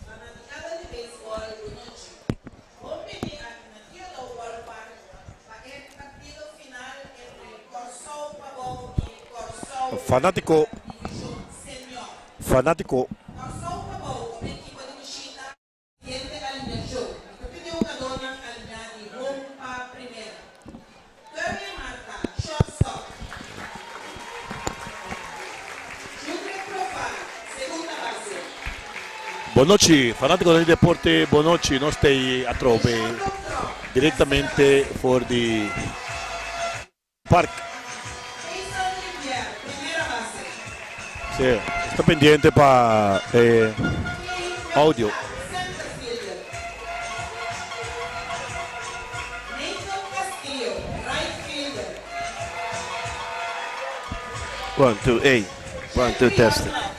Fanaticada di beisbòl bonochi. Bon bini aki na Theodore Ballpark pa e partido final entre Kòrsou Pabou i Kòrsou Fanátiko Divishon Senior. Fanátiko. Kòrsou Pabou komo ekipo di bishita Siguiente alineashon. Mi ta pidi hugadónan alineá di home pa primera. Curly Marta, shortstop. Judrick Profar, segunda base. Bonochi, fanátikonan di deporte, bonochi. Nos ta ei atrobe Richardo Tromp, direktamente tercera base. for di Park. Jason Rivière, primera base. Sí, nos ta pendiente pa e Clay audio. Huerta, center fielder. Nathan Castillo, right fielder. One, two, ey. One, two, Jeffrey testing. Martinez,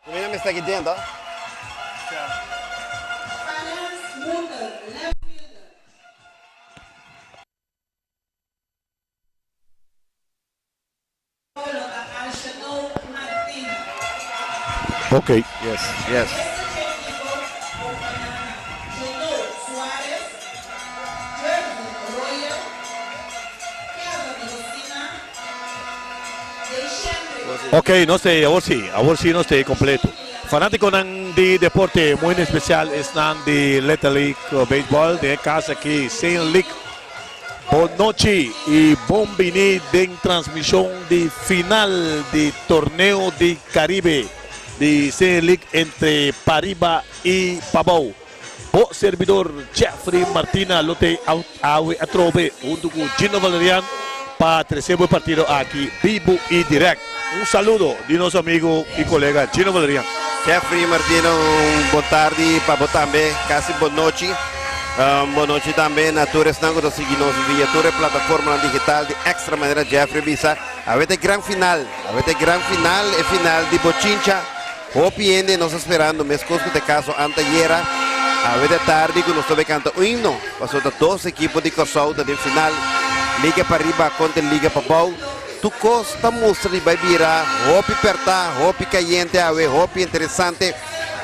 Kumina mester aki den ta. Clarence Mulder, left fielder. Polo ta Alshenol Martina. Ok. Yes, yes. Este dje ekipo kompañá na Jonol Suarez, Jervin Royal, Kevin Rosina, Deishendrick. Ok, nos ta ei, awor si, awor si nos ta ei completo. Fanaticonan di deporte, muy en especial esnan di Little League Baseball, den e cas aki, Senior League. Bon nochi y bon bini den transmision di final di Torneo di Caribe di Senior League entre Pariba y Pabou. Bo servidor Jeffrey Martina lo t'ei awe atrobe huntu ku Gino Valerian pa trese bo e partido aki bibu i dirèkt. Un saludo di nos amigo i kolega Gino Valerian. Jeffrey Martina un bon tardi pa bo tambe, kasi bon nochi. Bon nochi tambe na tur esnan ku ta sigui nos via tur e plataformanan digital di Extra manera Jeffrey bisa awe ta e gran final, awe ta e gran final, e final di bochincha. Hopi hende nos ta sperando meskos ku ta e kaso antayera awe ta tardi ku nos ta bai kanta un himno pasobra ta dos ekipo di Kòrsou ta den final, Liga Pariba kontra Liga Pabou. Tur kos ta mustra di bai bira hopi pèrtá, hopi kayente awe, hopi interesante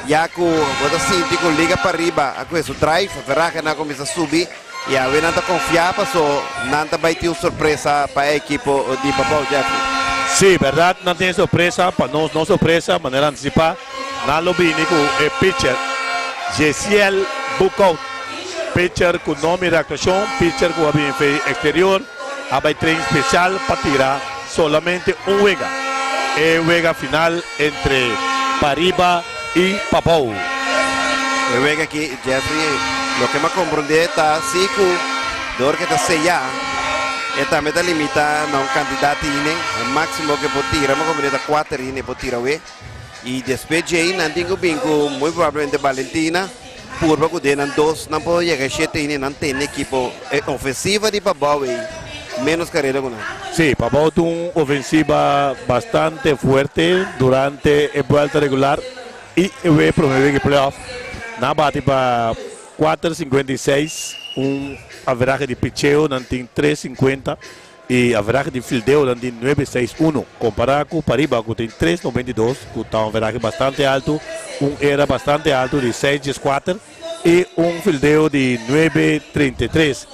ya ku bo ta sinti ku Liga Pariba a kuhe su drive, verahe nan a kuminsá subi i awe nan ta konfiá paso nan ta bai tin un sorpresa pa e ekipo di Pabou, Jeffrey. Sí, bèrdat nan tin e sorpresa, pa nos no sorpresa, manera antisipá, nan lo bini ku e pitcher Jesiel Boekhout, pitcher ku no mira aktuashon, pitcher ku a bini fe eksterior, a bai train spesial pa tira solamente un wega, e wega final entre Pariba i Pabou. E wega aki, Jeffrey, loke mi a komprondé ta si ku dor ke ta seyá, e tambe ta limitá na un kantidat di hende, e máksimo ke por tira, mi a komprondé ta kuater hende por tira awe. I despues djei nan tin ku bin ku muy probablemente Valentina, purba ku den nan dos nan por yega e shete hende, nan tene ekipo e ofensiva di Pabou ei menos karera ku nan. Sí, Pabou tin un ofensiva bastante fuerte durante e buelta regular i e wee prome wega di playoff. Nan a bati pa kuater 56, un averahe di picheo nan tin tres 50. E averahe di fildeonan di nuebe seis uno, kompará ku pariba ku tin tres 92, ku ta un averahe bastante altu, un era bastante altu di seis 14 i un fildeo di nuebe 33.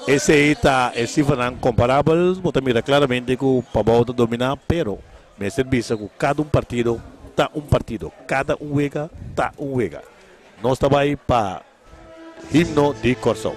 Esei ta e sifranan komparabel, bo ta mira klaramente ku Pabou ta dominá, pero mester bisa ku kada un partido ta un partido, kada un wega ta un wega. Nos ta bai pa Himno di Kòrsou.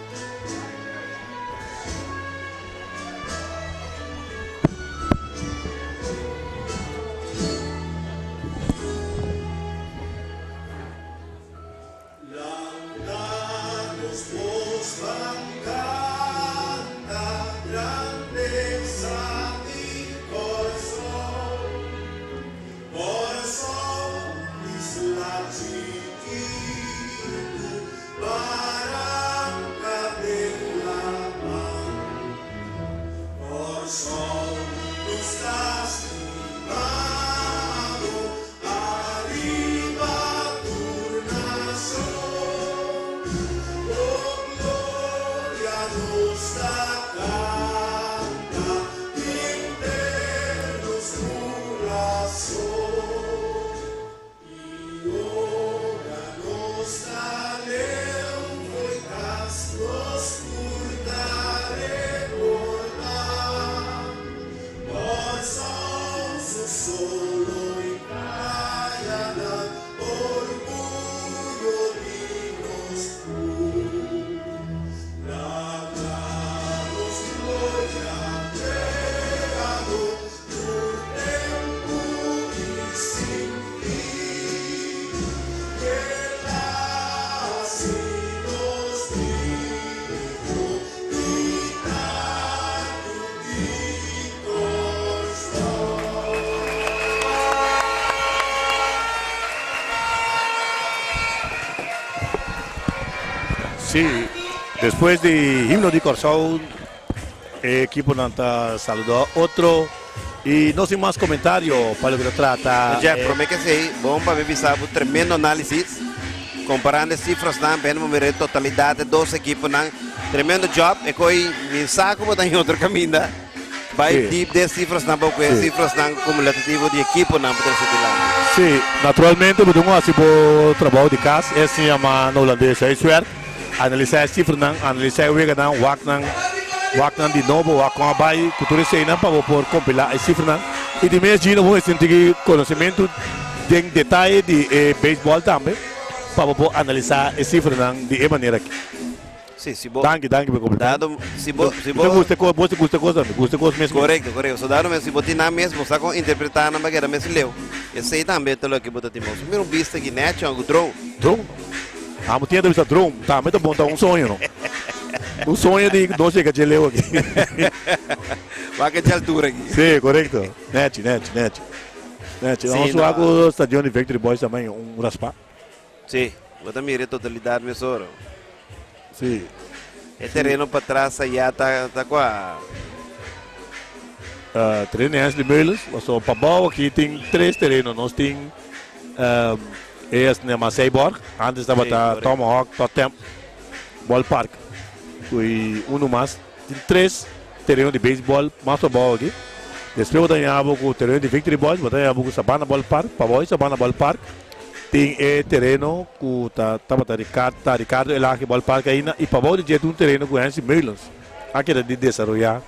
Sí, despues di himno di Kòrsou e ekiponan ta saludá otro i no sin mas komentario pa loke ta trata. Jeff, promé ke esei, bon pa mi bisa bo tremendo análisis komparando e sifrasnan, bende bo mira e totalidat e dos ekiponan. Tremendo job, e koi mi sa ku bo ta den otro kaminda. Bai deep den sifrasnan pa ku e sifrasnan kumulativo di ekiponan por trese dilanti. Sí, naturalmente bo tin ku hasi bo trabou di kas, e asina yama na hulandes huiswerk, analisá e sifranan, analisá e weganan, wak nan, wak nan di nobo, wak kon a bai ku tur eseinan pa bo por kompilá e sifranan. I di mes Gino bo mester tin konosementu den detaye di e beisbòl tambe pa bo por analisá e sifranan di e manera aki. Sí, si bo. Danki, danki pa e komplimentu. Dado, si bo, si bo. Mi ta gusta e kos, bo ta gusta e kos tambe, gusta e kos mes mes. Korekto, korekto. So dado mes si bo tin nan mes, bo sa kon interpretá nan pa keda mes leu. Esei tambe ta loke bo ta tin. Bo mira un bista aki nechi òf drone. Drone? Amo tin a ta bisa drone, tambe ta bon, ta un soño no. Un soño di nos yega dje leu aki. Wak dje altura aki. Sí, korekto. Nechi, nechi, nechi. Nechi. Sí, Nos no. wak ku stadion di Victory Boys tambe un raspá. Sí, bo ta mira e totalidat mesora. Sí. E tereno patras ayá ta ta kua? Tereno di Hensley Meulens, pasobra pabou aki tin tres tereno. Nos tin e asina yama Seiborg, antes tabata Tomahawk Totem Ballpark, ku i unu mas. Tin tres tereno di beisbòl mas pabou aki. Despues bo ta haña bo ku tereno di Victory Boys, bo ta haña bo ku Sabana Ballpark. Pabou di Sabana Ballpark tin e tereno ku ta tabata ta Ricardo Elhage Ballpark ainda i pabou di dje tin un tereno ku Hensley Meulens a keda di desaroyá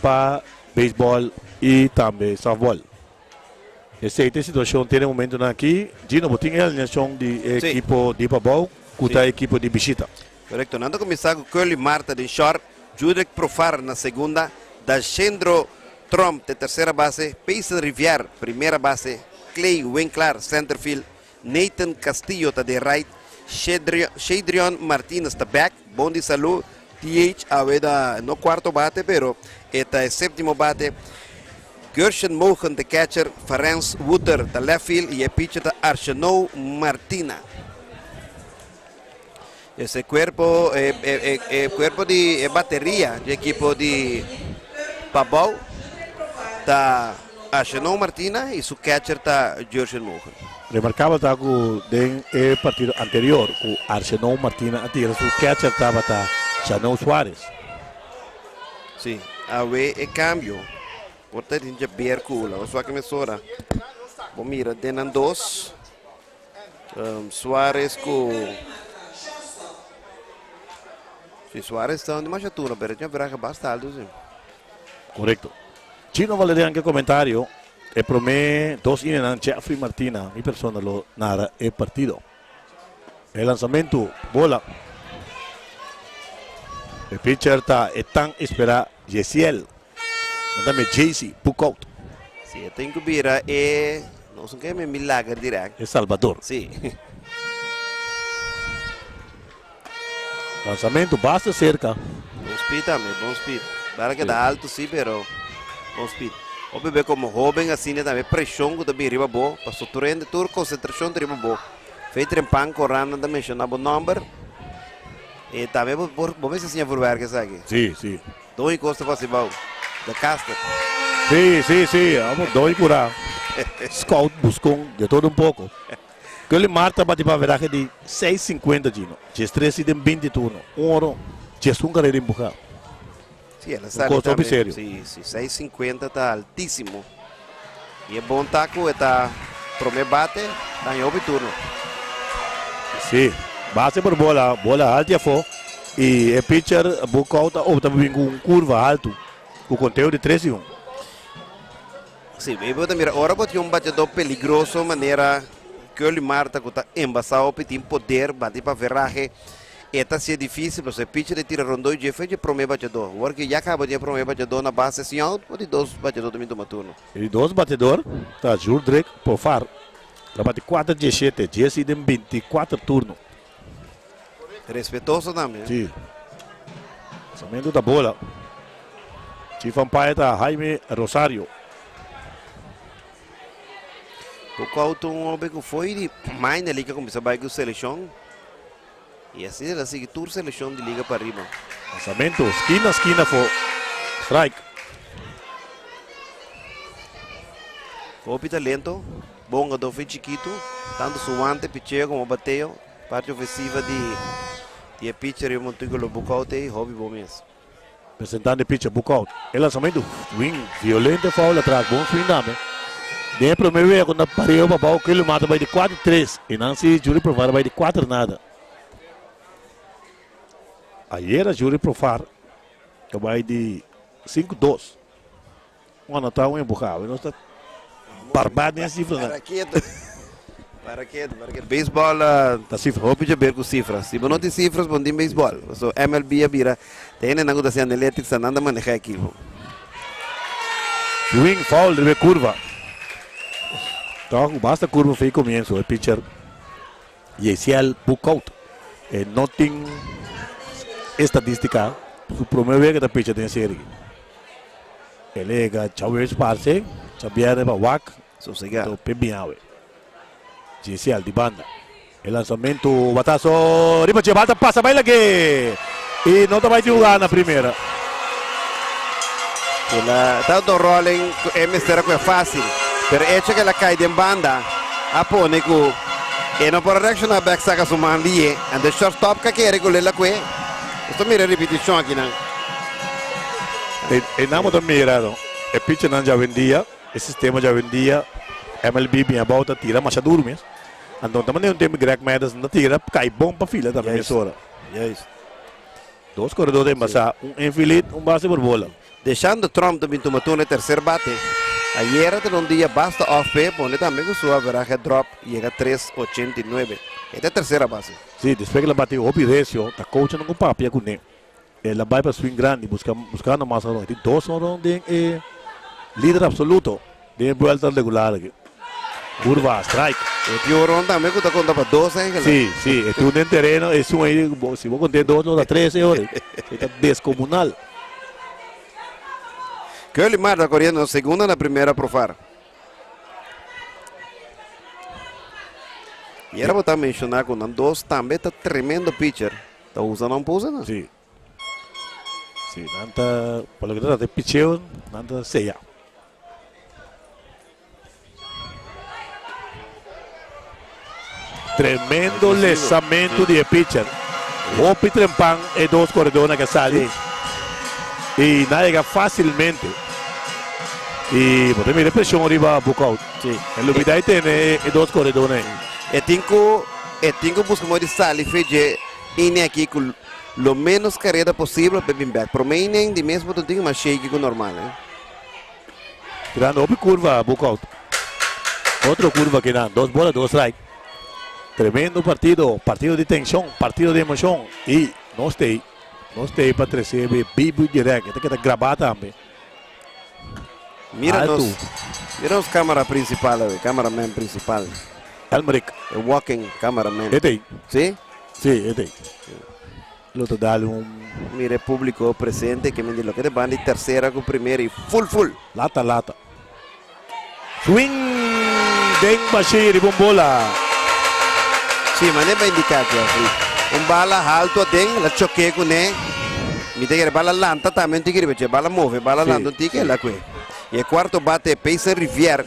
pa beisbòl i tambe sòftbòl. Esei ta e situashon te na e momentunan aki. Gino, bo tin e alineashon di e ekipo di pabou ku ta e ekipo di bishita. Korekto, nan ta kuminsá ku Curly Marta den short, Judrick Profar na segunda, Dashendro Tromp den tersera base, Payson Rivière primera base, Clay Winklaar centerfield, Nathan Castillo ta den right, Shadrion Martinez ta back, bon di salú, TH awe ta no kuarto bate pero e ta e séptimo bate, Gershon Mogen ta catcher, Farens Wouter ta left field i e pitcher ta Archenou Martina. Ese cuerpo, e, e, e, e cuerpo di e bateria di equipo di Pabou ta Arsenal Martina y su catcher ta Jurgen Mogen. Remarcabel ta cu den e partido anterior cu Arsenal Martina a tira su catcher tabata Chanel Suarez. Sí, awe e cambio por ta tin djaber cu la wak mesora. Bo mira den nan dos. Suarez ku Si Suarez ta un masha turno pero tin veraje basta alto si. Korekto. Chino Valerian ke komentario e prome dos inenan Jeffrey Martina mi persona lo nara e partido. E lansamentu bola. E pitcher ta e tan espera Yesiel. Nan ta me Jaycee Boekhoudt. Si e tin ku bira e nos no ke me milager direct. E salbador. Si. Lanzamento basta cerca. Bon speed tambe, bon speed. Bara keda alto si, pero bon speed. Hopi be como hoben asina tambe presion ku ta bin riba bo, paso tur hende tur concentracion ta riba bo. Fei trempan koran nan ta menciona bo nomber. E tambe bo bo mester siña vurwerk esaki. Si, si. Doñi kos ta fasi bou. De Caster. Sí, sí, sí. Amo doñi cura. Scout buscon de todo un poco. Curly Marta bati pa averaje di 6.50 Gino. Diestres y den 20 turno. Un oro, 11 carrera empuja. Sí, el a Un sali cosa hopi tambe. serio. Sí, sí, 6.50 ta altísimo. Y e bon ta cu e ta prome bate, ta haña hopi turno. Sí, base por bola, bola halti afó y e pitcher Boekhoudt a opta pa bin cu un curva haltu cu conteo di tres y un. Sí, mi bo ta mira ora bo tin un bateador peligroso manera Curly Marta cu ta embasa hopi, tin poder, bati pa verahe. E ta hacié difícil pasobra e pitcher e tira rondó y dje fue dje promé bateador. Awor ke ya caba dje promé bateador na base sin out, por di dos bateador ta bin tuma turno. E di dos bateador ta Jurdrick Pofar. El a bati kuater djeshete, djes i den binti kuater turno. Respetoso tambe. Sí. Lanzamiento ta bola. Chief umpire ta Jaime Rosario. Poco auto un hombre cu foi di minor league a cuminsa bay cu seleccion. I asina el a sigui tur selekshon di Liga Pariba. Lansamento skina skina for strike. Hopi talento, bon hungador fin chikitu, tantu su wante, picheo komo bateo. Parti ofensiva di di e pitcher riba Montículo Boekhoudt ei hopi bon mes. Presentando e pitcher Boekhoudt. E lansamento swing violento foul atras, bon swing tambe. Den e prome wega ku na pareo pa bou Kelly Mata bai di kuater tres i nan si Juri Profar a bai di kuater nada. Ayera Juri Profar a bai di sinku dos. Un anotá un empuhá. Awe nos ta barbá den e sifranan. Para ketu. Para ketu, para ketu. Beisbòl Ta sifra. hopi djaber ku sifra. Si bo no tin sifras, bo no tin beisbòl. Pasobra MLB a bira ta hendenan ku ta hasi analytics nan ta manehá ekipo. Swing foul riba e kurva. Tòg ku basta kurva for e komienso e pitcher Yesiel Boekhout. E no tin estadistika. Su prome wega ta pitcha den serie. El ega djawees parce, djabièrnè pa wak, Sosegá. to pe biawe. Jesiel di banda. E lanzamentu bataso riba dje bal ta pasa bai lag'é i no ta bai juga na primera. El a ta un rolling ku e mester a kohe fásil, pero echo ku el a kai den banda a pone ku e no por a reakshoná bèk saka su man lié, anto e shortstop ka kere ku lo el a kohe. Nos ta mira e ripitishon akinan. E nan bo ta mira no, e pitchernan djawendia, e sistema djawendia, MLB bin abou ta tira masha duru mes. Anto ta manera un tempu Greg Maddux ta tira kai bon pa fila tambe mesora. Juist. Dos koredor ta embasá, un infield, un base por bola. Deshando Trump ta bin tuma turno e tercer bate. Ayera ta un dia basta off p'e pone tambe cu su averahe drop yega tres ochenta i nuebe. E ta e tercera base. Si, despues cu el a bati hopi recio, ta coachnan cu papia cune. El a bai pa swing grandi busca buscando mas honron. E tin dos honron den e lider absoluto den e buelta regular aki. Curva, strike. E tin honron tambe cu ta conta pa dos eigenlijk. Si, si. E tur den tereno esun ey, si bo conte dos lo ta tres e ora. E ta descomunal. Curly Mar ta coriendo na segunda na primera profar. Y era bo ta menciona cu nan dos tambe ta tremendo pitcher. Ta usa nan puse nan? Si. Si, nan ta, pa loke ta trata e picheo, nan ta seya. Tremendo lesamento di e pitcher. Hopi trempan e dos koredornan ke sali. I nan a yega fasilmente. I bo ta mira e preshon riba Boekhoudt. E lubida e tene e dos koredornan ei. E tin ku e tin ku buska modo di sali fe dje inning aki ku lo menos kareda posibel pa e bin bek. Prome inning di mes bo ta tin mas shaky ku normal. Tirando hopi curva Boekhoudt. Otro curva kinan. Dos bola, dos strike. Tremendo partido. Partido di tension, partido di emocion. Y nos tei, nos tei pa trece be bibu y direct. E ta keda graba tambe. Mira Alto. nos, mira nos camera principal awe, cameraman principal. Elmerick. E walking cameraman. E tei. Si? Si, e tei. Lo ta dal un. Mira e publico presente ke men di loke ta ban di tercera ku primera y full full. Lata lata. Swing den bashí riba un bola. Sí, mane ba indiká Jeffrey. Un bala haltu aden, el a choke kuné. Mi ta kere bala lanta tambe un tiki riba dje. Bala move, bala lanta un tiki, el a kue. Y e cuarto bate, Payson Rivier,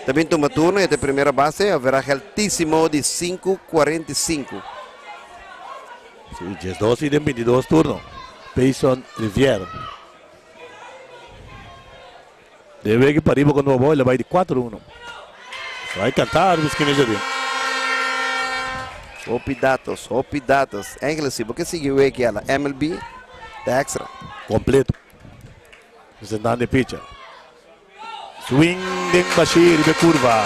ta bin tuma turno y e ta e primera base, averahe altisimo di sinku kuarenta i sinku. Sí, diesdos i den bintidos turno. Payson Rivier. Den wega pariba kontra Pabou el a bai di kuater uno. Bai kanta ariba skina djabi. Hopi datos, hopi datos. Eigenlijk si bo ke sigui wega ala MLB ta extra. Kompleto. Presentando e pitcher. Swing den bashí riba e kurva.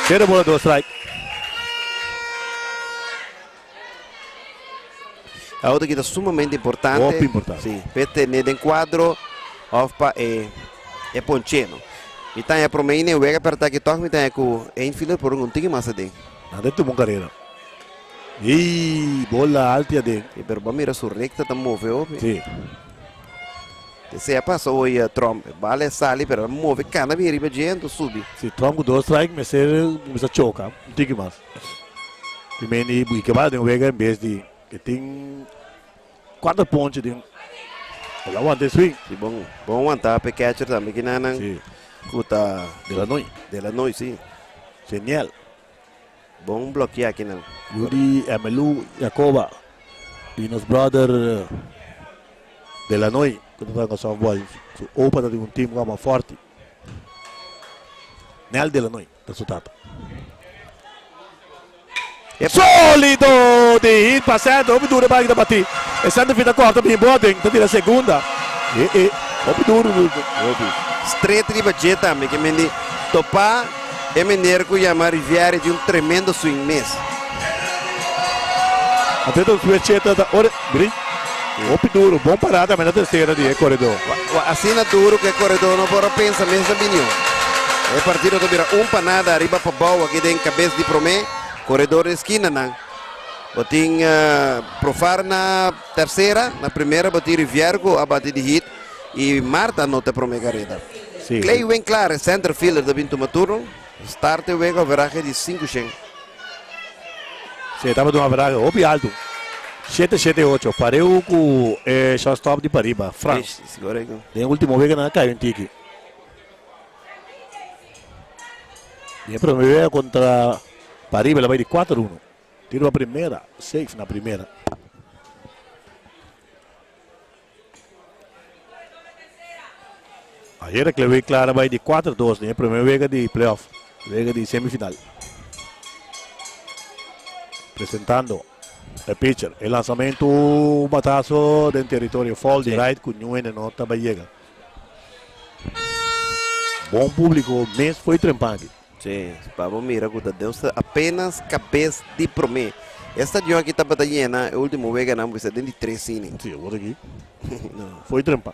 Sero bola dos strike. A otro ki ta sumamente importante. Hopi importante. Sí, p'e tene den kuadro òf pa e e ponch'é no. Mi ta haña promé inen wega pèrtá aki tòg mi ta haña ku e infielder por un tiki mas aden. Nan ta tuma un karera. Ey, bola alti aden. Sí, pero bo a mira su rekta ta move hopi. Sí. Esei a pasa hoy Trump. E bala e sali pero a move cana bien riba dje enton subi. Si Trump cu dos strike mester cuminsa choca un tiki mas. Primer di y ke bala den wega en bes di. E tin 4 ponche den. El a wanta e swing. Si bon, bon wanta pe catcher tambe kinanan. Si. Ku ta De la Noy. De la Noy, si. Genial. Bon blokia kinan. Yu di Emmylou Jacoba y nos brother De la Noy ku ta toca softball. Su opa ta den un team ku ama Forti. Nel De la Noy ta su tata. Solido di hit pa center. Hopi duro e bal ki ta bati. E center field ta corta bin boden. Ta tira segunda. E e. Hopi duro. Hopi. Straight riba dje tambe ke men di topa e meneer ku yama Riviere tin un tremendo swing mes. Anto ta un switch ta ora bri. Hopi duro. Bon parada tambe na tercera di e corredor. Wa asina duro ku e corredor no por a pensa mes na binion. E partido ta bira un pa nada ariba pa bou aki den kabes di prome corredor di eskinanan. Bo tin Profar na tercera, na primera bo tin Rivier ku a bati di hit y Marta anota e prome careda. Sí. Clay Winklaar, e center fielder ta bin tuma turno. Start e wega averahe di sinku shen. Sí, e tabata un averahe hopi altu. Shete shete ocho, pareu ku e shortstop di pariba, Frans. Sí, korekto. Den ultimo wega nan a kai un tiki. Den e prome wega kontra pariba el a bai di kuater uno. Tiro pa primera, safe na primera. Ayer Clewey Clara bai di 4-2 den e primer wega di playoff, wega di semifinal. Presentando e pitcher, e lanzamento batazo den territorio foul di right cu Nuene no taba yega. Bon publico mes foi trempanki. Sí, pa bo mira ku ta Deus ta apenas kabes di promé. E stadion aki tabata yena e ultimo weganan bo bisa den di tres inning. Sí, awor aki no foi trempa.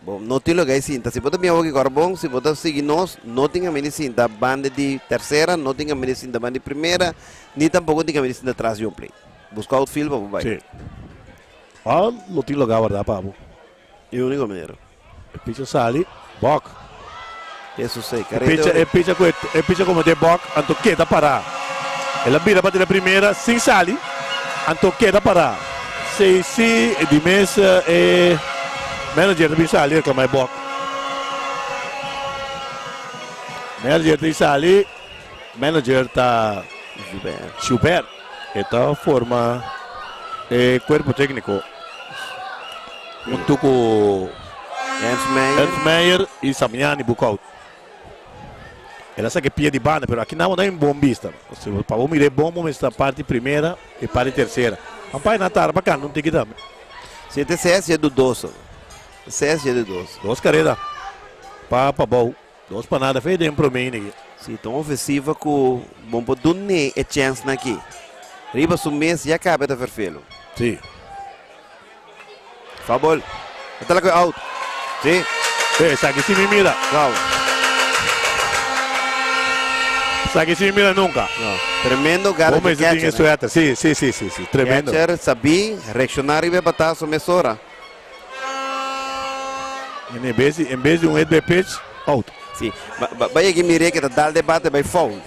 Bo no tin loke sinta. Si bo ta bin awor aki kòrda bon, si bo ta sigui nos, no tin kaminda di sinta banda di tersera, no tin kaminda di sinta banda di primera, ni tampoko tin kaminda di sinta tras di un play. Buska outfield pa bo bai. Sí. Al lo tin loga warda pa bo. E único manera. E picha sali, bok. Eso sei, E picha, e picha ku e picha como de bok, anto keda pará. El a bira pa tira primera sin sali, anto keda pará. Sei si di mes e manager ta bin sali reclama e bok. Manager ta bin sali, manager ta Joubert. E ta forma e cuerpo tecnico. Hunto cu Ernst Meijer y Samiani Boekhout. El a saca e pia di banda, pero aki nan no hay un bon bista. Pa bo mira e bon bo mester ta parti primera y parti tercera. Ampai nan tarda pa canta un tiki tambe. Si e ta ses e dudoso. Ses e dudoso. Dos careda pa pabou, dos pa nada fe den prome inning. Si ta un ofensiva cu bon por dun'e e chens nan aki. Riba su mes ya caba e ta vervelo. Si. Foul ball. E ta laga out. Si. Esaki si mi mira. Wow. Esaki si mi mira nunca. No. Tremendo gara Como di ese tin catcher. e suerte. Si, si, si, si, si. Tremendo. Catcher sabí reacciona riba e batazo mesora. En bes di, en bes di un hit by pitch, out. Si. Ba, ba, ba yega mir'é ke ta dal de bate bai foul.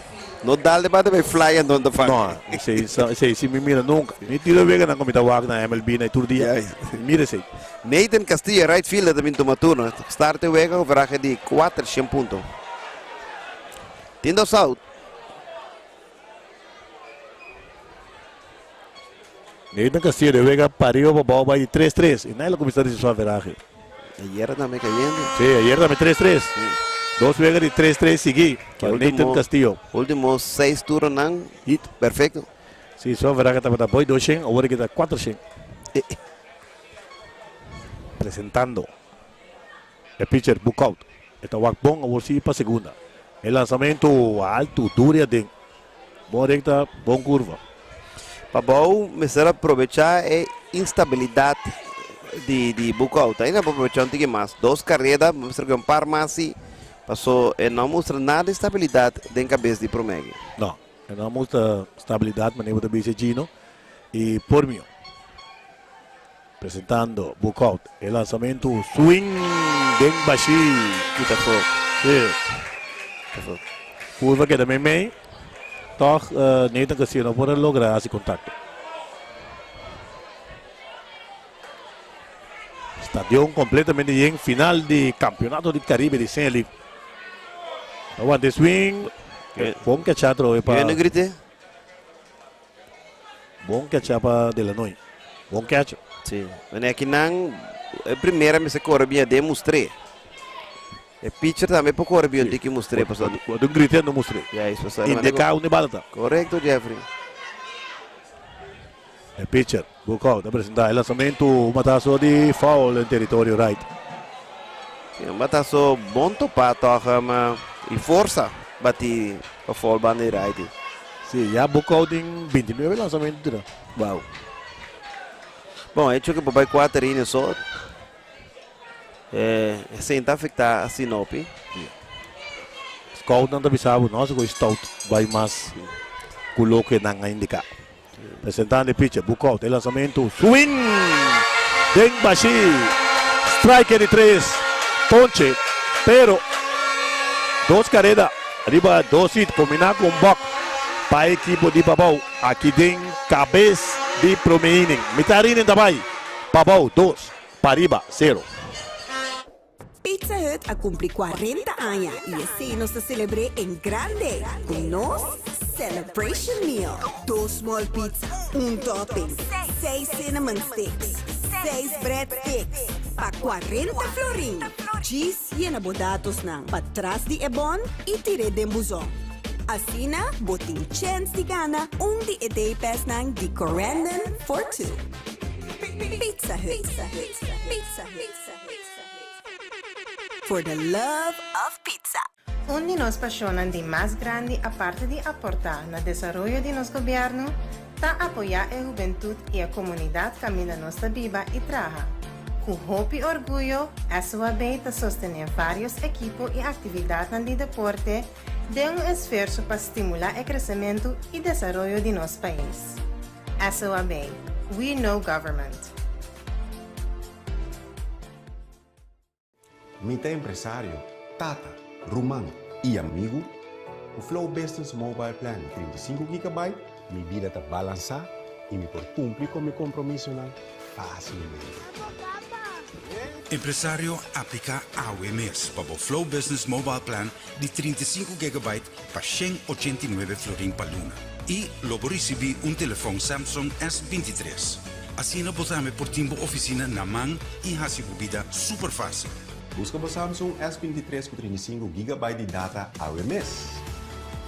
No dal de bate bai fly anto ta fang. No, esei, esei si mi mira nunca. Mi tira wega nan ku mi ta wak na MLB na e tur dia. Mi mira esei. Nathan Castillo, right fielder, ta bin tuma turno. Start e wega ku verahe di kuater shen punto. Tin dos out. Nathan Castillo de wega pariba pa bou bai di tres tres y nai lo cuminsa ricibi su averahe. Ayer tambe cayendo. Sí, ayer tambe tres tres. Dos wega di tres tres sigui pa Nathan Castillo. Ultimo seis turnonan. Hit. Perfecto. Sí, su averahe tabata boy dos shen, awor e kita cuatro shen. Presentando e pitcher Boekhout. E ta wak bon awor sí pa segunda. E lansamento alto, duro y aden. Bon recta, bon curva. Pabou mester a probecha e instabilidad di di Boekhout. Ainda por probecha un tiki mas. Dos careda, mester cu un par mas si. Paso e no a mustra nada di stabilidad den cabes di Promegi. No, e no a mustra stabilidad manera bo ta bisa Gino y Pormio. Presentando Boekhout e lansamento swing den bashi. Kita afó. Sí. Afó. Curva keda meimei. Tog Nathan Castillo no por a logra hasi contacto. Stadion completamente yen, final di campeonato di Caribe di Senior League. Ta wanta e swing. Bon catch atrobe pa. Yo no grite. Bon catch pa Delanoy. Bon catch. Si. Mane aki nan e primera mester core bien den mustr'é. E pitcher tambe por core bien tiki mustr'é pasobra. Bo tin grite no mustr'é. Juist pasobra. Indica unda e bala ta. Correcto Jeffrey. E pitcher Bukow ta presenta e lanzamento, un batazo di foul den territorio right. Si, un batazo bon topa toch ma y forsa bati pa foul banda di right. Si, ya Bukow tin 29 lanzamento tira. Wow. Bon, hecho cu por bay cuater inning so, esey ta afecta Sinopi. Si. Scoutnan ta bisa bo no, si cu stout bay mas cu loke nan a indica. Presentando e pitcher, Boekhoudt, e lanzamento, swing! Den bashi, strike di tres, ponche, pero dos careda riba dos hit combina cu un bok pa e ekipo di Pabao aki den cabes di prome inning. Mitar inning ta bay, Pabao dos, Pariba cero. Pizza Hut a cumpli cuarenta aña y esey nos ta celebr'é en grande cu nos Celebration Meal. Dos small pizza, un topping, seis cinnamon sticks, seis bread sticks pa cuarenta florin. Djis yena bo datosnan patras di e bon y tir'é den buzon. Asina bo tin chens di gana un di e day passnan di Corendon for Two. Pizza Hut. Pizza Hut. For the love of pizza. Un di nos pasionnan di mas grandi aparte di aportá na desaroyo di nos gobièrnu ta apoyá e hubentut i e komunidat kaminda nos ta biba i traha. Ku hopi orguyo SOAB ta sostené vários ekipo i aktividatnan di deporte den un esfuerso pa stimulá e kresementu i desaroyo di nos pais. SOAB, We know government. Mi ta empresario, tata, ruman i amigu. Ku Flow Business Mobile Plan di 35 gigabyte, mi bida ta balansá i mi por kumpli ku mi kompromisonan fásilmente. Empresario, apliká awe mes pa bo Flow Business Mobile Plan di 35 gigabyte pa 189 florin pa luna i lo bo risibí un telefòn Samsung S 23. Asina bo tambe por tin bo ofisina na man i hasi bo bida super fásil. Buska bo Samsung S 23 ku 35 gigabyte di data awe mes!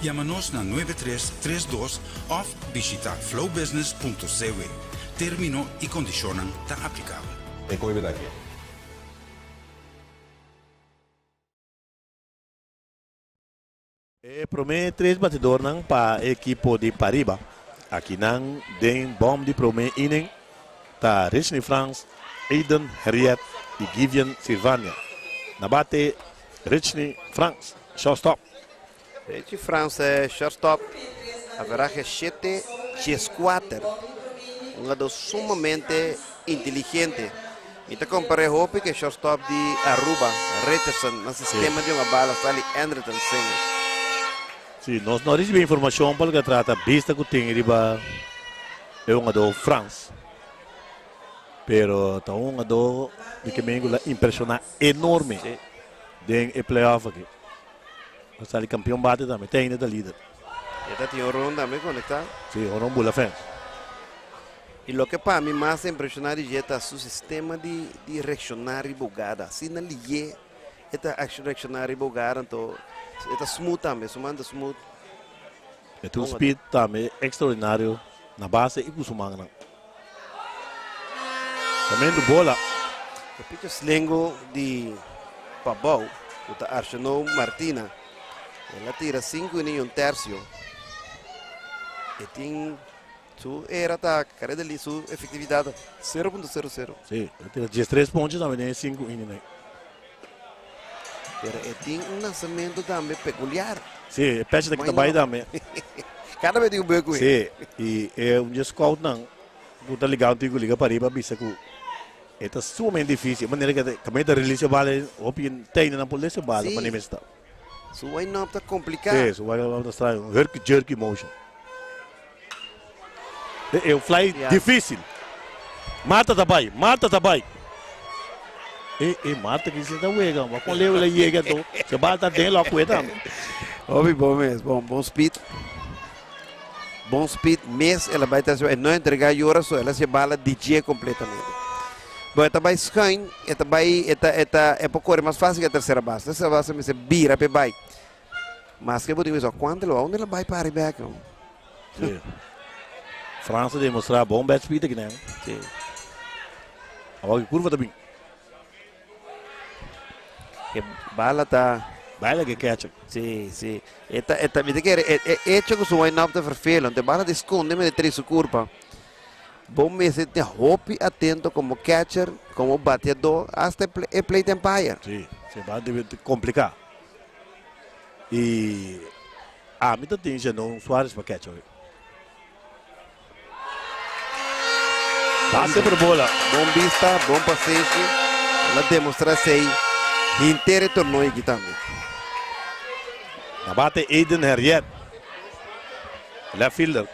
Yama nos na 9332 òf bishitá flowbusiness punto cw. Término i kondishonnan ta aplikabel. E koe bo ta ke? E prome tres batidornan pa e ekipo di Pariba akinan den bom di prome inning ta Richney Frans, Aiden Henriette y Givian Sirvania. Na bate Richney Frans, shortstop. Richney Frans e shortstop, averahe shete dieskuater. Un hado sumamente inteligente. Mi ta kompar'é hopi ku e shortstop di Aruba, Richardson, na sistema di hunga bala Sally Andrelton Simmons. Si, nos no a risibí informashon pa loke a trata bista ku tin riba e hungadó Frans. Pero ta un hungadó di ke men ku la impreshoná enorme den e playoff aki. A sali kampion bate tambe, te ainda ta lider. E ta tin un ron tambe konektá. Si, un ron bula fèns. I loke pa mi mas impreshoná di dje ta su sistema di di reakshoná riba hugada. Asina liye e ta reakshoná riba hugada, anto e ta smooth tambe, su man ta smooth. E tin un speed tambe extraordinario na base i ku su mannan. Tremendo bola. E picha slengo di Pabou ku ta Archenou Martina. El a tira sinku inning i un tersio. E tin. Su era ta careda li su efectividad 0.00. Sí, el tira 13 ponches tambe den e 5 inning ahí. Pero e tin un lanzamiento tambe peculiar. Sí, e pecha ta kita bai tambe. Cada vez tin un beuk Sí, y e un dje scoutnan ku ta ligado antigo liga pariba bisa ku e ta sumamente difícil. E manera ke ta release e bala hopi teine nan por lese e bala manera mester ta. Su wind-up ta kompliká. Sí, su wind-up ta straño. Un herky jerky motion. E un fly yeah. difícil. Marta ta bai, Marta ta bai. E e Marta ki sinta wega, ma kon leu el a yega anto? Se bal ta den lo kue tambe. Hopi bon mes, bon, bon speed. Bon speed mes el a bai tras e no entrega yora so el a haci bala di dje completamente. Bon e ta bai schuin, e ta bai e ta e ta e por core mas facil ke tercera base. Tercera base mester bira p'e bai. Maske bo tin bisa cuanto lo unda el a bai pari bek. Sí. Frans a demostra bon bat speed aki nan. Sí. Awor ki curva ta bin. E bala ta. Bala ke catcher. Sí, sí. E ta, e ta, mi ta kere, e, e hecho ku su wind up ta vervelend. E bala ta skonde medio tres su kurpa. Bo mester ta hopi atento komo catcher, komo bateadó, hasta e, e plate umpire. Sí, sí, bala debe kompliká. I ami ta tin Shannon Suarez pa catcher hoy. Pase por bola. Bon bista, bon pasenshi. El a demostra esei henter e torneo aki tambe. Na bate Aiden Herriet. Left fielder.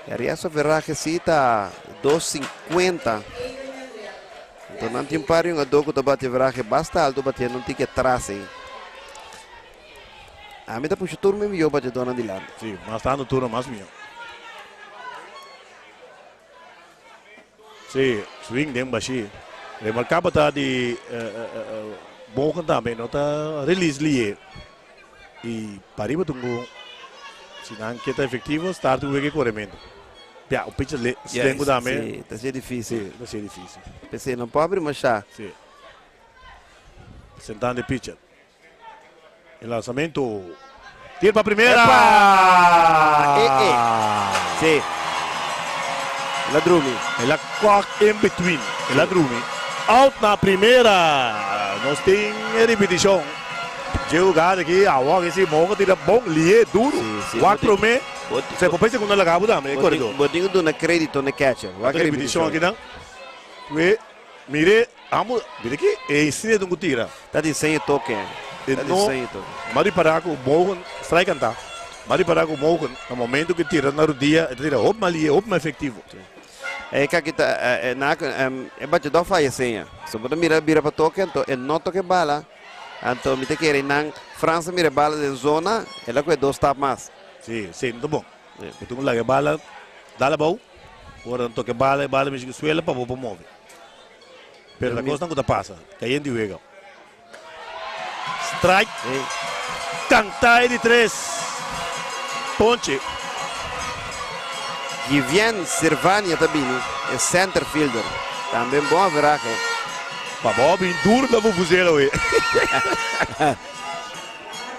Herriet su averahe si ta dos sinkuenta. Enton nan tin un par di hungadó ku ta bati averahe basta alto batiendo un tiki atras ei. Ami ta pusha tur mi mihó bateadónan dilanti. Sí, mas tantu turno mas mihó. Sí, swing den bashí. Remarkabel ta di Morgan tambe no ta release lié. I pariba ta un ku si nan ke ta efektivo start un wega e korementu. Bia, un pitcher slengu tambe. Sí, ta sier difísil. Sí, ta sier difísil. P'esei no por abri mashá. Sí. Presentando e pitcher. E lanzamento. Tiro pa primera. Epa! E e. Sí. El a drumi. El a kòk in between. El a drumi. Out na primera. Nos tin e ripetishon. Dje hugada aki awor aki si Morgan tira bon lié duru. Sí, sí. Wak promé. Se por p'e segundo laga bo tambe e koredor. Bo tin ku duna kredito na e catcher. Wak e ripetishon aki nan. We mire. Amo, mira ki e instinte dun ku tira. Ta diseño toke. E Ta no, diseño toke. m'a ripará ku Morgan, strike kantá, m'a ripará ku Morgan na momento ku e tira na rudia, e ta tira hopi mas lihe, hopi mas efektivo. E kaki ta, e na, e bachadó faya seña. So bo ta mira bira pa toke, anto e no toke bala, anto mi ta kere nan, Frans a mira e bala den zona, el a kohe dos stap mas. Sí, sí, no ta bon. Bo tin ku laga e bala dal abou, ora nan toke bala, e bala mishi ku suela pa bo por move. Pero ta kosnan ku ta pasa. Kayente wega. Strike. Kanta e di tres. Ponche. Givien Servania ta bini, e center fielder. Tambe un bon averahe. Pa bou bin duro ta vuvuzela oe.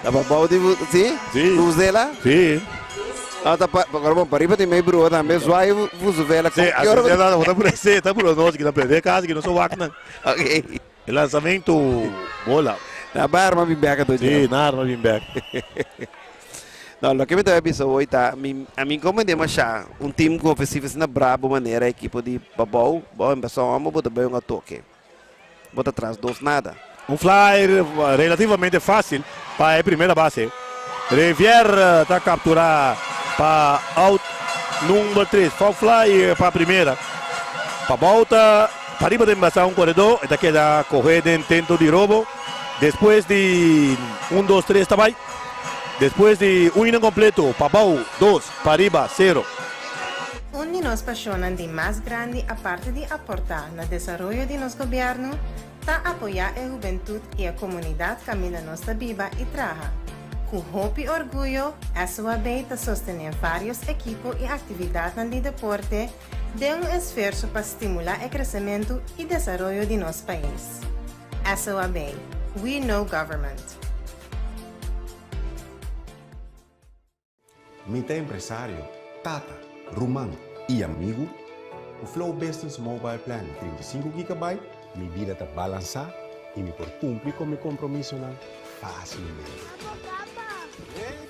Ta pa bou di si? Si. Vuvuzela? Si. Ah, ta pa, agora bon, pariba tin mei brua tambe, zwaai vuvuzela. Si, Ki ora así ta, ta por si, ta por nochi ki ta prende casa ki no so wak nan. Ok. E lanzamento bola. Na ba arma bin bek anto. Si, na arma bin bek. No, loke mi ta bai bisa hoy ta, mi, a mi como demasiado un team cu ofensivo asina brabo manera equipo di Pabou, bo empezó amo bo ta bai un atoke. Bo ta tras dos nada. Un fly relativamente fácil pa e primera base. Rivier ta captura pa out number 3. Foul fly pa primera. Pa bouta pariba ta embasa un corredor. E ta keda coge den tento di robo. Despues di un, dos, tres ta bay. Despues di un inning completo pa bou dos, pariba cero. Un di nos pasionnan di mas grandi aparte di aportá na desaroyo di nos gobièrnu ta apoyá e hubentut i e komunidat kaminda nos ta biba i traha. Ku hopi orguyo SOAB ta sostené vários ekipo i aktividatnan di deporte den un esfuerso pa stimulá e kresementu i desaroyo di nos pais. SOAB, We Know Government. Mi ta empresario, tata, ruman i amigu. Ku Flow Business Mobile Plan di 35 gigabyte, mi bida ta balansá i mi por kumpli ku mi kompromisonan fásilmente.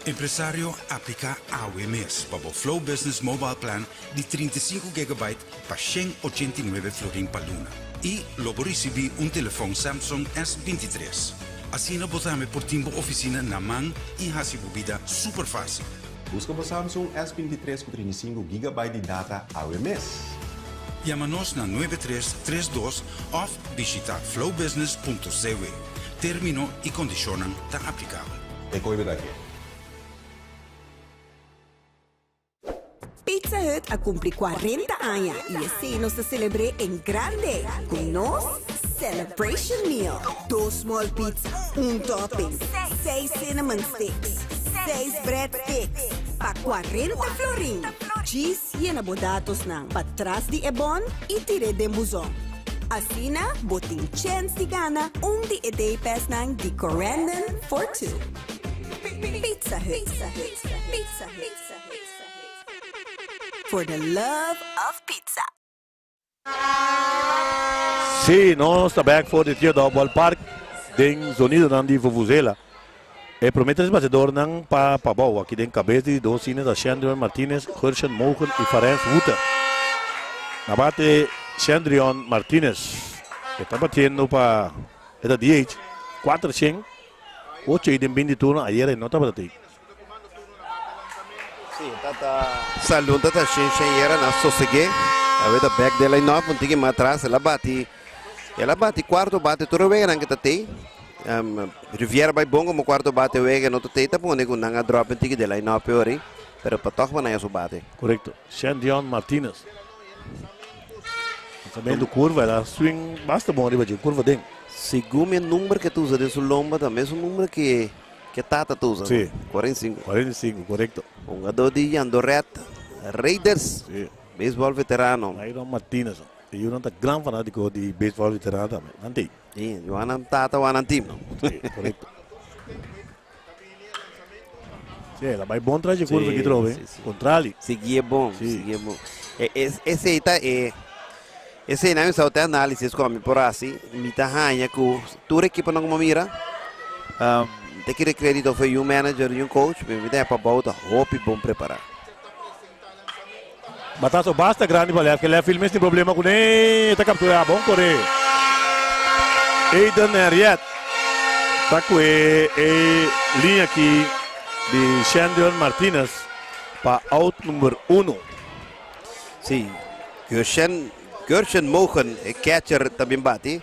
Empresario, apliká awe mes pa bo Flow Business Mobile Plan di 35 gigabyte pa 189 florin pa luna i lo bo risibí un telefòn Samsung S23. Asina bo tambe por tin bo ofisina na man i hasi bo bida super fásil. Buska bo Samsung S23 ku 35 gigabyte di data awe mes! Yama nos na 9332 òf bishitá flowbusiness.cw. Término i kondishonnan ta aplikabel. E koe beta ke. Pizza Hut a cumpli 40 aña y esey nos ta celebr'e en grande cu nos Celebration Meal. Dos small pizza, un topping, seis cinnamon sticks, seis bread sticks pa 40 florin. Djis yena bo datosnan patras di e bon y tir'e den buzon. Asina bo tin chens di gana un di e day passnan di Corendon for Two. Pizza Hut. Pizza Hut. For the love of pizza. Sí, nos ta bek for di Theodore Ballpark den zonidonan di vuvuzela. E prome tres batedornan pa Pabou aki den kabes di dos sine ta Shandrion Martinez, Gershon Mogen y Farens Wouter. Na bate Shandrion Martinez e ta batiendo pa e ta DH 400 ocho y den binti turno ayer e no tabata tei. Sí, tata Salun tata Shen Shen yera na sosegé. Awe ta back de line up, un tiki mas atras. El a bati, el a bati cuarto bate tur e weganan que ta tei. Um, Riviera bai bon como cuarto bate wega no ta tei ta pone cu nan a drop un tiki de line up ori. Pero pa toch banaya su bate. Correcto. Shandion Martinez. Lanzamento curva, el a swing basta bon riba dje, curva den. Segun mi e number que ta usa den su lomba ta mesun number que Ke tata ta usa? Sí. 45. 45, korekto. Hungadó di Jandoret Raiders. Sí. Beisbòl veterano. Myron Martinez. E yunan ta gran fanátiko di beisbòl veterano tambe. Nan t'ei. Sí, yu nan tata wan nan team. Sí, korekto. Sí, el a bai bon tras dje kurva aki trobe. Sí, sí. Kontrali. Sigui e bon, Sí. sigui e bon. E, es, esei ta e, esei nan mi sa te análisis ku ami por hasi. Mi ta haña ku tur ekiponan ku mi a mira, Mi ta kere kredito for yu manager yu coach, pero mi ta pa bou ta hopi bon prepara. Batazo basta grandi pa left, ke left field mes tin problema kuné, ta kapturá, bon kore. Aiden Henriette ta kue e liña aki di Shandrion Martinez pa out number uno. Sí, Gershen, Gershen Mogen, e catcher ta bin bati.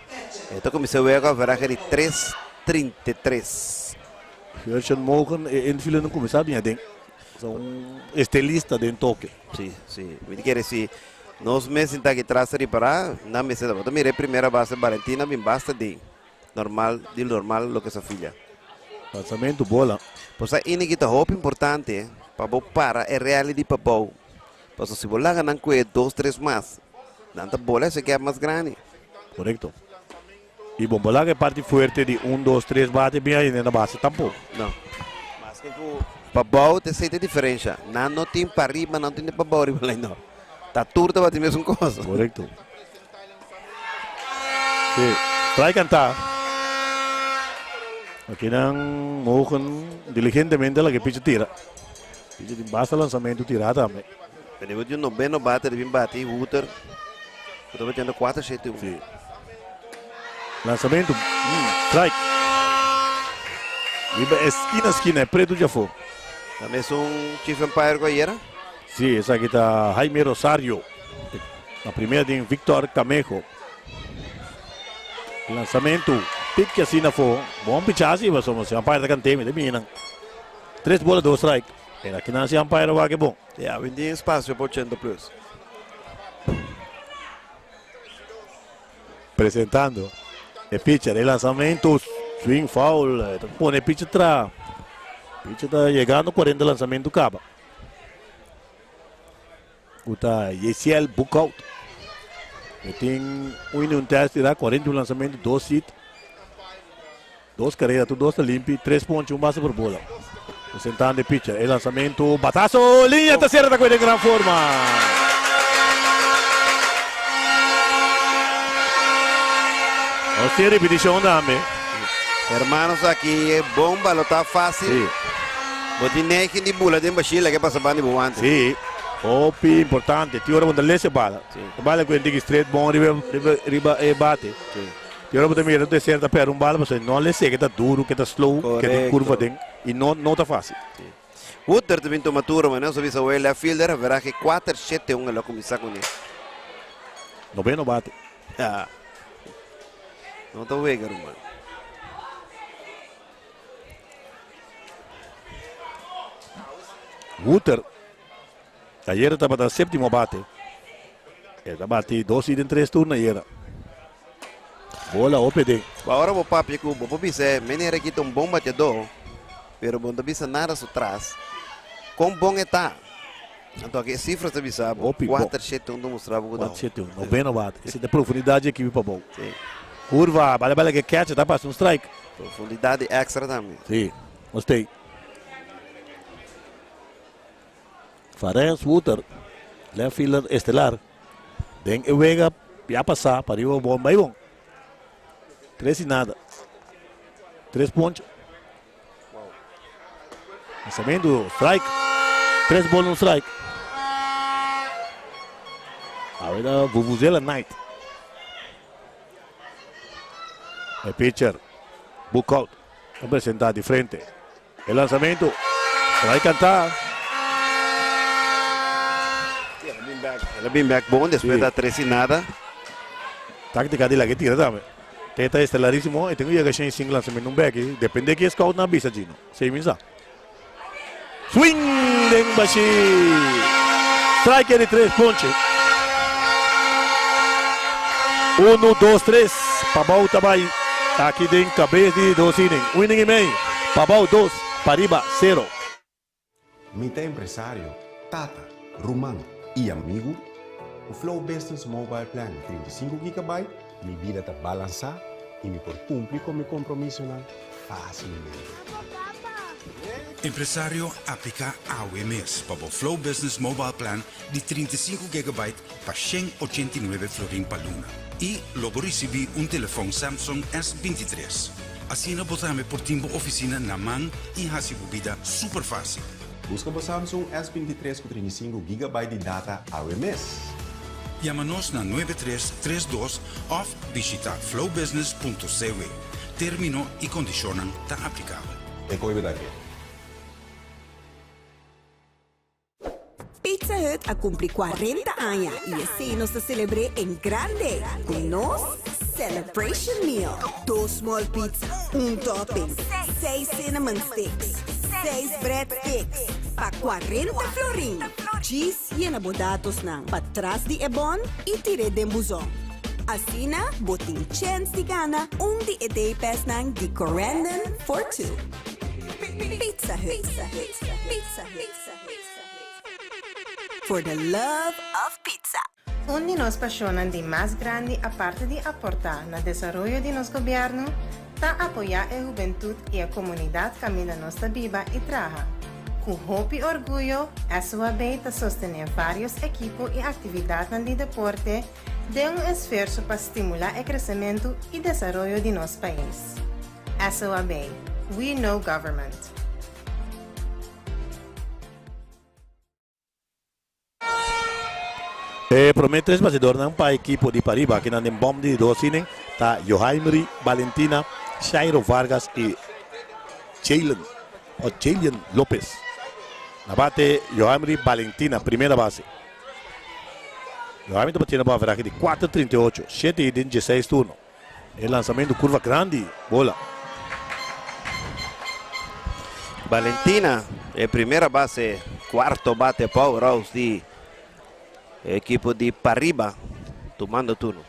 E ta kuminsá wega ku averahe di tres 33. Gershon Mogen e infielder no kuminsá bin aden. Ta un estelista den toke. Sí, sí. Mi ta kere si nos mes sinta aki tras ta ripará, nan mester tabata mira e primera base Valentina bin basta di normal, di normal loke sa filla. Lanzamentu bola. Por sa ini ki ta hopi importante pa bo para e rally di pabou. Pasobra si bo laga nan kue dos, tres mas, nan ta bola esei gap mas grandi. Korekto. Y bon por laga e parti fuerte di un, dos, tres bate bin ahi na base tampoco. No. Maske cu pabou ta esey ta e diferencia. Nan no tin pariba, nan no tin di pabou riba ley no. Ta tur ta bati mesun cos. Correcto. Si. Try canta. Aki nan mogen diligentemente laga e picha tira. Picha tin basta lanzamento tira tambe. Benibo di un noveno bate di bin bati Wouter. Cu ta batiendo cuatro shete un. Si. Lanzamento, strike. Riba eskina skina, e pretu djafó. Ta mesun chief umpire cu ayera? Si, esaki ta Jaime Rosario. Na primera den Victor Camejo. Lanzamento, tiki asina afó. Bon picha si, pasobra si umpire ta kant'é, mi ta bini nan. Tres bola, dos strike. Pero akinan si umpire a wak e bon. Ya, bini espacio pa ochenta plus. Presentando e pitcher, e lanzamento, swing foul, ta pone e pitcher tra. Pitcher ta yegando 40 lanzamento caba. Cu ta Yesiel Boekhoudt. E tin un inning un test tira, 41 lanzamento, dos hit. Dos carrera, tur dos ta limpi, tres ponche, un base por bola. Presentando e pitcher, e lanzamento, batazo, linea tercera ta coge den gran forma. Nos tin repeticion tambe. Hermanos aki e bomba lo ta facil. Sí. Bo tin negen di bula den bashila ke pasa banda di bo wante. Sí. Hopi importante. Tin ora bo ta lesa e bala. Sí. E bala ku e straight bon riba, riba, riba e bate. Sí. Y ora bo ta mira ta ser ta perde un bala pasobra no lese ke ta duro, ke ta slow, ke tin curva den y no no ta facil. Sí. Wouter ta bin tuma turno, ma nos a bisa awor e left fielder, averahe kuater shete un el a kuminsá kuné. Noveno bate. Ja. No ta wega, ruman. Wouter. Ayera tabata séptimo bate. E ta bati dos hit den tres turno ayera. Bola hopi den. Ora bo papia ku bo por bisa meneer aki ta un bon bateadó, pero bo no ta bisa nada su tras. Kon bon e ta? Anto aki e sifras ta bisa bo. Hopi bon. Kuater shete un ta mustra bo ku ta. Kuater shete un. Noveno bate. Esei ta profundidat dje ekipo pa bou. Si. Kurva, bale bale ke catcher ta pasa un strike. Profundidat di extra tambe. Si. Nos tei. Farens Wouter, left fielder estelar, den e wega ya pasá pa riba bon bai bon. Tres i nada. Tres poncho. Lanzamiento, strike. Tres bola, un strike. Ahora Vuvuzela Knight. E pitcher, Boekhoudt, a presenta di frente. E lanzamento. Strike cantá. El a bin bek bon despues da tres i nada. Táctica di laga e tira tambe. Te ta estelarísimo e tin ku yega shen sin lanzamento un bek. Depende ki e scout nan bisa Gino. Sei mi sa. Swing den bashi. Strike di tres ponche. Uno, dos, tres. Pabou ta bai aki den kabes di dos inning. Un inning i mei. Pabou dos, pariba sero. Mi ta empresario, tata, ruman i amigu. Ku Flow Business Mobile Plan di 35 gigabyte, mi bida ta balansá i mi por kumpli ku mi kompromisonan fásilmente. Empresario, apliká awe mes pa bo Flow Business Mobile Plan di 35 gigabyte pa 189 florin pa luna i lo bo risibí un telefòn Samsung S23. Asina bo tambe por tin bo ofisina na man i hasi bo bida super fásil. Buska bo Samsung S23 ku 35 gigabyte di data awe mes! Yama nos na 9332 òf bishitá flowbusiness.cw. Término i kondishonnan ta aplikabel. E koe bo ta ke? Pizza Hut a cumpli 40 aña y esey nos ta celebr'é en grande cu nos Celebration Meal. Dos small pizza, un topping, seis cinnamon sticks, seis bread sticks pa 40 florin. Djis yena bo datosnan patras di e bon y tir'é den buzon. Asina bo tin chens di gana un di e day passnan di Corendon for Two. Pizza Hut. Pizza Hut. For the love of pizza. Un di nos pasionnan di mas grandi aparte di aporta na desaroyo di nos gobierno ta apoya e hubentud y e comunidad caminda nos ta biba y traha. Cu hopi orguyo SUAB ta sostene varios ekipo y actividadnan di deporte den un esfuerso pa stimula e crecemento y desaroyo di nos pais. SOAB, We Know Government. E prome tres basedornan pa ekipo di Pariba kinan den bom di dos inning ta Johaimry Valentina, Shairo Vargas y Jalen o Jalian Lopez. Na bate Johaimry Valentina, primera base. Johaimry ta batiendo pa averahe di 4.38, 7 hit den 16 turno. E lanzamento curva grandi, bola. Valentina, e primera base, cuarto bate powerhouse di equipo di Pariba, tomando turno.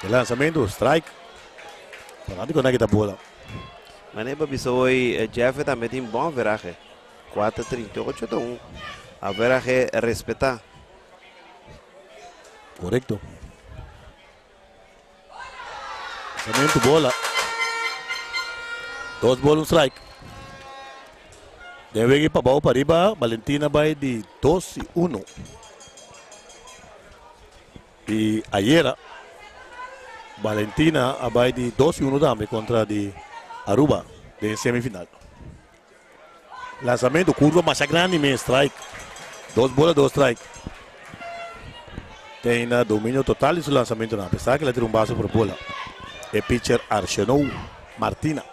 E lanzamento, strike. Parante con ta bola. Manera bisa hoy Jeff tambe tin bon averahe. 4.38 ta un averahe respetá. Korekto. Lanzamento bola. Dos bola un strike. Den wega pa bou pa riba Valentina bai di 2-1. I ayera Valentina a bai di 2-1 tambe kontra di Aruba den semifinal. Lanzamento curva masha grandi mes strike. Dos bola, dos strike. Tin dominio total di su lanzamento a pesar ku el a tira un base por bola. E pitcher Arsenou Martina.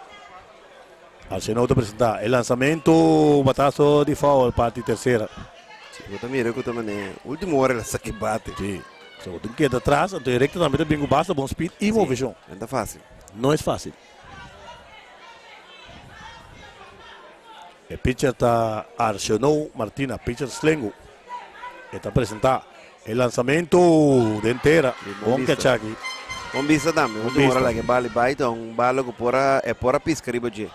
Arsenou ta presentá e lanzamento batazo di foul parti tersera. Si, bo ta mira ku ta manera último ora el a saki bate. Si, so bo tin keda atras, anto e rekta tambe ta bin ku basta bon speed i moveshon. No ta fásil. No es fásil. E pitcher ta Arcionou Martina, pitcher slengu. E ta presentá e lansamento den tera. Bon catch aki. Bon bista tambe. Bon Último ora bista. laga e bal i bai ta un balo ku por a e por a piska riba dje.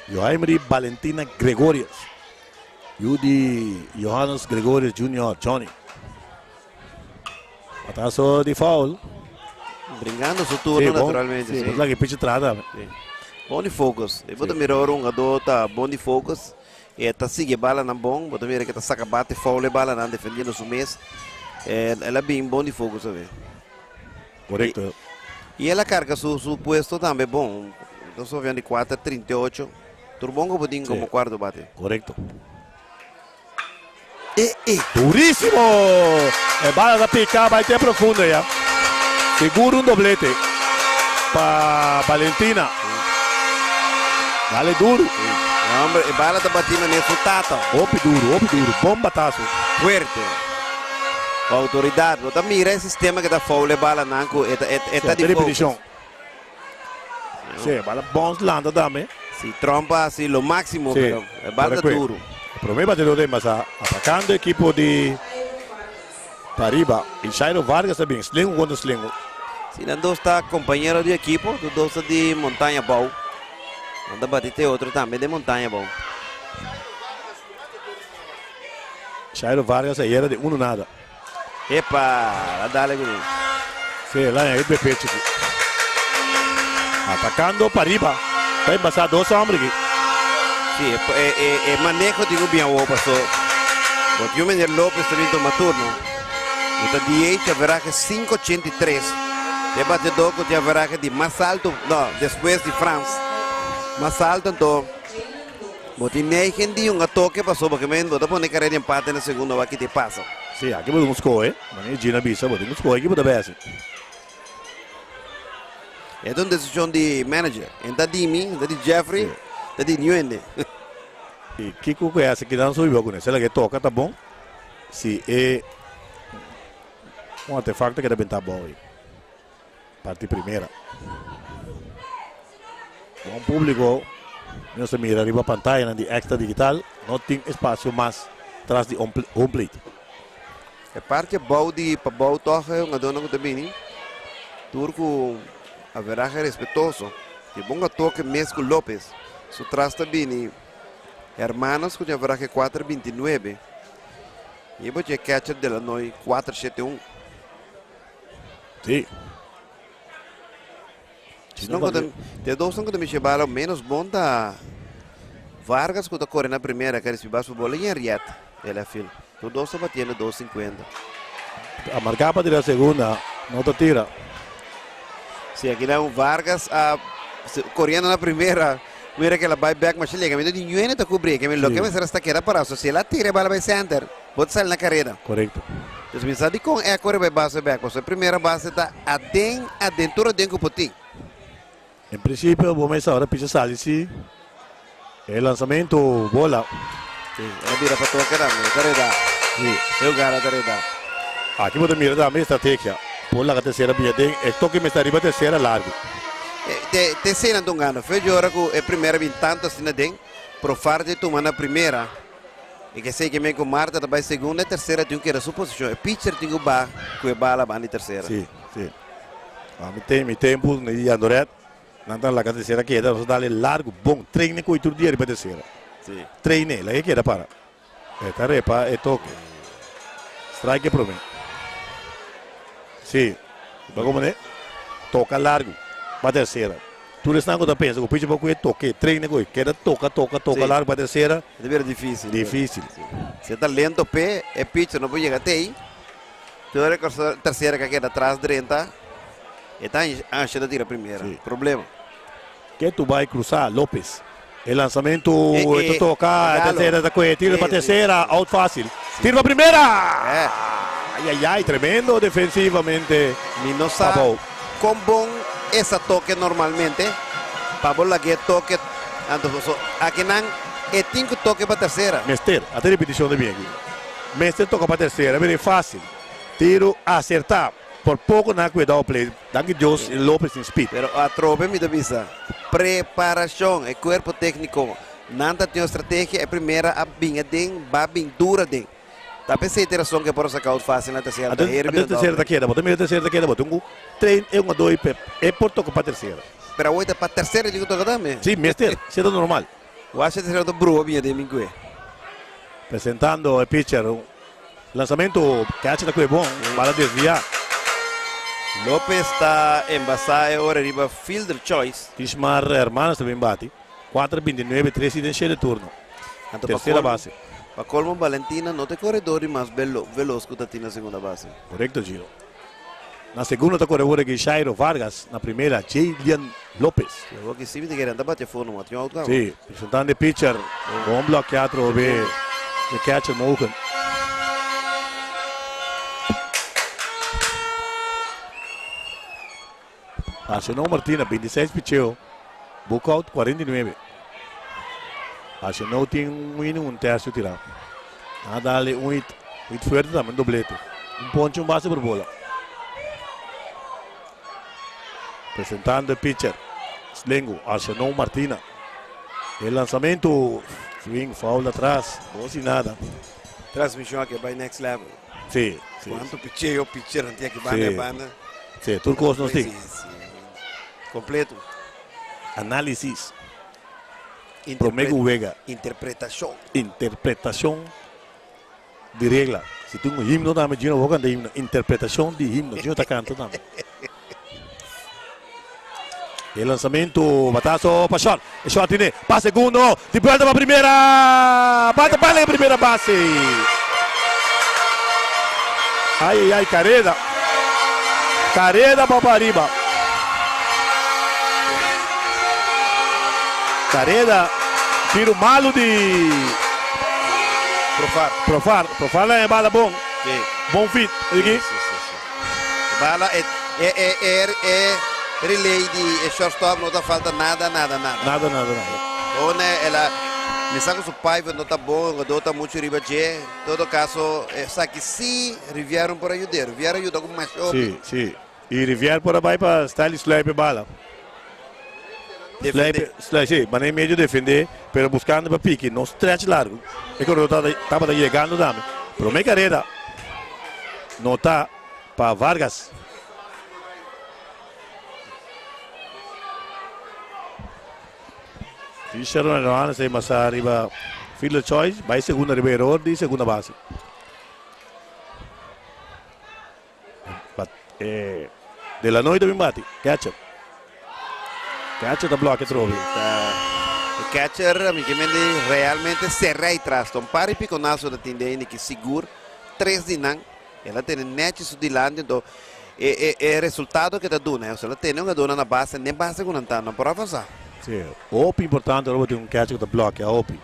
Johaimry Valentina Gregorius, yu di Johannes Gregorius Junior, Johnny. Batazo di foul. Bringando su turno Sí, bon. naturalmente. Sí, Sí. bo laga e pitcher traha tambe. Sí. Bon di focus. E bo ta mira ora un hungador ta bon di focus. E ta sigui e balanan bon. Bo ta mira ke ta saka bate foul e balanan defendiendo su mes. El a bin bon di focus awe. Korekto. I el a karga su su puesto tambe bon. Nos ta di kuater 38. Tur bon ku bo tin komo kuarto bate. Korekto. E e. Durísimo! E bala ta pika bai te profundo ya. Sigur un doblete pa Valentina. Dale duro. E homber e bala ta bati manera su tata. Hopi duro, hopi duro. Bon batazo. Fuerte. Ku outoridat. Bo ta mira e sistema ku ta foul e balanan ku e ta e ta di focus. Sí, e bala bons lanta tambe. Si Trump a hasi lo máximo, Sí, pero e bala ta correcto. duro. E prome batedor den basa atacando ekipo di Pariba. Y Jairo Vargas ta bin slingo contra slingo. Si nan dos ta compañero di ekipo, tur dos ta di Montaña Bou. Nan ta bati te otro tambe den Montaña Bou. Jairo Vargas ayera di uno nada. Epa! A dale ku mi. Sí, el a hit pecho aki. Atacando pariba. Ta embasá dos hombre aki. Sí, e, e, e maneho tin ku bin awor paso. Bo tin meneer Lopez ta bin tuma turno. Bo ta DH averahe 5.83. E batedor ku tin averahe di mas alto, no, despues di Frans. Mas alto anto. Bo tin negen di un a toke pasobra ke men bo ta pone kare di empate na segundo wak ki te pasa. Si, aki bo tin un skohe, manera Gina a bisa, bo tin un skohe ki bo ta besi. E ta un desishon di manager. En ta di mi, en ta di Jeffrey, en ta di niun hende. I kiko ku e hasi kinan su biba kuné? Si el a ke toka ta bon, si e un artefakto ke ta benta abou ei. Parti primera. Bon publico nos ta mira riba pantayanan di Extra Digital. No tin espacio mas tras di home plate. E parti abou di pabou tog e hungadornan ku ta bini tur ku averahe respetoso. Di bon a toke mes ku Lopez. Su tras ta bini Hermanos ku tin averahe kuater 29. I e bochi e catcher Delanoy kuater shete un. Sí. Si no ku te dos ku ta mishi bala menos bon ta Vargas ku ta kore na primera ka risibi bas bola i Henriette e left field. Tur dos ta batiendo 2.50. A marca pa tira segunda, no ta tira. Si aki nan Vargas a koriendo na primera mira ke la bai back masha lega mi di ñuene ta kubri ke mi loke mester sta keda para so si el a tira e bala bai center bo ta sali na kareda. Korekto. Dus mi sa dikon e a kore bai base bek pasobra e primera base ta aden aden tur aden ku por tin. En prinsipio bo mester ora picha sali si e lansamento bola. Si, el a bira pa toke tambe, e ta reda. Si. E hugada ta reda. Aki bo ta mira tambe e strategia. Por laga tercera bia den e toke mester riba tercera largo. Te te esena ta un gana. Fe ora ku e primera bin tantu asina den, Profar di tuma na primera. E ke sei ke men ku Marta ta bai segunda e tercera tin ku keda su posishon. E pitcher tin ku ba ku e bala banda di tercera. Si, si. Mi ten mi tempu di Jandoret, nan ta laga tercera keda, nos a dale largu, bon, traine ku e tur dia riba tercera. Si. Traine, laga e keda para. E ta repa e toke. Strike e prome. Si, bo komo ne? Toka largu pa tercera. Tur esnan ku ta pensa ku pichi por ku e toke, traine ku e keda toka, toka, toka Si. largu pa tercera. E ta bira dificil. Dificil. Si e ta lento p'e, e pitcher no por yega te ei. Tur e tercera ka keda tras drenta, e ta ansha ta tira primera. Si. Problema. Ke tu bai cruza Lopez. E lanzamento E, e ta e, toca, e regalo. tercera ta coge, tira Si, pa si. tercera, out facil. Tira pa primera! Eh. Ay, ay, ay, tremendo defensivamente. Mi no sa Pabou. kon bon esa toke normalmente. Pabou lag'é toke. Anto so akinan E tin ku toke pa tersera. Mester, ata e ripitishon ta bin aki. Mester toka pa tersera, bira e fásil. Tiro asertá. Por poko nan a kueda op play. Danki Dios Lopez tin speed. Pero atrobe mi ta bisa, preparashon, e kuerpo tékniko, nan ta tin un strategia, e primera a bin aden, ba bin dura aden. Ta p'esei ta e rason ku e por a saka out fásil na tersera, ta heri Anto bira tersera ta doble. keda, bo ta mira tersera ta keda, bo tin ku train e un a doi p'e e por toka pa tersera. Pero awor ta pa tersera e tin ku toka tambe. Si, mester, esei ta normal. Wak si e tersera ta brua bin aden bin ku e. Presentando e pitcher. Lanzamento, catcher ta koe bon, bala desvia. Lopez ta embasa e ora riba fielder choice. Ismar Hermanos ta bin bati. Kuater binti nuebe, tres i den shete turno. Anto pa Tercera colmo, base. pa colmo Valentina no ta e corredor di mas belo, veloz cu ta tin na segunda base. Correcto Gino. Na segundo ta core awor aki Jairo Vargas, na primera Jaylian Lopez. Y awor aki si mi ta kere nan ta bati afo no tin out caba. Si, presentando e pitcher, bon blokea atrobe e catcher Mogen. Arsenal Martina, 26 picheo, book out 49. Arsenal tin un inning un tercio tirá. Nan a dale un hit, un hit fuerte tambe, un doblete. Un ponche, un base por bola. Presentando e pitcher, Slengo, Arsenal Martina. E lanzamento, swing, foul atras, dos y nada. Transmision aki a bay next level. Sí, sí. Cuanto picheo, pitcher nan tin aki banda Sí. e banda. Sí, tur cos nos tin. Sí, sí. Completo. Análisis. Promé ku wega. Interpretashon. Interpretashon di regla. Si tin un himno tambe, Gino bo kanta himno. Interpretashon di himno. Gino ta kanta tambe. E lansamentu, bataso pa short. E short tine pa segundo, di buelta pa primera. Bate bala en primera base. Ay, ay, ay, careda. Careda pa pariba. Careda, tiro malo di Profar. Profar. Profar la e bala bon. Sí. Bon fit. Sí, sí, sí, sí. Bala e e e e e relay di e shortstop no ta falta nada nada nada. Nada nada nada. One el a mi sa ku su pivot no ta bon, jugador ta mucho riba dje. Todo caso esaki si Rivier no por a yud'é. Rivier a yuda ku masha hopi. Sí, sí. Y Rivier por a bai pa Stanley sluip e bala. Defendé. Sluip, sí, manera medio defendé, pero buscando pa piki, no stretch largo. E corredor tabata yegando tambe. Prome carrera nota pa Vargas. Fisher Johannes a masa riba fielder choice, bai segunda riba error di segunda base. Eh, de la noite bin bati, catcher. Catcher ta bloque trobe. Ta e catcher a mi ke mende realmente serra y tras. Un par y piconazo ta tin de ki sigur tres di nan. El a tene nechi su dilanti entonces e, e, e resultado que ta duna, o sea, el a tene un duna na base, ne base ku nan ta, no por avansa. Sí, hopi importante ora bo tin un catcher ku ta bloque, hopi.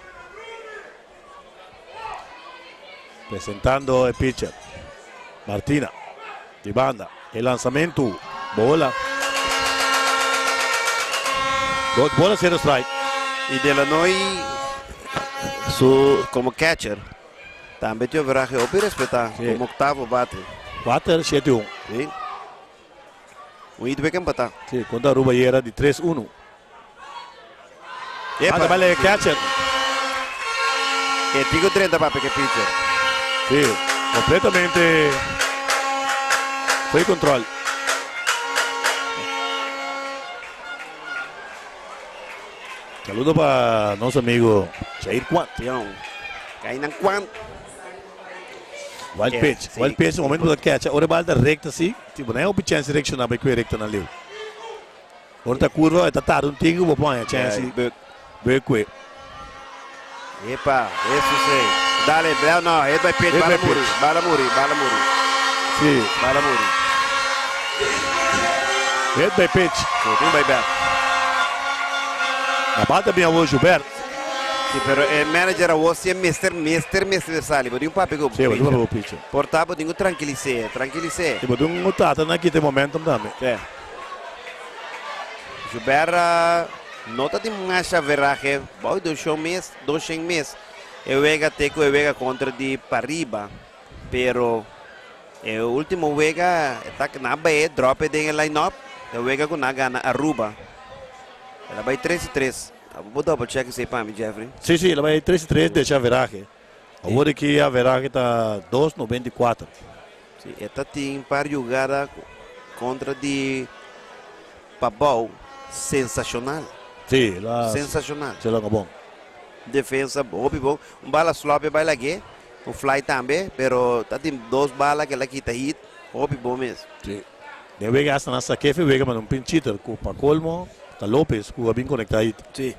Presentando e pitcher. Martina. Di banda. E lanzamento. Bola. Dos bola, cero strike. Y Delanoy su como catcher tambe tin average hopi respeta Sí. como octavo bate. 4, 7, 1. Sí. Un hit bek empata. Sí, contra Aruba y era di 3-1. Epa. Manda bale catcher. E tigo 30 papi que pitcher. Sí, completamente fue control. Saludo para nuestro amigo Jair Kwan. Tião. Kainan Kwan. Wild É, pitch. sim. Wild pitch, no momento da catch. Ora bala recta assim, tipo, não é uma chance direcionar para recta na liu. Ora tá curva, tá tarde um tigo, vou pôr a chance. É, Beque. Epa, isso sim. Dale, não, não, hit by pitch, Hit bala by muri, pitch. bala muri, bala muri, Sim. bala muri. Hit by pitch. Sim, by back. Na bata bem o Gilberto. Sim, pero e manager a você mister, mister, mister sali, mas um papi go. Sim, mas um pitcher. Portavo dingo tranquilice, tranquilice. Tipo, de um tata na aqui tem momentum também. É. Gilberto No ta tin masha averahe, bou di dos mes, 200 mes. E wega te ku e wega kontra di Pariba, pero e último wega ta na bai drop e den e line-up, e wega ku na gana Aruba. El a bai 3-3. Abo double check esei pa mi, Jeffrey. Si, si, el a bai 3-3 den averahe. Awor aki averahe ta 2,94. Si, e ta tin par jugada kontra di Pabou sensashonal. Si, la Sensashonal. Se logra bon. Defensa hopi bon. Un bala sloppy bai lag'é. Un fly tambe, pero ta tin dos bala ku el a kita hit. Hopi bon mes. Si. Den wega hasta nan sakefe wega manda un pinch hitter ku pa kolmo ta Lopez ku a bin konektá hit. Si.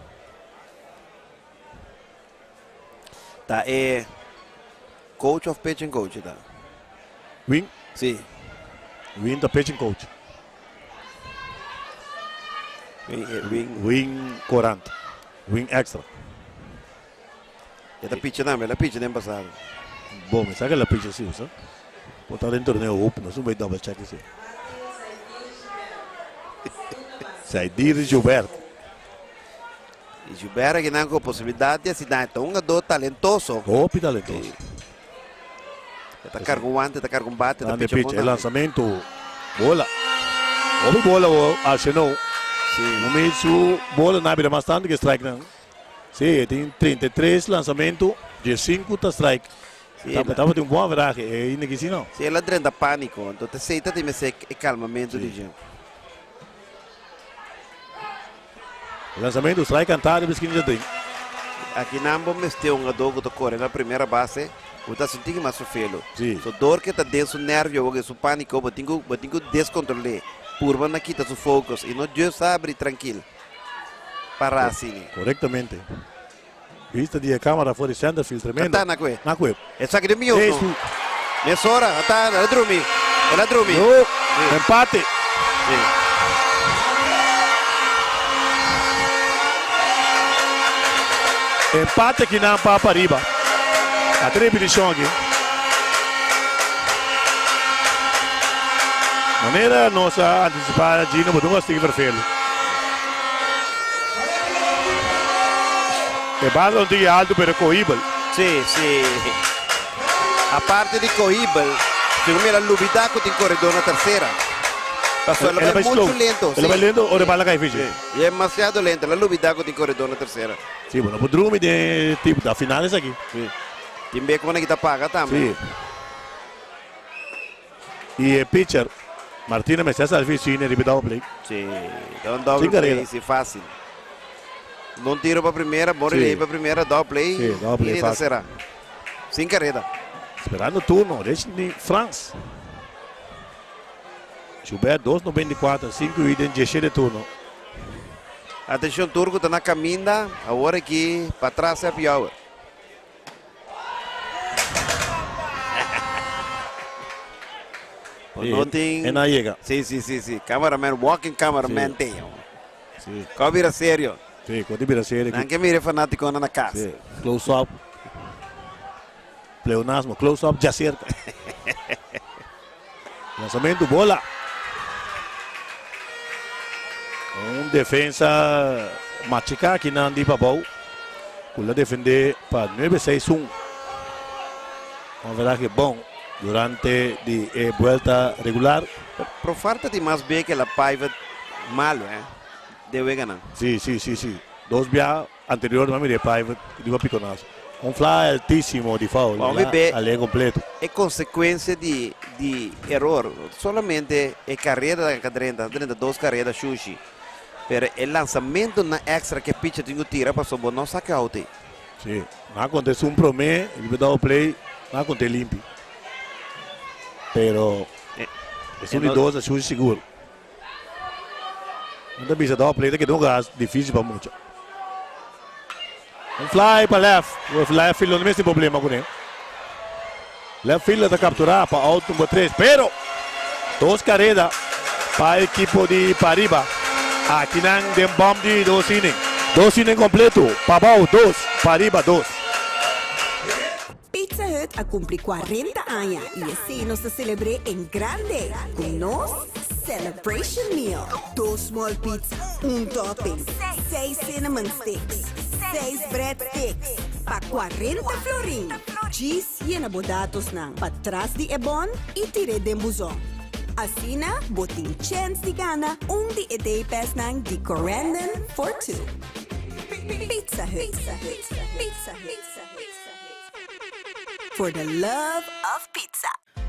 Ta e coach of pitching coach ta? Win? Si. Win ta pitching coach. Win, win. Win Corant. Win extra. E ta pitcha tambe, el a pitcha den pasado. Bon, mi sa ku el a pitcha si, sa. Por ta den torneo open, nos un bai double check esei. Saidir Gilbert. I Gilbert akinan ku posibilidat di hasi daño. Ta un hungadó talentoso. Hopi talentoso. E ta karga un wante, e ta karga un bate, e ta Grande pitcha bon pitch, e tambe. lanzamento. Bola. Hopi bola bo Arsenal. Si. Momento su bola na bira mas tanto ke strike nan. Si, e tin 33 lanzamento, 15 ta strike. Si, Taba taba un bon averahe, e ainda ki si no. Si, el a drenta pániko. Anto ta esei ta tin mester e kalmamentu di dje. Lanzamento, strike kantá riba esquina djaden. Aki nan bo mester un hungadó ku ta kore na primera base, bo ta sinti ki mas sofelo. Si. So dor ke ta den su nervio bo su pániko, bo tin ku bo tin ku deskontrol'é. Purba na kita su focus i no djus abri trankil para asina. Korektamente. Vista di e kamera for di centerfield tremendo. Kantá na kue. Na kue. Esaki den mió no. Mesora ata el a drumi. El a drumi. No. Empate. Si. Empate akinan pa pariba. A ta repetishon aki. Manera nos a antisipá Gino bo ta un kastig vervelu. E bala un tiki alto pero kohibel. Si, si. Aparte di kohibel, si bo mira lubida ku tin koredor na tersera. Pasobra el a bai muchu lento. El a bai lento ora e bala kai fichi. Si, demasiado lento. El a lubida ku tin koredor na tersera. Si, bo no por drumi den e tipo da final esaki. Si. Tin be ku nan kita paga tambe. Si. I e pitcher Martina mester sa difícil sine riba e double play. Si, ta un double play, si fácil. Bon tiro pa primera, bon relay pa primera, double play. Si, double play i ta sera. Sin kareda. Esperando turno, Richney Frans. Joubert 2.94, 5 i den 17 turno. Atenshon tur ku ta na kaminda, awor aki patras happy hour. Sí, No tin. E na yega. Sí, sí, sí, sí. Cameraman, walking cameraman Sí. tin. Sí. Kau bira serio. Sí, kau bira serio. Nan ke mira e fanatikonan na kas. Sí. Close up. Pleonasmo, close up ya cerca. Lanzamento, bola. Un defensa machica aki nan di Pabou. Cu la defende pa 9-6-1. Un averaje bon durante di e vuelta regular. Pero falta di mas be ke la pivot malo, eh. De weganan. Si, si, si, si. Dos bia anterior no mira e pivot riba piconazo. Un fly altísimo di foul. Bon, mi be Ale completo. E consecuencia di di error. Solamente e carrera ta drenta, drenta dos carrera shushi. Pero e lanzamento na extra que pitcher tin cu tira paso bo no saca out ey. Si, nan a conta esun prome, riba double play, nan a conta e limpi. Pero esun di dos a shushi sigur. Nan ta bisa double play ta keda un gas dificil pa mucha. Un fly pa left, left field no mester tin problema cune. Left fielder ta captura pa out number 3, pero dos careda pa equipo di Pariba. Aki nan den bump di dos inning. Dos inning completo, Pabao dos, Pariba dos. Pizza Hut a cumpli 40 aña y esey nos ta celebr'é en grande cu nos. Celebration Meal, dos small pizza, un topping, seis cinnamon sticks, seis bread sticks, pa 40 florin. Djis yena bo datosnan patras di e bon y tir'é den buzon. Asina bo tin chens di gana un di e day passnan di Corendon for Two. Pizza Hut, Pizza Hut, for the love of pizza.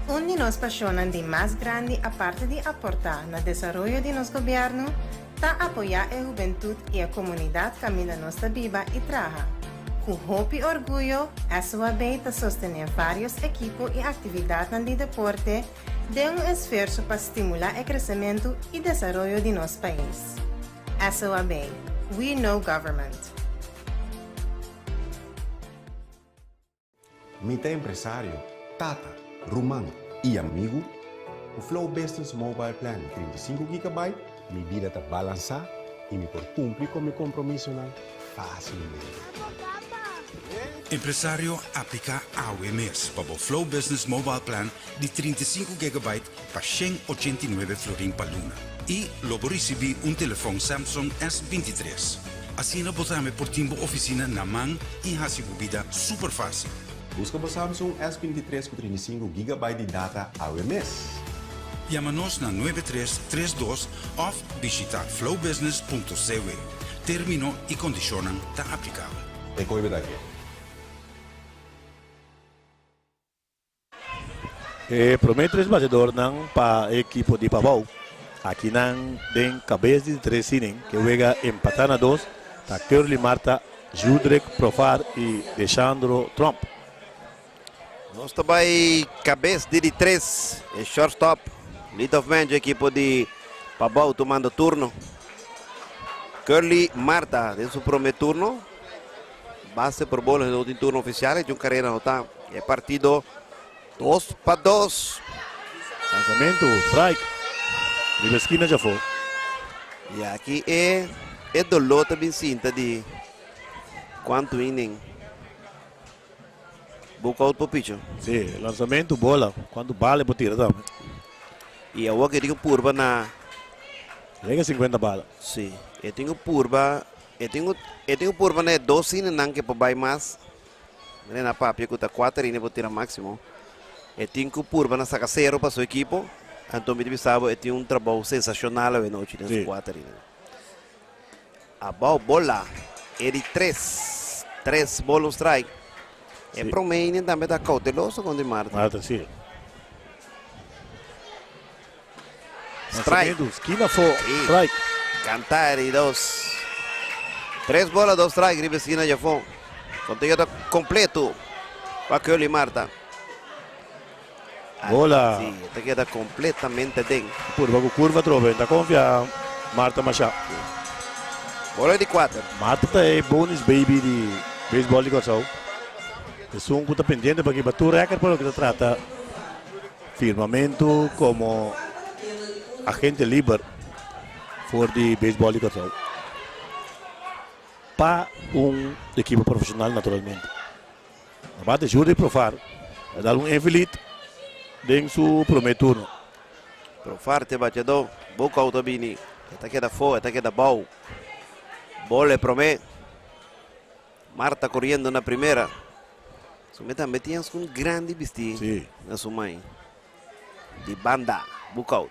Un di nos pasionnan di mas grandi aparte di aporta na desaroyo di nos gobierno ta apoya e hubentud y e comunidad caminda nos ta biba y traha. Cu hopi orguyo SOAB ta sostene varios ekipo y actividadnan di deporte den un esfuerso pa stimula e crecemento y desaroyo di nos pais. SOAB, We know government. Mi ta empresario, tata, ruman i amigu. Ku Flow Business Mobile Plan di 35 gigabyte, mi bida ta balansá i mi por kumpli ku mi kompromisonan fásilmente. Empresario, apliká awe mes pa bo Flow Business Mobile Plan di 35 gigabyte pa 189 florin pa luna i lo bo risibí un telefòn Samsung S23. Asina bo tambe por tin bo ofisina na man i hasi bo bida super fásil. Buska bo Samsung S23 ku 35 gigabyte di data awe mes! Yama nos na 9332 òf bishitá flowbusiness.cw. Término i kondishonnan ta aplikabel. E koe bo ta ke? E prome tres batedornan pa e ekipo di Pabou. Akinan den kabes di tres inning ke wega empatá na dos ta Curly Marta, Judrick Profar i Deshandro Tromp. Nos ta bai kabes di di tres, e shortstop, lead-off man dje ekipo di Pabou tumando turno. Curly Marta den su prome turno. Base por bola den último turno oficial e un carrera anotá. E partido 2-2. Lanzamento, strike. Riba esquina djafó. I aki e e doló ta bin sinta di kuantu inning book out por picho. Sí, lanzamento, bola. Kuantu bala e por tira tambe. I awor ke tin ku purba na. Llega 50 bala. Sí, e tin ku purba. E tin ku e tin ku purba na e dos sinenan ke por bai mas. Mira na papia ku ta kuater ine por tira máksimo. E tin ku purba na saka sero pa su ekipo. Anto mi ta bisa bo e tin un trabou sensashonal awe nochi den su kuater ine. Abou bola e di tres. Tres bola un strike. E prome ine tambe ta kouteloso kontra di Marta. Marta si. Strike. Lanzamiento, skina fo, strike. Cantari dos. Tres bola, dos strike riba esquina djafó. Conteo ta completo pa Curly Marta. Bola. Sí, ta keda completamente den. Purba ku curva atrobe. Ta confia Marta masha. Bola di kuater. Marta ta e bonus baby di baseball di Kòrsou. Esun ku ta pendiente pa kiba tur record pa loke ta trata Firmamentu komo agente liber for di beisbòl di Kòrsou pa un ekipo profeshonal naturalmente. Aparte Jurdy Profar a dal un infilit den su promé turno. Profar te bateadó, bo kou ta bini, e ta keda afó, e ta keda bou. Bol e promé. Marta koriendo na primera. Su me tambe tin un grandi bisti Sí. na su man. Di banda, boekout.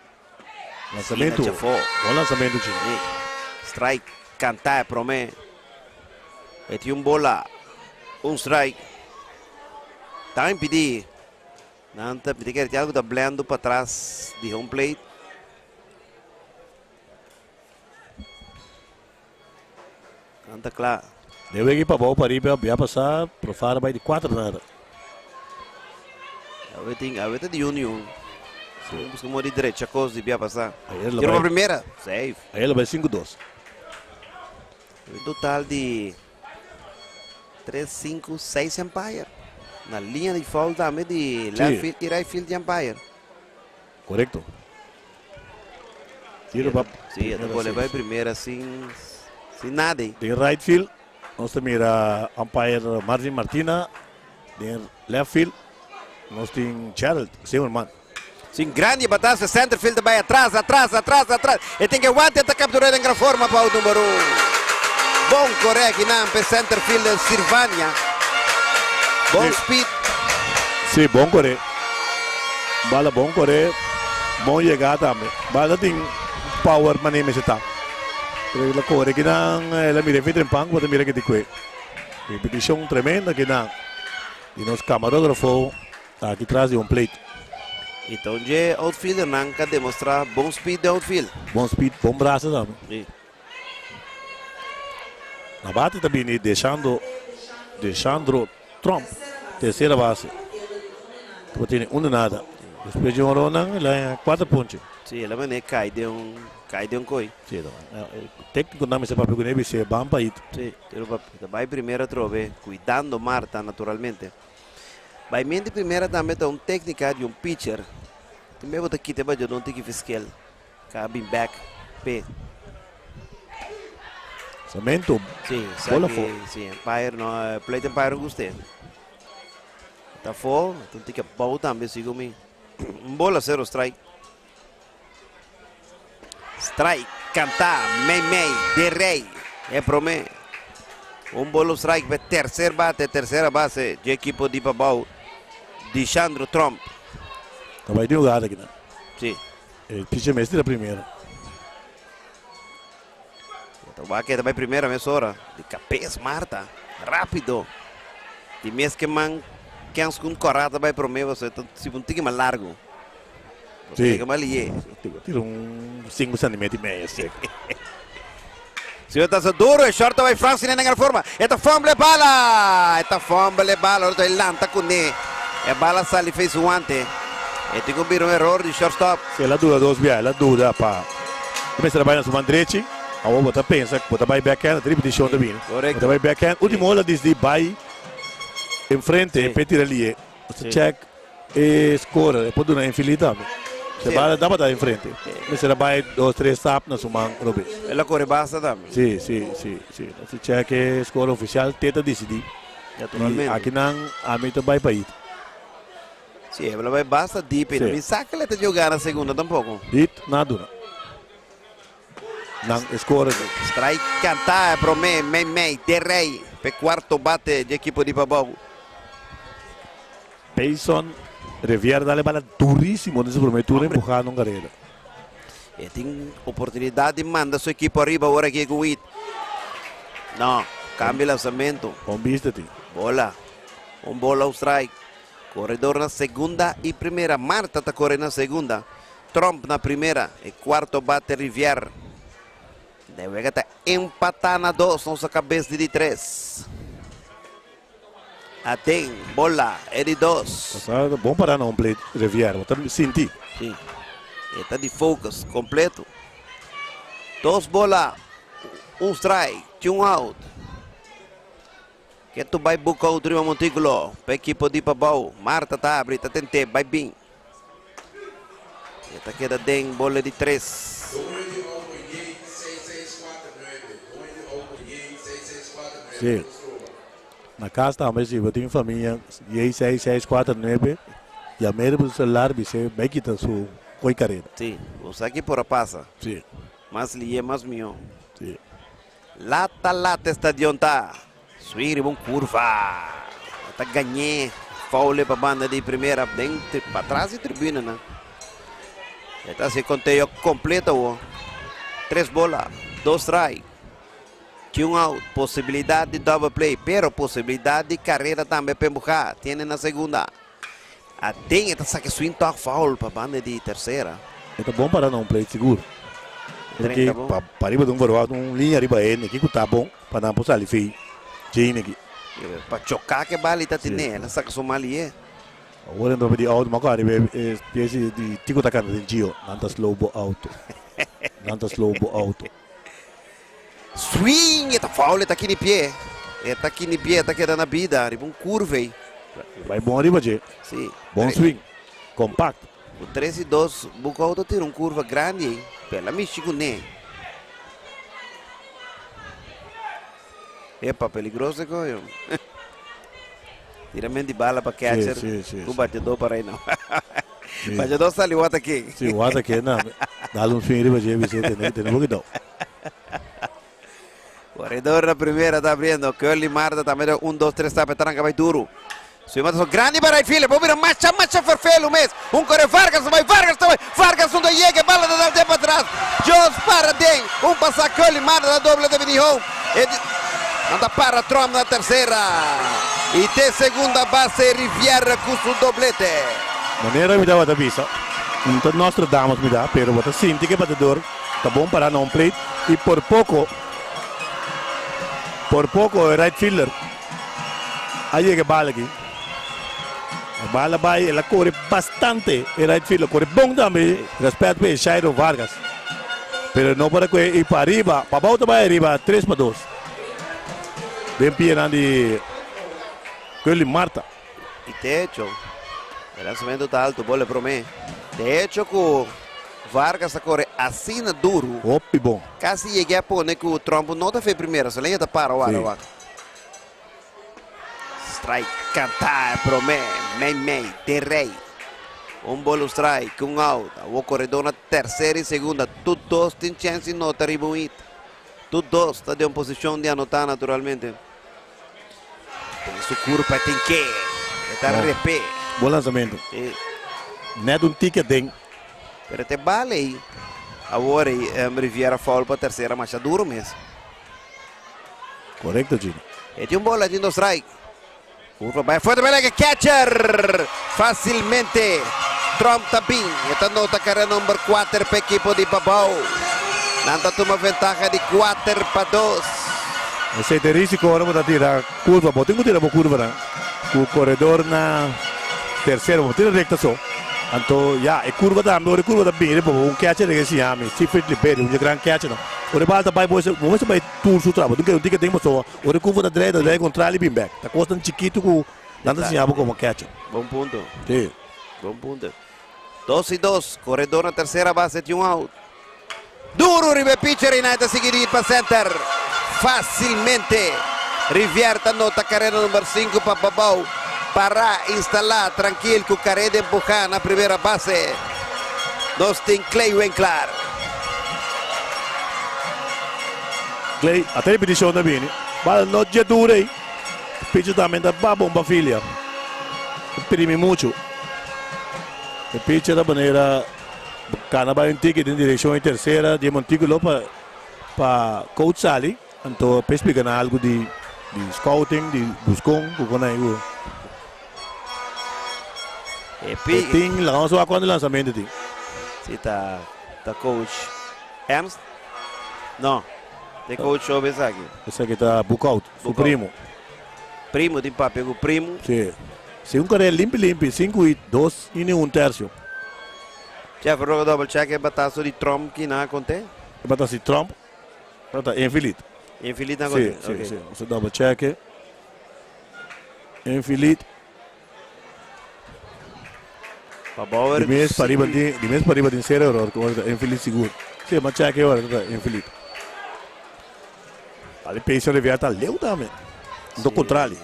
Lanzamento. Esquina chafó. Bon lanzamento, Chino. Sí. Strike, canta e prome. E tin un bola, un strike. Ta impidi. Nan ta pidi kere tin algo ta blendo patras di home plate. Nan ta kla. Den wega pa abou pa riba bia pasa Profar a bai di 4 nada. Awe tin awe ta di un y un. Sí. Busca mo di drecha cos di bia pasa. Ayer la Tiro pa bai. primera. Safe. Ayer la bai 5-2. Un total di 3, 5, 6 umpire. Na linea di foul tambe di left Sí. field y right field di umpire. Korekto. Tiro pa Sí, e ta primera pone bai seis. primera sin sin nada. Den right field nos ta mira umpire Marvin Martina. Den left field nos tin Gerald Zimmerman. Sin grandi batazo, center field bai atras, atras, atras, atras. E tin ku wanta ta kapturá den gran forma pa number 1. Bon kore akinan pa center field Sirvania. Bon speed. Si, bon kore. Bala bon kore. Bon yegada tambe. Bala tin power manera mester ta. El a kore akinan, el a mira e trempan ku mira ku kue. Repetishon tremendo akinan. I nos kamarógrafo aki tras di home plate. Anto, e outfielder nan a demostrá bon speed di outfield. Bon speed, bon brasa tambe. Si. Na bate tambe deshando Deshandro Trump, tersera base. Tin un nada. Despues di un run, el a kuater punto. Si, el a kai den un koi. Si, tékniko nan mester papia kuné bis'é ban pa hit. Si, pero bai primera trobe, kuidando Marta naturalmente. Bai mente primera tambe ta un téknika di un pitcher. Tambe bo ta kita pa no tiki fiskal. Cabin back P. Samento. Si, Bola sabe, fo. Si, umpire no, plate umpire gust'é. Ta fo, anto tiki bou tambe sigun mi. Un bola zero strike. Strike, kanta, mei mei, de rei. E promé. Un bola strike pa terser bate, tersera base di ekipo di Pabou. Di Chandro Trump. Ta bai di lugá aki, no? Si. E pitcher mester primero. Anto bai tambe primera mesora. Di kabes Marta. Rápido. Di mes ku man kens ku korata bai promé bo ta si un tiki mas largu. Si. Pega mas lié. Tira un 5 cm i mei asina. Si ta duru, e short bai Francine den forma. E ta fumble bala. E ta fumble bala. Ora lanta kuné. E bala sali fo'i su wante. E tin ku bira un eror di shortstop. Si el a duda dos bia, el a duda pa kuminsá bai na su man drechi. Awor bo ta pensa, bo ta bai backhand, repetishon ta bini. Korekto. Bo ta bai backhand. Último ora disidí bai enfrente, Si. pa tira lié. Si. Check e score, por duna infield tambe. Se Si. bala dá pa enfrente. Mester bai dos, tres stap na su man robes. El a kore basta tambe. Si. Si check e score ofisial, te ta disidí. Naturalmente. Akinan, ami ta bai pa hit. Si, el a bai basta deep. Si. No mi sa ku el ta hunga na segunda tampoko. Hit, nada duna. Nan score. Strike kanta promé mei mei de rei. Pe kuarto bate di ekipo di Pabou. Payson Riviera dale bala durísimo den promé turno empuhando un karera. E tin oportunidat di manda su ekipo ariba awor aki ku hit. No, kambio lansamentu. Bon bista tin. Bola. Un bola un strike. Koredó na segunda i primera. Marta ta kore na segunda. Trump na primera. E kuarto bate Rivier. Debe ta empatá na dos. Nos kabes di tres. Aten, bola, e di dos. Bon pará na home plate Rivier. Ta sinti. Si. Ta di focus kompleto. Dos bola, un strike, un out. Ku tu bai buska otro montikulo. Pa ekipo di Pabou. Marta ta habri, ta tent'é, bai bin. Ta keda den bola di tres. Si. Na kas tambe, si bo tin famia, 6, 6, 4, 9, yam'é pa selular, bis'é, bai kita su koi karera. Si, esaki por pasa. Si. Mas lié, mas mihó. Si. Lata, lata, stadion ta. Swing un kurva. Ta gañ'é. Foul pa banda di primera. Den patras di tribuna, no? Ta e konteo kompleto. Tres bola, dos strike. Un out, posibilidat di double play, pero posibilidat di karera tambe pa empuhá. Tin na segunda. Aten, ta saka swing toque foul pa banda di tersera. Ta bon pará na home plate sigur. Pasobra 30 bon. Pa ariba di un verwacht un liña ariba e aki ku ta bon pa nan por sali fei. Jane aki. Pa choka ku bala ta tene, el a saka su man lié. Awor entra di auto, ma ariba especie di tico ta kanta den Gio, nan ta slow bo auto. Nan ta slow bo auto. Swing, ta foul, ta aki na pia. Ta aki na pia, ta keda na bida, ariba un kurva ei. Bai bon ariba, je. Si. Bon swing. Compact. O 3 i 2, buka auto tira un kurva grandi ei. Pela mishi kuné. Epa, peligroso koyo. Tiramento di bala pa catcher. Si. O batedó pa ei no. Pacha no sali wata ken. Si, wata ken na. Dal un swing riba dje bisé tene tene poquito. Corredor na primera ta abriendo. Curly Marta tambe ta un, dos, tres stap. E tranca bai duro. Swing mata so grandi pa right fielder. Por mira masha masha ferfelu mes. Un corre Vargas ta bai Vargas ta bai. Vargas no ta yega. E bala ta dal den patras. Jones para den. Un pasa Curly Marta ta dobla ta bini home. E nan ta para Trump na tercera. Y te segunda base Riviera cu su doblete. Manera mi tabata bisa, no ta Nostradamus mi ta, pero bo ta sinti cu e batedor ta bon para na un plate y por poco, por poco e right fielder a yega e bala aki. E bala bay, el a core bastante, e right fielder core bon tambe, respet pa e Jairo Vargas. Pero no por a coge y pa ariba, pa abao ta bay ariba, tres pa dos. Den pianan di Curly Marta. Y te hecho, e lanzamento ta alto, bola prome. De hecho cu Vargas a core asina duro. Hopi bon. Casi yega a pone cu Tromp no ta fe primera, solamente ta para wara wak. Strike canta e prome, mei mei, de rey. Un bolo strike, un out. Awo corredor na tercera y segunda. Tur dos tin chance di nota riba un hit. Tur dos ta den un posicion di anota naturalmente. Tin su curpa tin ke. E ta repe. Bon lanzamento. Si. Net un tiki aden. Pero te bale ey. Awor ey Riviera foul pa tercera masha duro mes. Correcto Gino. E tin un bola, tin dos strike. Curva bai fuerte bai laga catcher. Facilmente Trump ta bin. E ta nota carrera number 4 pa equipo di Pabao. Nan ta tuma ventaha di 4 pa 2. Esey ta e risico ora bo ta tira curva. Bo tin cu tira bo curvanan cu corredor na tercero. Bo tira recta so. Anto ya e curva tambe ora e curva ta bini riba bo un catcher ta ke siña mi. Siegfried Liberio un dje gran catcher no. Ora e bal ta bai bo mester bai tur su trabou. Tin ke den pasobra ora e curva ta drei ta drei contrali bin bek. Ta kosnan chikitu ku nan ta siña bo komo catcher. Bon punto. Si. Bon punto. Dos i dos. Koredor na tersera base tin un out. Duro riba e pitcher i nan ta sigui di pa center. Facilmente Rivier ta nota kareda number sinku pa Pabou. Para instalá trankil ku kareda empuhá na primera base. Nos tin Clay Winklaar. Clay, ata repeticion ta bini. Bala no dje duro ey. Pitcher tambe ta ba bon pa filia. Ta primi mucho. E pitcher ta manera cana bay un tiki den direccion di tercera di e monticulo pa pa coach sali. Anto pa explica nan algo di di scouting, di buscon cu con ay cu. E E tin, laga nos wak cuando lanzamento tin. Si ta ta coach Ernst? No, ta e coach Job esaki. Esaki ta Boekhoudt, su primo. Primo tin papia cu primo. Si. Si un carrera limpi limpi, sinku y dos inning un tercio. Jeff Roca double check e batazo di Trump ki nan a conte. E batazo di Trump ta infilit. Infilit nan a conte? Si, si, si. Nos a double check e. Infilit. Pa Bauer. Di mes pariba tin, di mes pariba tin sero error ku ora ta infilit sigur. Si, ma check e ora ta infilit. Ali Payson Rivera ta leu tambe. No kontrali.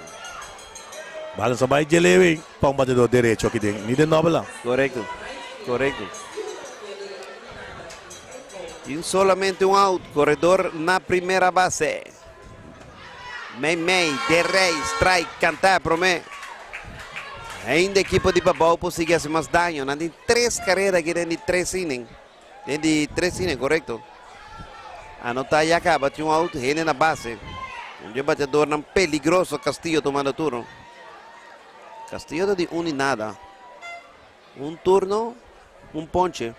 Bala sa bai dje leu ei pa un batedor derecho aki den, ni den nobel. Korekto, korekto. Tin solamente un out, koredor na primera base. Mei mei, de rei, strike, kantá promé. Ainda ekipo di Pabou por sigui hasi mas daño. Nan tin tres karera aki den di tres inning. Den di tres inning, korekto. Anotá ya kaba, tin un out, hende na base. Un di e bateadornan peligroso, Castillo tumando turno. Castillo ta di un i nada. Un turno, un ponche.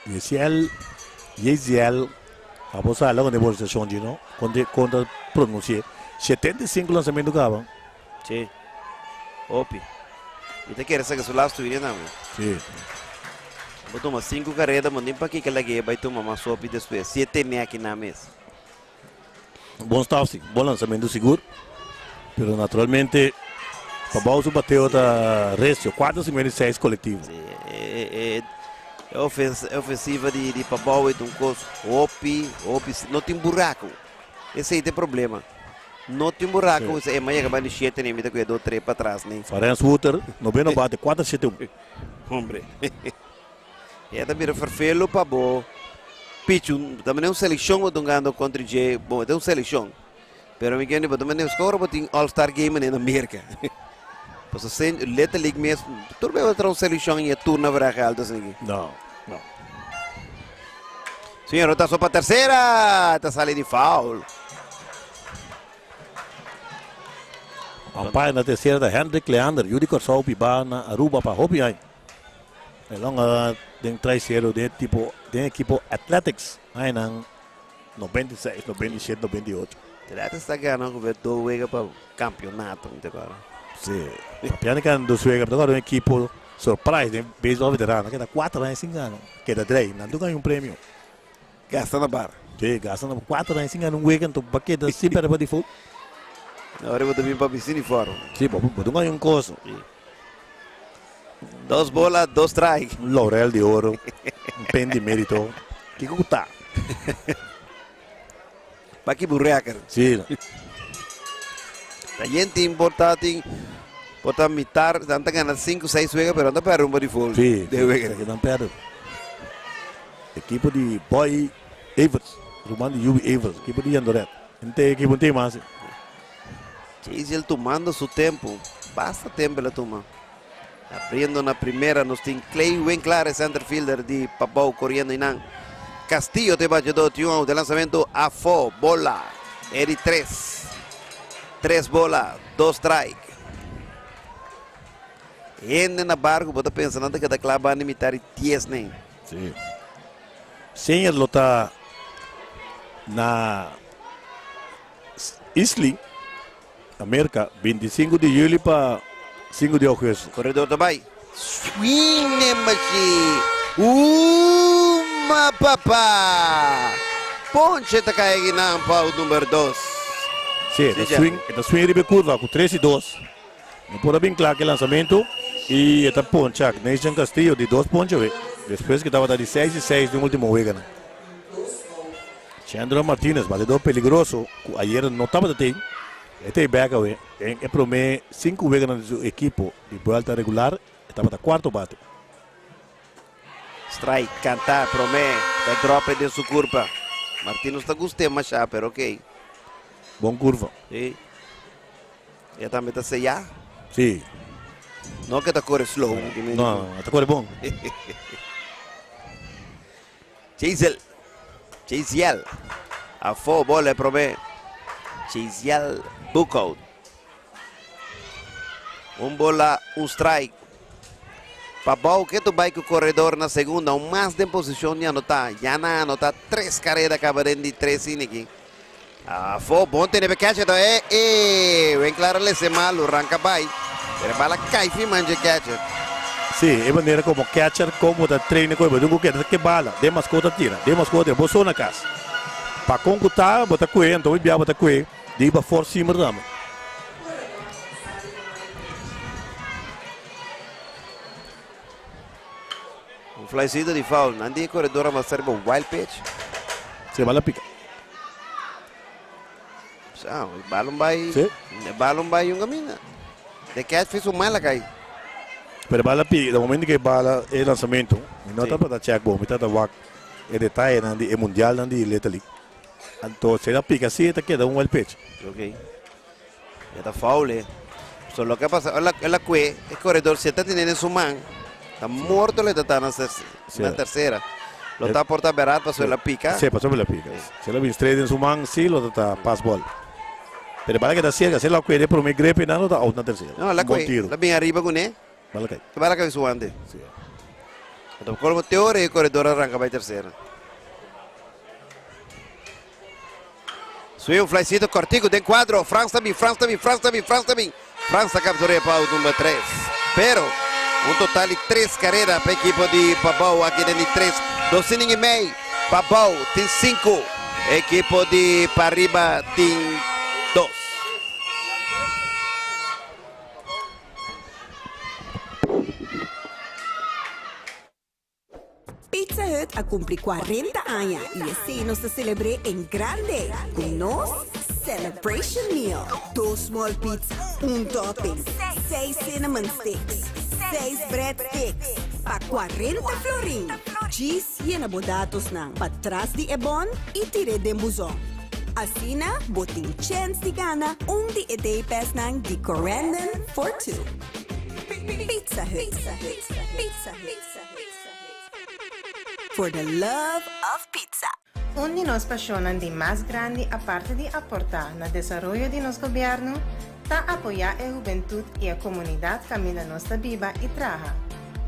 Yesiel, Yeziel, abo sa la con e pronunciacion dje no, con te con ta pronunci'e. 75 lanzamento caba. Sí. Hopi. Mi ta kere saca su lastu inning tambe. Sí. Bo tuma sinku careda, bo ni pakiko lag'e bai tuma mas hopi despues. Si e tene aki nan mes. Bon staf si, bon lanzamento sigur. Pero naturalmente Pabao su bateo ta recio, 4.56 colectivo. Sí, e, e, e ofens, ofensiva di, di Pabao e un cos hopi, hopi, no tin buraco. Esey ta e problema. No tin buraco si e ma yega banda di shete ni mi ta cuida do tre patras ni. Farens Wouter, noveno bate, kuater shete un. Hombre. E ta bira ferfelo pa bo pitch un, ta mane un seleccion bo dungando contra dje, bo ta un seleccion. Pero mi kende bo ta mane score bo tin All Star Game mane na Merca. Paso sen Little League mes, tur be bo tra un seleccion y e turno average alto asina aki. No, no. Señor, rotazo pa tercera, ta sali di foul. Umpire na tercera ta Hendrik Leander, yu di Kòrsou biba na Aruba pa hopi aña. E longa den traisero den tipo den ekipo Athletics añanan 96, 97, 98. Athletics ta gana ku be dos wega pa kampionato, mi ta kòrda. Si, papiando kan dos wega, mi ta kòrda un ekipo surprise den beisbòl veterano keda kuater aña sin gana, keda drei, nan tur gana un premio. Gasta na bar. Sí, gasta na kuater aña sin gana un wega, anto ba keda sin perde pa default. Ora bo ta bin pa bisi uniforme. Sí, bo bo ta gana un cosa. Sí. Dos bola, dos strike. Un laurel di oro, un pen di merito. Kiko ku ta? Pa ki bu record. Sí. Ta yente importa tin por ta mitar, nan ta gana sinku, seis wega, pero nan ta perde un pa default. Sí, De wega. sí, nan perde. Ekipo di Boy Evers, ruman di Yubi Evers, ekipo di Jandoret. Ente ekipo nte mas. Jaziel tumando su tempo. Basta tempo el a tuma. Abriendo na primera nos tin Clay Winklaar, e center fielder di Pabou coriendo inan. Castillo te bateador, tin un out. E lanzamento afo, bola. E di tres. Tres bola, dos strike. Hende na barco bo ta pensa nan ta keda kla banda mitar di dies nen. Sí. Señor lo ta na Isli, Amerika, 25 di juli pa 5 di augustus. Corredor ta bai. Swing e machi. Uma papa! Ponche ta kai akinan pa out number dos. Sí, e ta swing, e ta swing riba e curva ku tres i dos. No por a bin kla ku e lansamento i e ta poncha Nation Castillo di dos ponche awe, despues ku tabata di seis i seis den ultimo weganan. Chandler Martinez, batedor peligroso ku ayer no tabata tin, e ta e bek awe. Den e prome sinku weganan di su ekipo di buelta regular e tabata kuarto bate. Strike kanta prome ta drop e den su kurpa. Martinez ta gust'é masha pero ok. Bon kurva. Sí. E tambe ta seyá. Sí. No ke ta kore slow. No, no, ta kore bon. Chazel. Chaziel. Afó bola e promé. Chaziel Boekhoudt. Un bola, un strike. Pabou ke tu bai ku koredor na segunda. Un mas den posishon di anotá. Ya nan a anotá tres kareda kaba den di tres iniki. Afó, bon tene pe catcher ta e e wen clara lese malu, ranca bai, pero e bala cay fin man dje catcher. Sí, e manera como catcher como ta traina cu e bo cu keda ke bala, den mascota tira, den mascota tira, bo so na cas. Pa con cu ta, bo ta cue, anto bo bia bo ta cue, di ba for simmer tambe. Un flycito di foul. Nan di e corredor a mester riba wild pitch. Sí, bala pica. Sa, e balon bai. Sí. E balon bai un camina. De catch fis un mala kai. Pero bala pica, de momento que bala e lanzamento, mi no Sí. tabata check bo, mi tabata wak e detayenan di e mundialnan di Little League. Anto si e pica así, e ta keda un wild pitch. Ok. E ta foul e. So loke a pasa, el a, el a kue e koredor si e ta tene den su man, ta morto lo e ta ta na Sí. na tersera. Lo ta por ta berat pasobra el a pika. Sí, pasobra el a pika. Si el a bin straight den su man, sí lo ta ta pass ball. Pero e bala keda cerca, si el a kue den prome grepe nan lo ta out na tersera. No, el a Un bon kue, tiro. el a bin ariba kuné. Bala kai. E bala kai su wante. Sí. Anto kolmo te ora e koredor a ranka bai tersera. Swing un flycito cortico den cuadro. Frans ta bin, Frans ta bin, Frans ta bin, Frans ta bin. Frans ta captura e pa out number 3. Pero un total di 3 carrera pa equipo di Pabao aki den di 3. Dos inning y mei. Pabao tin 5. Equipo di Pariba tin 2. Pizza Hut a cumpli 40 aña y esey nos ta celebre en grande cu nos. Celebration Meal, dos small pizza, un topping, seis cinnamon sticks, seis bread sticks, pa 40 florin. Djis yena bo datosnan patras di e bon i tir'é den buzon. Asina bo tin chèns di gana un di e day passnan di Corendon for Two. Pizza Hut, Pizza Hut, for the love of pizza. Un di nos pasionnan di mas grandi aparte di aporta na desaroyo di nos gobierno ta apoya e hubentud y e comunidad caminda nos ta biba y traha.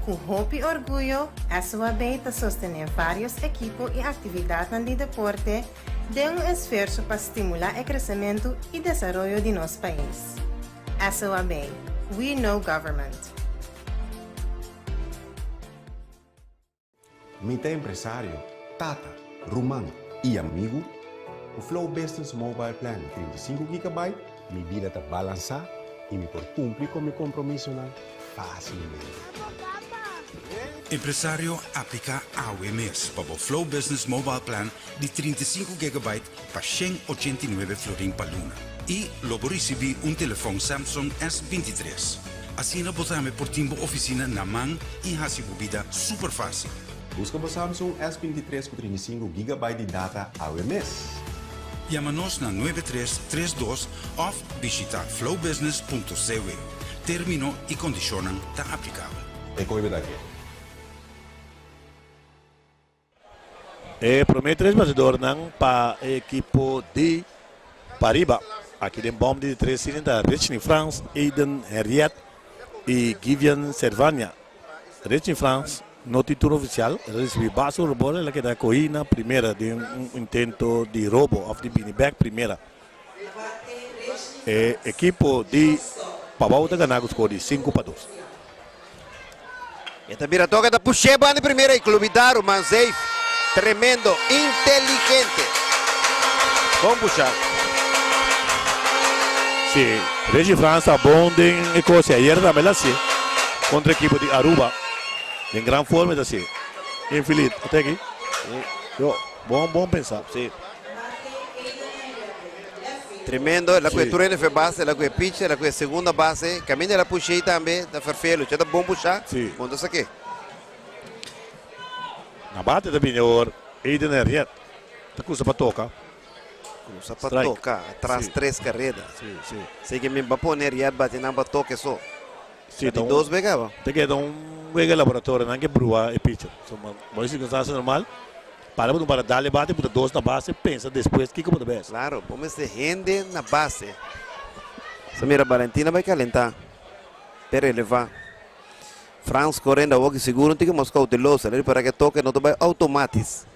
Cu hopi orguyo SOAB ta sostene varios ekipo y actividadnan di deporte den un esfuerso pa stimula e crecemento y desaroyo di nos pais. SOAB, We know government. Mi ta empresario, tata, ruman i amigu. Ku Flow Business Mobile Plan di 35 gigabyte, mi bida ta balansá i mi por kumpli ku mi kompromisonan fásilmente. Empresario, apliká awe mes pa bo Flow Business Mobile Plan di 35 gigabyte pa 189 florin pa luna. I lo bo risibí un telefòn Samsung S23. Asina bo tambe por tin bo ofisina na man i hasi bo bida super fásil. Buska bo Samsung S23 ku 35 gigabyte di data awe mes. Yama nos na 9332 òf bishitá flowbusiness.cw. Término i kondishonnan ta aplikabel. E koe bida ke. E prome tres bateadornan pa e ekipo di Pariba aki den bom di tres inning ta Richney Frans, Aiden Henriette y Givian Servania. Richney Frans no tin turno oficial, el a ricibi base ora bola, el a keda cogi na primera den un intento di robo of di bini bek primera. E ekipo di Pabao ta gana ku skor di 5-2. E ta bira toka ta push'é banda primera i Clubidaru man safe. Tremendo, inteligente. Bon pushá. Si, Reggie Frans ta bon den e kos i ayer tambe el a hasié kontra ekipo di Aruba. Den gran forma e ta hasié. Infield, ata aki. Yo, bon, bon pensá. Si. Tremendo, el a kue tur hende fe base, el a kue pitcher, el a kue segunda base. Kaminda el a push'é tambe ta ferfelu. Cha ta bon pushá, bon ta sak'é. Na bate ta bini awor Aiden Henriette. Ta krusa pa toka. Krusa pa toka, atras tres kareda. Si ke mi ba pone Henriette bati nan pa toke so. Ta di dos be kaba. Ta keda un wega laboratorio, nan ke brua e pitcher. So, bo e sirkunstansia normal. Para bo para dal e bate, bo ta dos na base, pensa despues kiko bo ta bes. Claro, bo mester hende na base. Sa mira Valentina bai calenta p'e releva. Frans correndo awor ki sigur un tiki mas cauteloso, el a ripara ke toke no ta bai automatis.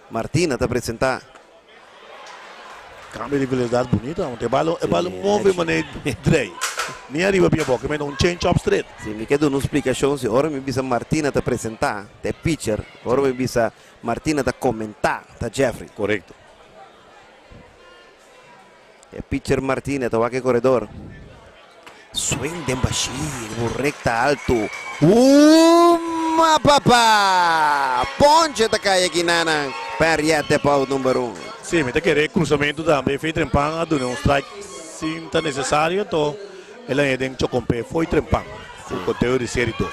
Martina ta presenta. Cambio di velocidad bunito, amo. E balo, e balo move manera drei. Ni ariba bia boca, mena un change up straight. Si, mi ke duna un splicacion si ora mi bisa Martina ta presenta, ta e pitcher, ora mi bisa Martina ta comenta, ta Jeffrey. Correcto. E pitcher Martina ta wak e corredor. Swing den bashí, un recta alto. Uma papa! Ponche ta cay aki nanan pa Henriette pa out number un. Sí, mi ta kere e cruzamento tambe. Fei Trempan a duna un strike sin ta necesario, anto el a haña den Chocompé foi Trempan cu conteo di serie dos.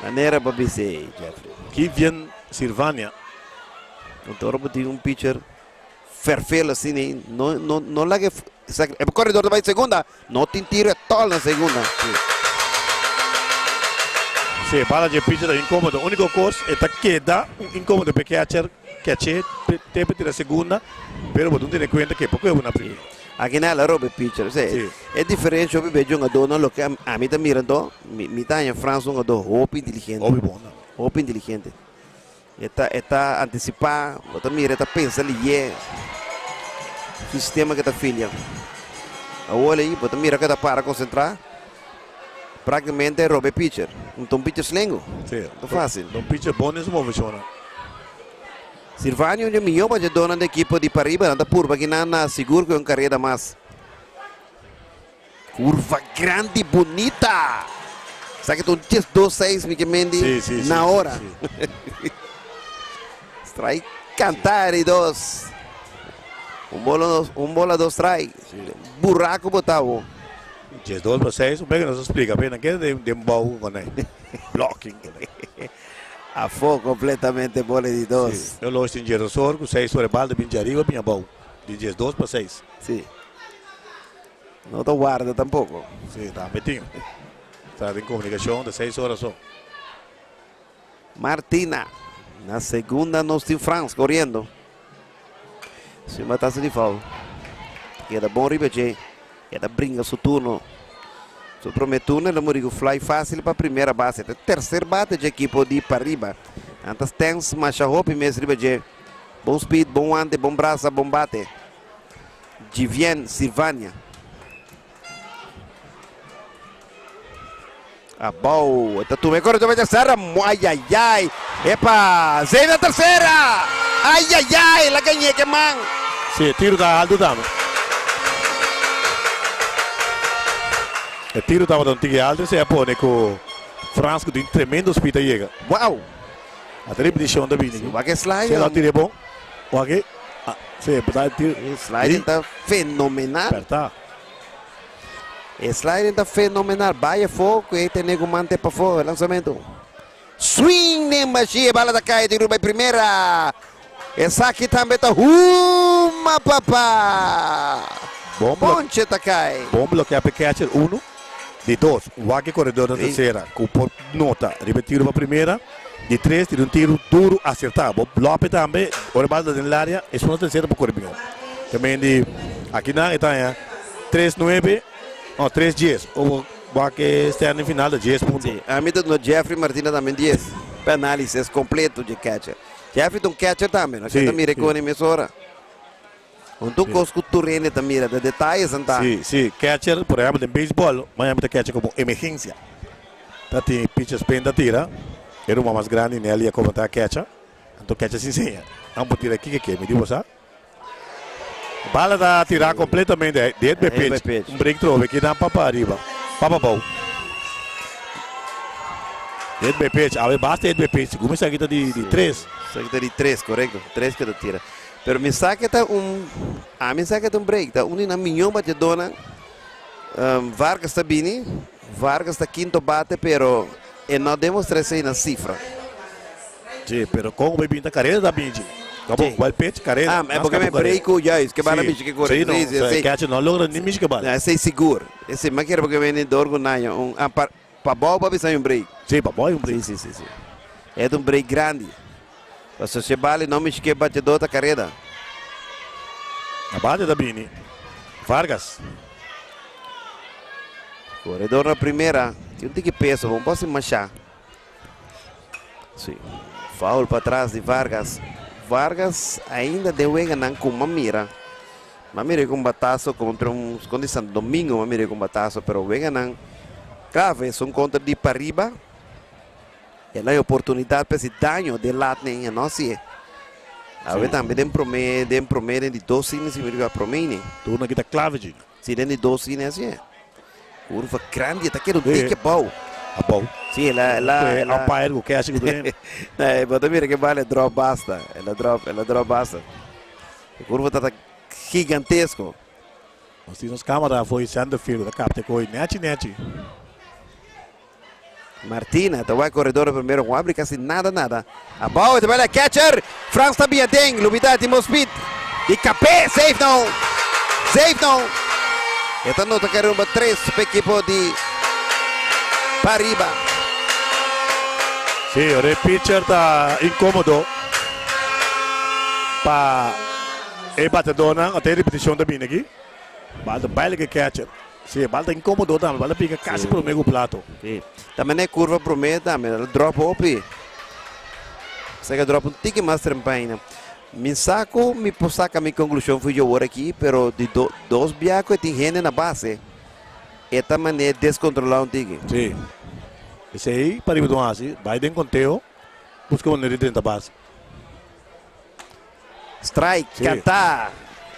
Manera pa bis'é, Jeffrey. Kivian Sirvania. Anto ora bo tin un pitcher Ferfel asina ei no no no laga e corredor ta bai segunda no tin tiro e tol na segunda. Si e bala dje pitcher ta incomodo unico cos e ta keda un incomodo p'e catcher caché te pe tira segunda pero bo tin tene cuenta ke por coge bo na primera. Aki na el a roba e pitcher osea e diferencia hopi be jungadornan loke ami ta mira anto mi ta haña Frans un hungador hopi inteligente Hopi bon tambe. Hopi inteligente. E ta e ta antisipá, bo ta mira e ta pensa liyé sistema ke ta filia. Awor ei bo ta mira ke ta para konsentrá, práktikamente e roba e pitcher. Un ta un pitcher slengu, Sí, no ta fásil. Ta un pitcher bon den su moveshonnan. Sirvanio un dje mihó bachadónan di ekipo di pariba, nan ta purba kinan na sigur ku e un kareda mas. Curva grandi bunita. Sa ke ta un 12 seis mi ke mendi Sí, sí, sí, na sí, ora. sí. Strike cantari dos. Un bola, un bola, dos strike. Buraco botavo. 12 pa 6, un beke nos a splika, pero nan keda den bou ku nan. Blocking. Afó kompletamente bola di dos. Sí. Eu los tin 12 or ku 6 ora balde bin ariba bin abou. Di 12 pa 6. Sí. No ta warda tampoko. Sí, tambe tin. Ta den komunikashon di 6 ora so. Martina. Na segunda nos tin Frans koriendo. Si matase di foul. Keda bon riba dje. Keda bringa su turno. Su promé turno el a muri ku fly fásil pa primera base. E terser bate di ekipo di Pariba. Antes tens masha hopi mes riba dje. Bon speed, bon wante, bon brasa, bon bate. Givien Silvania. Abou. Ta tuma kore tuma tersera. Ai ai ai. Epa. Zay na tersera. Ai ai ai. La gañ'é ku man. Sí, tiro ta alto tambe. E tiro tabata un tiki alto, se pone ku Frans ku tin tremendo speed a yega. Wow. A repetishon ta bini. Wak e slide. Se la tire bon. Wak e. Ah, sí, ta tiro. E sliding ta fenomenal. Perta. E sliding ta fenomenal. Vaya foco e tene ku mante pa fo lansamento. Swing den bashia, bala ta kai di riba primera. Esaki tambe ta huma papa. Bon Ponche ta kai. Bon blokea pe catcher uno. Di dos, wak e koredor na tersera. Ku por nota, riba tiro pa primera. Di tres, tira un tiro duro asertá. Bo blope tambe, ora bala den área, e na tersera pa kore mihó. Tambe di aki nan ta ya 3-9, no 3-10. O wak e standing final di 10 punto. Sí, ami ta no Jeffrey Martina tambe 10. Pa análisis kompleto di catcher. Jeffrey ta un catcher tambe, no? Sí, Ta mira sí. ku emisora. Un tu kos ku turene ta mira, de detalle ta. Sí, catcher, por ehèmpel, den beisbòl, Miami ta catcher komo emergensia. Ta tin pitcher spin ta tira, era un mas grandi Nelly a komentá catcher. Anto catcher sin enseña. Nan por tira aki ke mi di bosa. Bala ta tira kompletamente dead by Hit by pitch. pitch. Un breakthrough aki dan papa ariba. Papa bou. Hit by pitch. Awe basta hit by pitch. Como esaki ta di tres. Esaki ta di tres, korekto. Tres ku ta tira. Pero mi sa ku ta un, ami sa ku ta un break, ta un na mion batedónan. Vargas ta bini, Vargas ta kinto bate, pero e no demostrá esei na sifra. Sí, pero kon bai binta karera ta binchi. Kabo, Sí. wild pitch, karera. Ah, é porque me break juist, ku bala bichi ku kore. Sí, no, Sí, sí, sí. catcher no logra ni mishi bala. No, esei sigur. Esei, mas kere porque veni door ku naño un ah, pa bou pa bisa un break. Sí, pa bou un break. Sí. E un break grandi. Paso si bala no mishi ku batedó ta karera. Na bate ta bini. Vargas. Koredó na primera. Tin un tiki peso, ban pòs machá. Sí. Foul pa tras di Vargas. Vargas ainda den wega nan ku mira. Ma mira ku un bataso kontra un kontra Santo Domingo, ma mira ku un bataso, pero wega nan klave, son kontra di Pariba. El a oportunidat pa hasi daño den latne, no si. A ber tambe den promé di dos innings, mira promé inning. Turno aki ta klave, Gino. Sí, den di dos innings asina. Kurva grandi, ta kere un Sí. dikke bou. Abou. Sí, el a Umpire ku catch ku den. Nee, maar dan mira ku bala drop basta. El a drop basta. E kurva ta gigantesko. Nos tin kamera for center field, da kapte koi nechi nechi. Martina, ta bai koredó primero, no habri kasi nada, nada. Abou, ta bai catcher. Frans ta bin den, Lubida, Timo Speed. Di kapé, safe no. Safe no. Esta nota ku number 3 pa ekipo di Pariba. Sí, e pitcher ta inkómodo. Pa e batedónan, te repetishon ta bin aki. Bala baile ku catcher. Sí, bala inkómodo tambe, bala pika kasi promé ku plato. Sí. Tambe e kurva promé tambe, el a drop hopi. Esei a drop un tiki mas trempan. Mi sako, mi por saka mi konklushon for di awor aki, pero di dos biaha ku tin hende na base. E ta manera deskontrolá un tiki. Sí. Esei, Pariba don asina, bai den konteo, buska un manera di drenta base. Strike, Sí. kantá.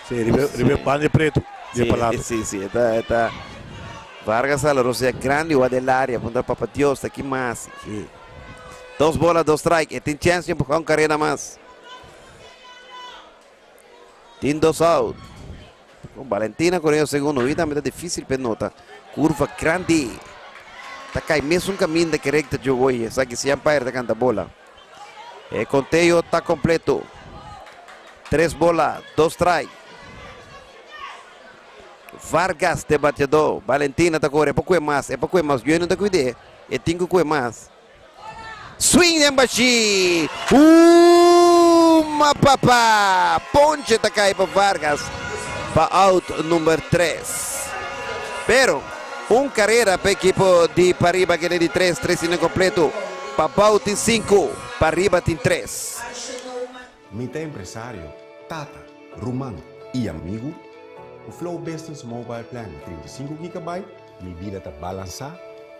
Sí, riba, riba banda pretu, di palabra. Sí, ta. Vargas a la Rosia grandi o del área, punta Papa Dios, aki mas. Sí. Dos bola, dos strike. E tin chèns di empuhá un karera mas. Tin dos out. Con Valentina corriendo segundo. Y tambe ta dificil pa nota. Curva grandi. Ta cay mesun caminda cu recta Joe Boy. Esaki si umpire ta canta bola. E conteo ta completo. Tres bola, dos strike. Vargas ta bateador. Valentina ta core. E por cue mas. E por cue mas. Yo no ta cuide. E tin cu cue mas. Swing den bashi. Uma papa! Ponche ta kai pa Vargas pa out number 3. Pero un carrera pa equipo di Pariba kende di 3, 3 inning completo. Pa Bou tin 5, Pariba tin 3. Mi ta empresario, tata, ruman i amigu. Ku Flow Business Mobile Plan di 35 gigabyte, mi bida ta balansá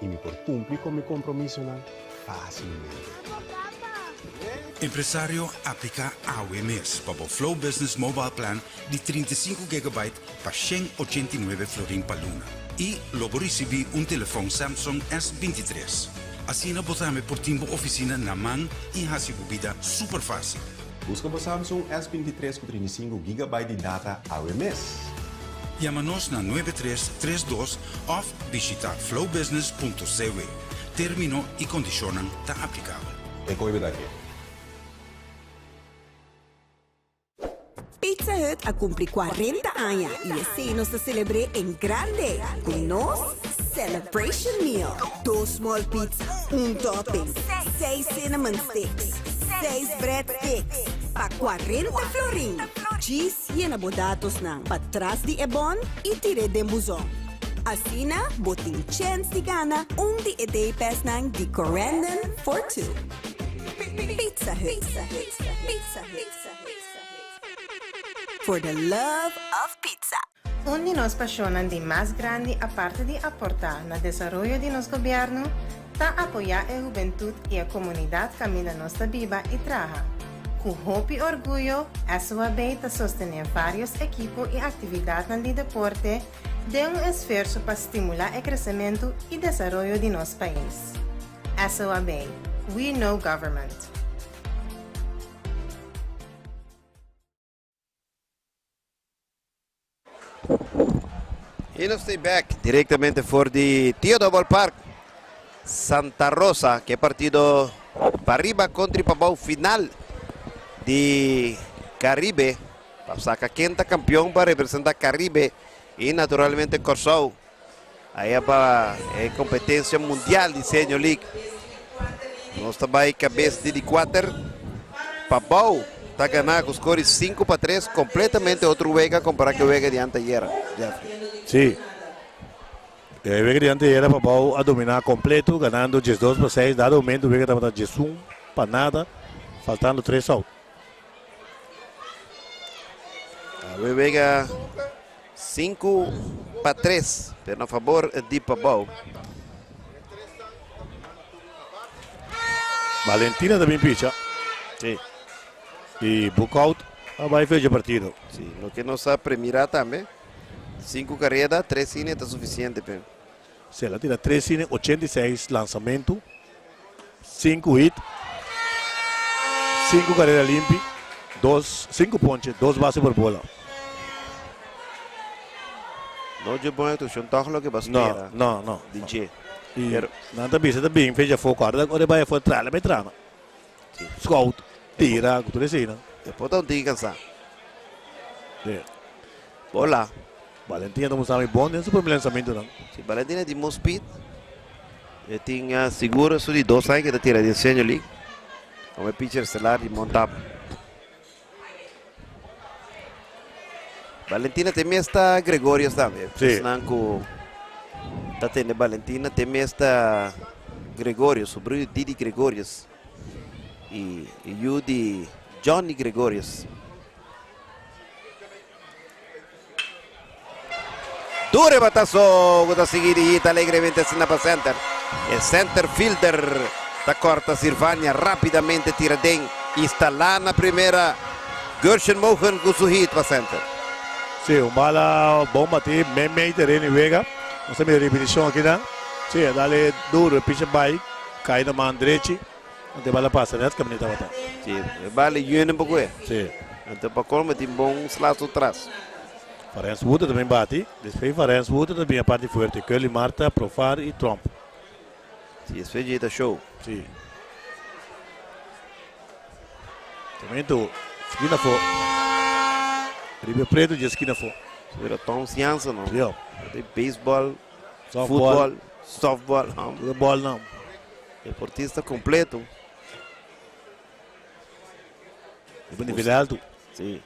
i mi por kumpli ku mi kompromisonan fásilmente. Empresario, apliká awe mes pa bo Flow Business Mobile Plan di 35 gigabyte pa 189 florin pa luna i lo bo risibí un telefòn Samsung S23. Asina bo tambe por tin bo ofisina na man i hasi bo bida super fásil. Buska bo Samsung S23 ku 35 gigabyte di data awe mes. Yama nos na 9332 òf bishitá flowbusiness punto cw. Término i kondishonnan ta aplikabel. E koe bida ke. Pizza Hut a cumpli 40 aña y esey nos ta celebr'é en grande cu nos Celebration Meal. Dos small pizza, un topping, seis cinnamon sticks, seis bread sticks pa 40 florin. Djis yena bo datosnan patras di e bon y tir'é den buzon. Asina bo tin chens di gana un di e day passnan di Corendon for Two. Pizza Hut. Pizza Hut. For the love of pizza. Un di nos pasionnan di mas grandi aparte di aporta na desaroyo di nos gobierno ta apoya e hubentud y e comunidad caminda nos ta biba y traha. Cu hopi orguyo SOAB ta sostene varios ekipo y actividadnan di deporte den un esfuerso pa stimula e crecemento y desaroyo di nos pais. SOAB, We know government. Y nos ta back directamente for di Theodore Ballpark. Santa Rosa, cu partido Pariba contra Pabou final di Caribe. Pa saca ken ta campeon pa representa Caribe y naturalmente Corsou. Aya pa e competencia mundial di Senior League. Nos ta bay cabes di di 4. Pabou ta gana cu score 5-3. Completamente otro wega compara cu wega di anteayer, Jeffrey. Si. E wega di anteayer Pabou a domina completo, ganando 12-6. Dado momento wega tabata 11-0, faltando 3 out. E wega 5-3, pero na fabor di Pabou. Valentina tambe picha. Si. Y Boekhoudt bay fecha partido. Si, loke nos a premira tambe. 5 careda, 3 inning ta suficiente. Pe. Si, el a tira 3 inning, 86 lansamento, 5 hit, 5 careda limpi, 2, 5 ponche, 2 base por bola. No, je bon actuacion toch loke bo a spera. No, no, no. DJ. Y pero nan ta bisa ta bin fecha foco. Ora ora bay for trala me trama. Si. Scout, tira, cu tur esey nan. E por ta un tiki cansa. Si. Bola. Valentina ta mustrami bon den su primer lanzamento nan. Si, Valentina tin bon speed. E tin sigur su di 2 aña cu ta tira den Senior League. Como e pitcher estelar di Montap. Valentina te mes ta Gregorius tambe. Si. Esnan cu ta tende Valentina te mes ta Gregorius, su broer Didi Gregorius y yu di Johnny Gregorius. Dure batazo cu ta sigui di hit alegremente asina pa center. E center fielder ta corta Sirvania rapidamente tira den instala na primera. Gershon Mogen cu su hit pa center. Si, un bala bon bati, meimei tereno y wega. Nos ta mira repeticion aki nan. Si, a dale duro, e pitcher bay, cay na man drechi. Ante bala pasa net caminda tabata. Si, e bala yun un poco e. Si. Anto pa colmo e tin bon slazo tras. Farens Wouter ta bin bati. Despues Farens Wouter ta bin e parti fuerte. Curly Marta, Profar y Tromp. Si, despues dje ta show. Si. Momento, skina afó. Riba e preto dje skina afó. Pero Tom Sianza no. Sí, oh. De baseball, Softball. futbol, softball. Um, Tur e bolnan. Deportista completo. Riba nivel alto. Sí.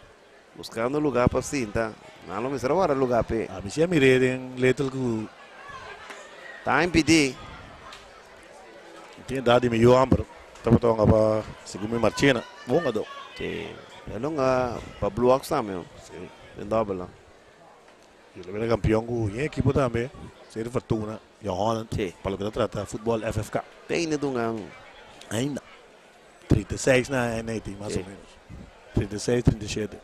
Buscando lugar pa sinta. Nan lo mester a warda lugar p'e. Ami si a mir'é den Little ku. Ta impidí. Tin edad di mi yu amper. Tabata hunga pa segun mi Marchena. Bon hungadó. Sí. El hunga pa Blue Ox tambe. Sí. Den dobbel. Y el a bira campeon cu yen equipo tambe. Seri Fortuna, Jong Holland. Sí. Pa loke ta trata futbol FFK. Te ainda ta hunga. Ainda. 36 na NAT, mas o menos. 36, 37.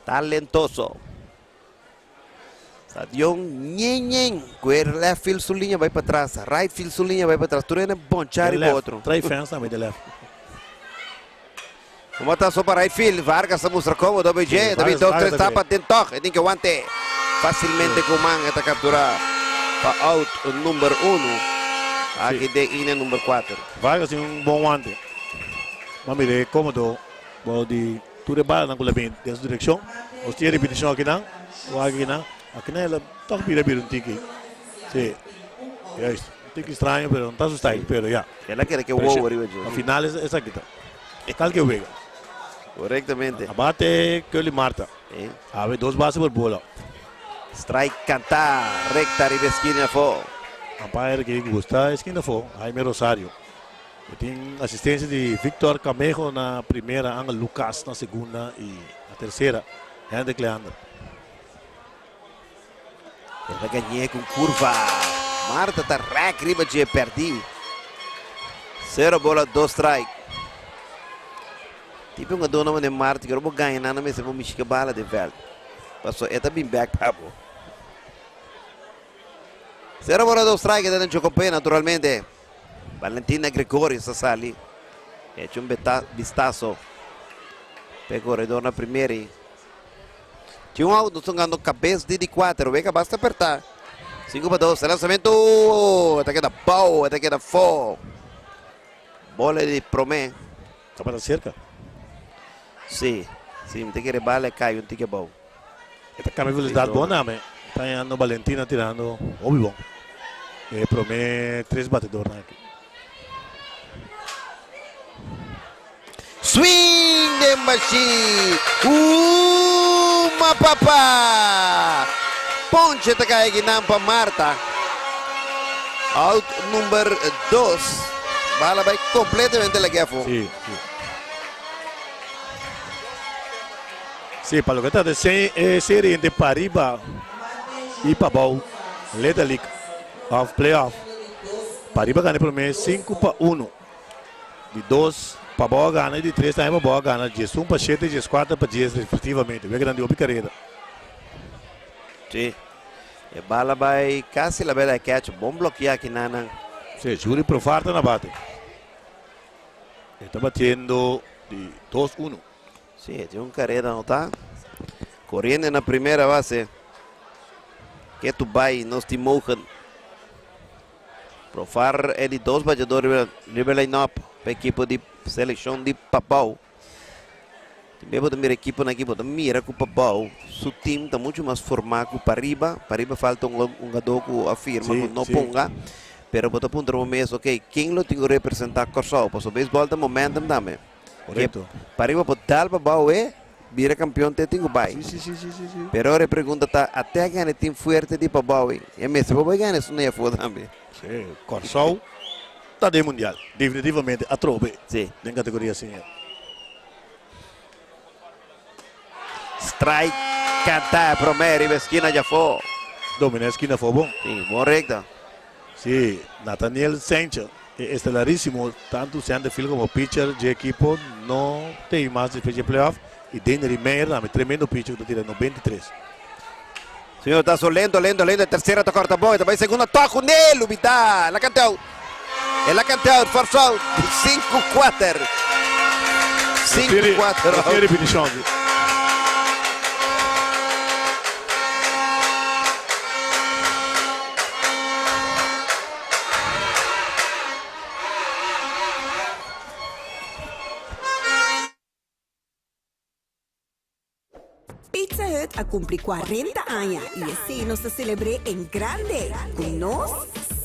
Talentoso. Stadion ñen ñen. Cu e left field su liña bay patras, right field su liña bay patras. Tur hende boncha riba otro. Trae fans tambe de left. Como ta so pa right field. Vargas ta mustra como. WJ. David 2, 3 tapa den toch. E tin ke wante. Facilmente cu man e ta captura pa out number 1. Aki den inning number 4. Vargas tin un bon wante. Bo a mira e cómodo bou di tur e balanan cu la bin den su direccion. Nos tin e ripeticion akinan. Wak akinan. Akinan el a toch bira bira un tiki. Si. Juist. Un tiki straño pero no ta su style pero ya. El a kere ke wow ariba dje. Al final esaki ta. Tal ke wega. Correctamente. A bate Curly Marta. Awe dos base por bola. Strike cantá recta riba esquina afó. Umpire ke gusta esquina afó, Jaime Rosario. E tin asistencia di Victor Camejo na primera, Angel Lucas na segunda y na tercera Hendrik Leander. El a gañ'é ku un kurva. Marta ta rèk riba dje pèrdí. Sero bola dos strike. Tipo un adorno manera Marta ku ora bo gaña nan a mester bo mishi ku e bala den vèlt. Paso e ta bin bèk pa bo. Sero bola dos strike e ta den Chocopé naturalmente. Valentina Gregorio sa sali. E hecho un bistaso pa e koredor na primera. Tin un out, nos ta hungando kabes di di kuater. Wega basta apertá. 5 pa 2, e lansamentu e ta keda bou, e ta keda fo. Bola di promé. Tabata serka. Sí, sí, mi ta kere bala e kai un tiki abou. E ta kambia velosidad bon name. Ta hañando Valentina tirando hopi bon. E promé tres batedornan aki. Swing den bashí! Uma papa! Ponche ta kai akinan pa Marta. Out number dos. Bala bai completamente lag'é afó. Sí, sí. Sí, pa loke ta de e serie entre pariba y pabou, Little League of playoff. Pariba gana e prome 5-1. Di dos Pabou a gana y di tres tambe Pabou a gana 11-7 y 14-10 respectivamente. Weganan di hopi careda. Sí. E bala bai casi la bela catch. Bon bloquea aki nanan. Sí, Juri Profar ta na bate. E ta batiendo di 2-1. Sí, e tin un careda anota. Corriendo na primera base. Ketu bai, nos tin mogen. Profar e di dos bateador riba riba e line-up pa ekipo di selekshon di Pabou. Tin bes bo ta mira ekiponan aki bo ta mira ku Pabou su team ta muchu mas formá ku Pariba. Pariba falta un hungadó ku a firma ku no ponga. Pero bo ta puntra bo mes, ok, ken lo tin ku representá Kòrsou? Pasobra beisbòl ta momentum tambe. Korekto. Pariba por dal Pabou e bira kampion te tin ku bai. Pero ora e pregunta ta, ate a gana e team fuerte di Pabou ei? E mester por bai gana esun di afó tambe. Sí, Kòrsou ta den mundial, definitivamente atrobe den kategoria senior. Strike kanta e promé riba e skina djafó. Dominá e skina afó bon. Sí, bon rekta. Sí, Nathaniel Sanchez e estelarísimo tantu center field komo pitcher dje ekipo no tei mas despues dje playoff y Dennery Meyer tambe tremendo pitcher ku ta tira 93. Señor ta so lento, lento, lento. E tercera ta corta bon. E ta bai segunda. Toc un el lubida. El a canta out. El a canta out. Force out. 5-4. 5 4 No tin ripitishon. Pizza Hut a cumpli 40 aña y esey nos ta celebr'e en grande cu nos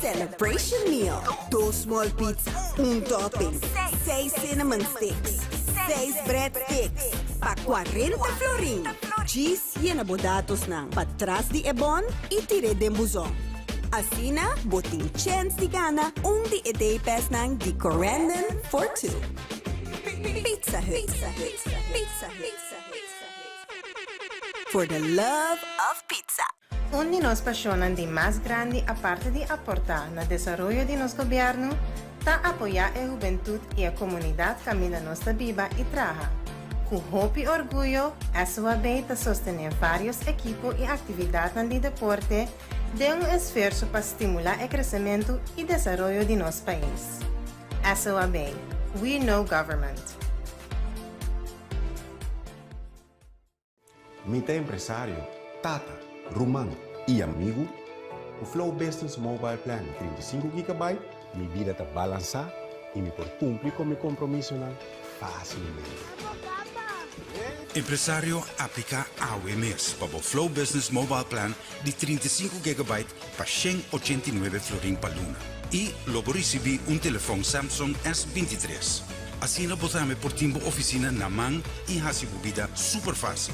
Celebration Meal. Dos small pizza, un topping, seis cinnamon sticks, seis bread sticks pa 40 florin. Djis yena bo datosnan patras di e bon y tir'e den buzon. Asina bo tin chens di gana un di e day passnan di Corendon for Two. Pizza Hut. Pizza Hut. For the love of pizza. Un di nos pasionnan di mas grandi aparte di aporta na desaroyo di nos gobierno ta apoya e hubentud y e comunidad caminda nos ta biba y traha. Cu hopi orguyo SOAB ta sostene varios ekipo y actividadnan di deporte den un esfuerso pa stimula e crecemento y desaroyo di nos pais. SOAB, We know government. Mi ta empresario, tata, ruman i amigu. Ku Flow Business Mobile Plan di 35 gigabyte, mi bida ta balansá i mi por kumpli ku mi kompromisonan fásilmente. Empresario, apliká awe mes pa bo Flow Business Mobile Plan di 35 gigabyte pa 189 florin pa luna i lo bo risibí un telefòn Samsung S 23. Asina bo tambe por tin bo ofisina na man i hasi bo bida super fásil.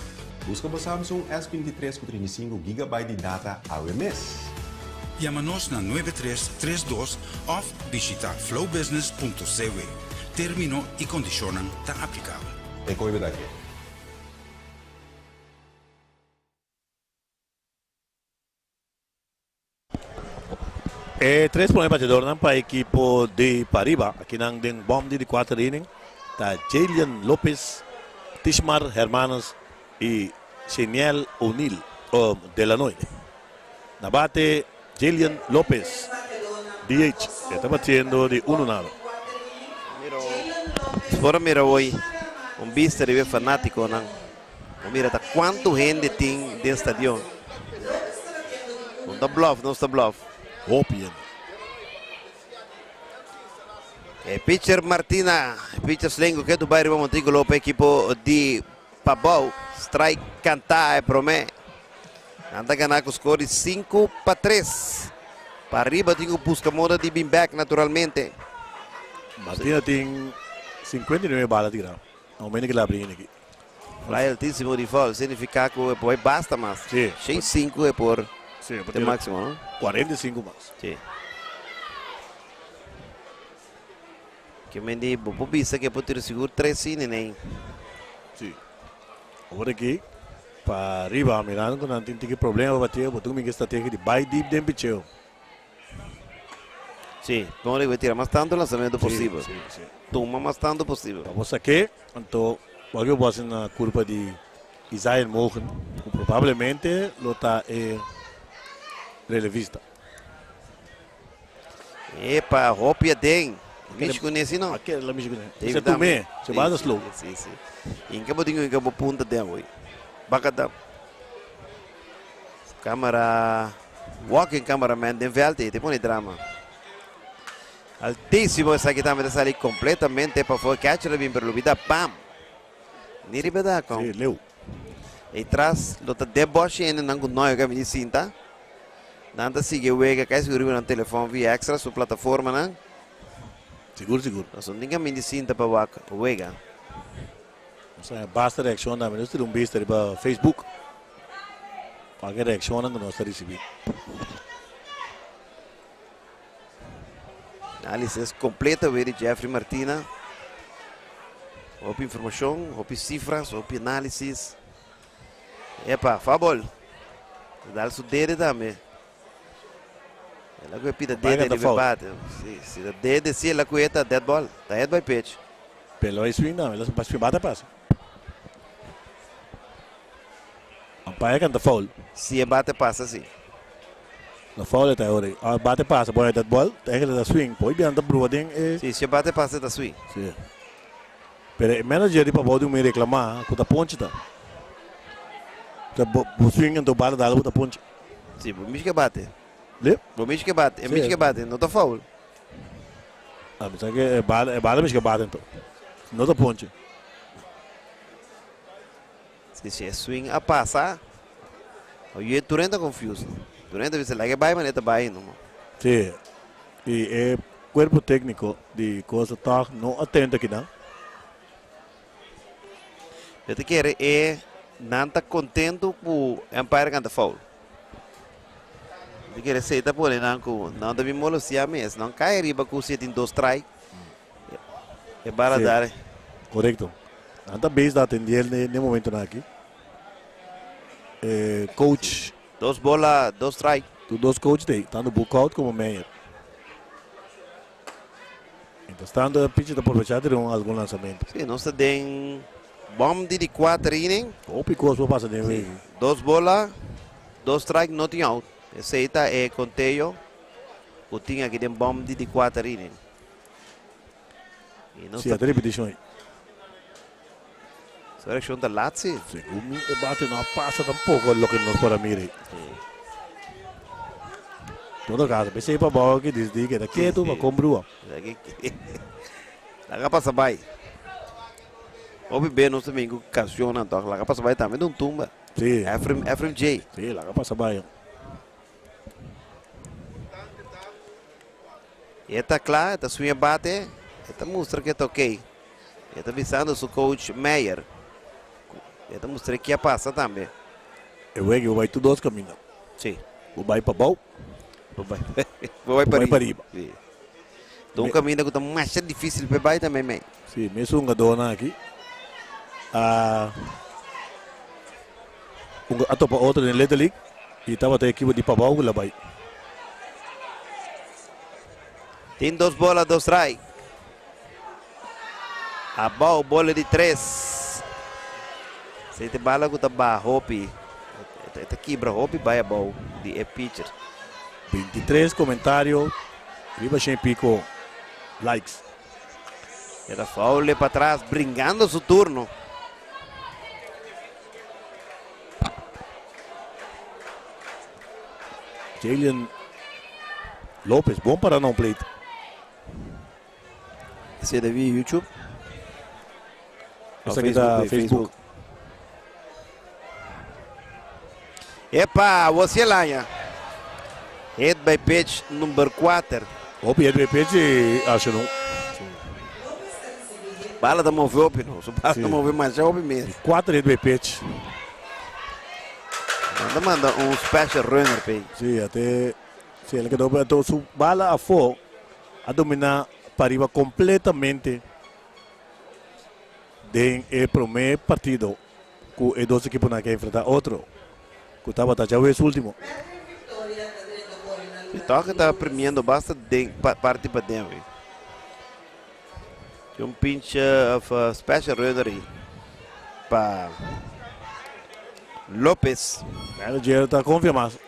Buska bo Samsung S 23 ku 35 gigabyte di data awe mes. Yama nos na 9332 òf bishitá flowbusiness.cw. Término i kondishonnan ta aplikabel. E koe bo ta ke. E tres prome batedornan pa ekipo di Pariba akinan den bom di di kuater inning ta Jalian Lopez, Tishmar Hermanus y Sheniel O'Neal o Delanoy. Na bate Jalian Lopez, DH, e ta batiendo di uno nada. Por a mira hoy un bista riba e fanaticonan. Bo mira ta cuanto hende tin den stadion. No ta bluff, nos ta bluff. Hopi hende. E pitcher Martina, e pitcher slengo ke Dubai riba montículo pa equipo di Pabou. Strike canta e prome. Nan ta gana cu score di 5-3. Pa ariba tin cu busca moda di bin back naturalmente. Martina tin 59 bala tira. Na momento cu el a abri aki. Fly altísimo di foul significa cu e por bay basta mas. Sí. 105 e por Sí, e por te tira máximo, no? 45 mas. Sí. Ke men di bo por bisa ke por tira sigur tres inning ey. Sí. Awor aki pa riba mirando cu nan tin tiki problema pa batea bo tin cu mira estrategia di bay deep den picheo. Sí, como digo, tira mas tanto lanzamiento Sí, posibel. sí, sí. Tuma mas tanto posibel. Pa bo saké, anto wak bo hasi na kurpa di Isaiah Mogen, ku probablemente lo ta e relevista. Epa, hopi aden. Mishi kuné si no. Akela la mishi kuné. Se tumé, se basa slow. Sí, sí. Inka bo tin ku inka bo punta den hoy. Baka ta. Camera, walking cameraman den veld e te pone drama. Altísimo esaki tambe ta sali completamente pafó. Catcher a bin pero lubida bam. Ni riba da con. Sí, leu. E tras lo ta deboshi ene nan ku noyo ka bini sinta. Nan ta sigui wega kai sigur riba nan telefon via extra su plataforma nan. Sigur sigur. Nos no tin kaminda di sinta pa wak wega. Nos a basta reaccion tambe. Nos tira un bista riba Facebook. Wak e reaccionnan ku nos ta ricibi. Análisis completo weer di Jeffrey Martina. Hopi informacion, hopi cifras, hopi análisis. Epa, fabol. Dal su dede tambe. El a kue pida dede riba e bate. Si, si ta dede si el a kue ta dead ball. Ta hit by pitch. Pero e swing tambe, el a swing bate pasa. Umpire canta foul. Si e bate pasa si. No foul e ta ora. Ah, bate pasa, bon e dead ball. Ta eigenlijk ta swing. Poi bian ta brua den e. Si, si e bate pasa ta swing. Si. Pero e manager di Pabou di un reclama cu ta ponche ta. Ta bo bo swing anto bala dal bo ta ponche. Si, bo mishi ke bate. Le? Bo mishi ke bate, e Si. mishi ke bate, no ta foul. Ah, mi sa ke e bala e bala mishi ke bate anto. No ta ponche. Si, si e swing a pasa, oye tur hende ta confused. Tur hende ta bisa laga e bai manera ta bai no. Si, y e cuerpo tecnico di cosa tog no atento akinan. Yo ta kere e nan ta contento cu umpire canta foul. Yo ta kere esey ta pone nan cu nan ta bin molestia mes. Nan cay riba cu si e tin dos strike. E bala Sí. dare. Correcto. Nan ta bezig ta atendiel ne ne momentonan aki. E coach. Dos bola, dos strike. Tu dos coach tei, tanto Boekhout como Meijer. Mientras tanto e pitcher ta aprovecha di un algun lanzamento. Sí, nos ta den bom di di cuater inning. Hopi cos por pasa den wega. Dos bola, dos strike, no tin out. Esey ta e conteo cu tin aki den bom di di cuater inning. Y nos Sí, ta a repeticion ahí. Su reaccion ta laat, sí. Segun mi, e bate no a pasa tampoco loke nos por a mira ahí. Todo caso, pensei pa abao aki desde que ta keto pa con brua. Laga pasa bai. Hopi be nos también cu cancionnan toch. Laga pasa bai tambe ta un tumba. Sí. Efrem, Efrem J. Sí, laga pasa bai. E ta kla, e ta swing e bate, e ta mustra ku e ta ok. E ta bisando su coach Meyer. E ta mustra ke a pasa tambe. E wega bo bai tur dos kaminda. Si. Bo bai pa bou. Bo bai bo bai Bo bai pa riba. Si. Ta un kaminda ku ta masha difisil pa e bai tambe mei. Si, mesun hungadónan aki a a topa otro den Little League y tabata e ekipo di Pabao ku la bai. Tin dos bola, dos strike. Abao bola di tres. Esei ta e bala ku ta baha hopi. E ta kibra hopi bai abao di e pitcher. 23 komentario riba shen piko likes. E ta foule patras bringando su turno. Jalen Lopez, bon para na un plate. Ese de via YouTube. Esaki ta Facebook. Epa, awor si el haña. Hit by pitch number 4. Hopi hit by pitch y Arsenal. Bala ta move hopi no. Su bala ta move masha hopi mes. 4 hit by pitch. Nan ta manda un special runner p'e. Si, ate si el a keda hopi anto su bala afó a dominá pariba completamente den e promé partido ku e dos ekiponan ke enfrentá otro ku tabata djawees último. Si tòg e ta primiendo basta den parti paden wi. Tin un pinche of special runner ei pa Lopez. Manager ta confia mas.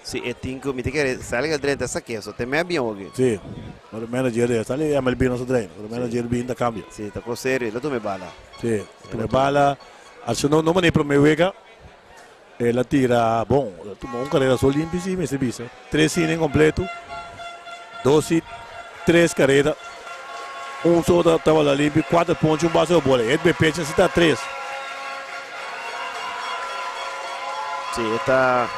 Si e tin cu mi ta kere sali el drenta esaki so te me a bien oki. Si, ora manager de sali MLB no sa train, ora manager bin ta cambia. Si, ta cos serio, el a tuma e bala. Si, el a tuma e bala, asina no no mane prome wega, el a tira bon, el a tuma un carera so limpi si mester bisa, tres inning completo, dos hit, tres carera, un so ta tabata limpi, cuater ponche, un base por bola, e BP si ta tres. Si, e ta.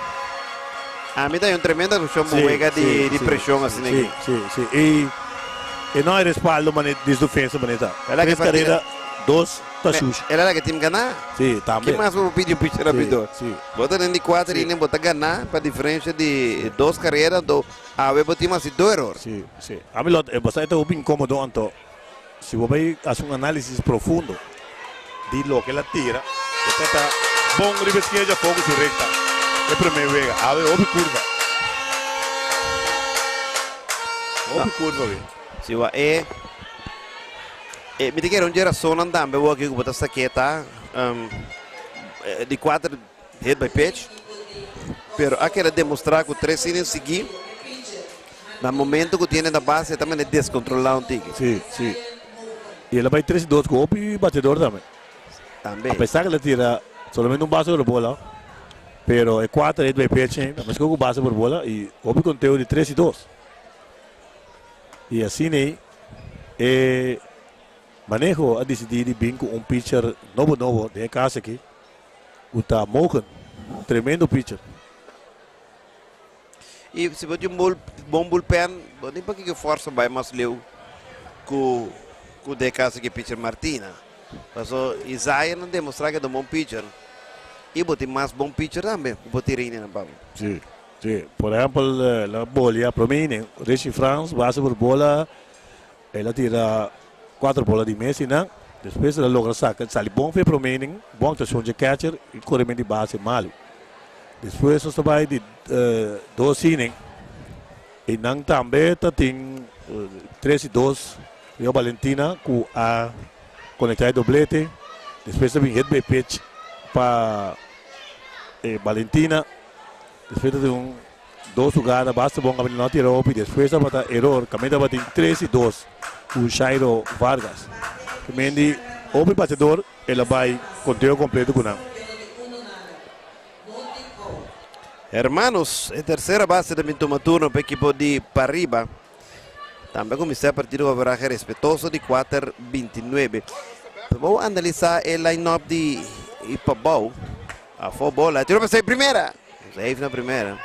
Ami ta un tremenda actuacion Sí, wega di, sí, di sí, presión asina Sí, aquí. sí, sí. Y e no hay respaldo mane di su defensa mane ta. Ela que Tres carrera, dos ta shush. El a laga team gana. Sí, tambe. Ki mas bo por pidi un pitcher rapidor? Sí, sí. Bo ta den di cuater Sí. inning, bo ta gana pa diferencia di dos carrera, anto awe bo tin mas di dos error. Sí, sí. Ami lo, bo sa e ta hopi incomodo anto si bo bay haci un análisis profundo di loke el a tira, e ta ta bon riba e skeja afó ku su rekta e promé wega. Awe hopi kurva. Hopi kurva we. Si wa e e mi ta kere un dje rasonnan tambe bo aki ku bo ta saketa di kuater hit by pitch, pero a keda demostrá ku tres inning sigui na momento ku tiene na base e ta mane deskontrolá un tiki. Si, si. Y el a bay 3 y 2 cu hopi batedor tambe. Tambe. A pesar cu el a tira solamente un base por bola, pero e cuater hit by pitch ta mesco cu base por bola y hopi conteo di 3 y 2. Y asina ey e maneho a dicidi di bin cu un pitcher nobo nobo den e cas aki cu ta Mogen, un tremendo pitcher. Y si bo tin un bon bullpen, bo tin pakiko forsa bai mas leu cu cu den e caso aki pitcher Martina. Paso Isaiah no demostra cu e ta un bon pitcher y bo tin mas bon pitcher tambe cu bo tin rindi na pabo. Si, si. Por ehempel, el a bolia prome inning, Richie Frans base por bola, el a tira cuatro bola di mes y nan. Despues el a logra saca, sali bon for e prome inning, bon actuacion dje catcher y corement di base malo. Despues nos ta bai di dos inning y nan tambe ta tin tres y dos Rio Valentina cu a conecta e doblete. Despues ta bin hit by pitch pa Valentina. Despues ta tin un dos hugada basta bon caminda no a tira hopi. Despues tabata error caminda tabatin tres y dos cu Shairo Vargas. Kimendi hopi batedor. El a bai conteo completo cu nan. Hermanos, e tercera base ta bin tuma turno pa ekipo di Pariba. Tambe a cuminsa e partido cu averahe respetoso di kuater binti nuebe. Bo analisa e line-up di Pabou. Afo bola, tiro pa sei primera. Safe na primera.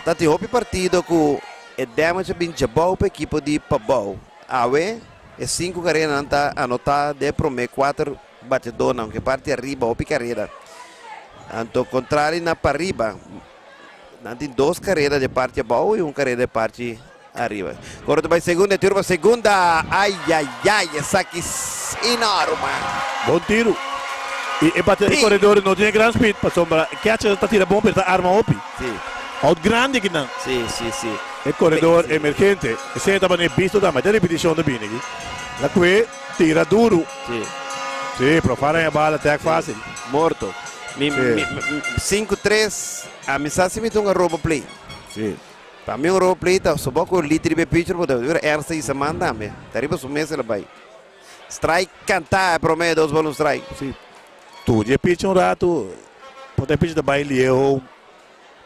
Ta tin hopi partido cu e damage a bin djabou pa ekipo di Pabou. Awe e sinku karenanan ta anotá den e promé kuater bateadónan, ku e parti ariba hopi karera. Anto kontrali na pariba, nan tin dos karera den parti abou i un karera den parti ariba. Koro ta bai segunda, e tiro pa segunda. Ai ai ai, esaki si no ruman. Bon tiro. I e bate e koredor no tin e gran speed pasobra e catcher ta tira bon pero ta arma hopi. Si. Out grandi kinan. Si, si, si. E koredor emergente. Esei tabata e bisto tambe. Ta ripetishon ta bini aki. La kue tira duru. Si. Si, pero fara e bala tèk fásil. Morto. Mi, Si. mi, mi, 5-3, ami sa si mi ta un aroba play. Si. Pa mi un aroba play ta sobo ku litri riba e pitcher bo ta bira Ernst i Saman tambe. Ta riba su mes el a bai. Strike kantá e promé dos bola un strike. Si. Tur di e pitcher un ratu, por ta e pitcher ta bai lié home.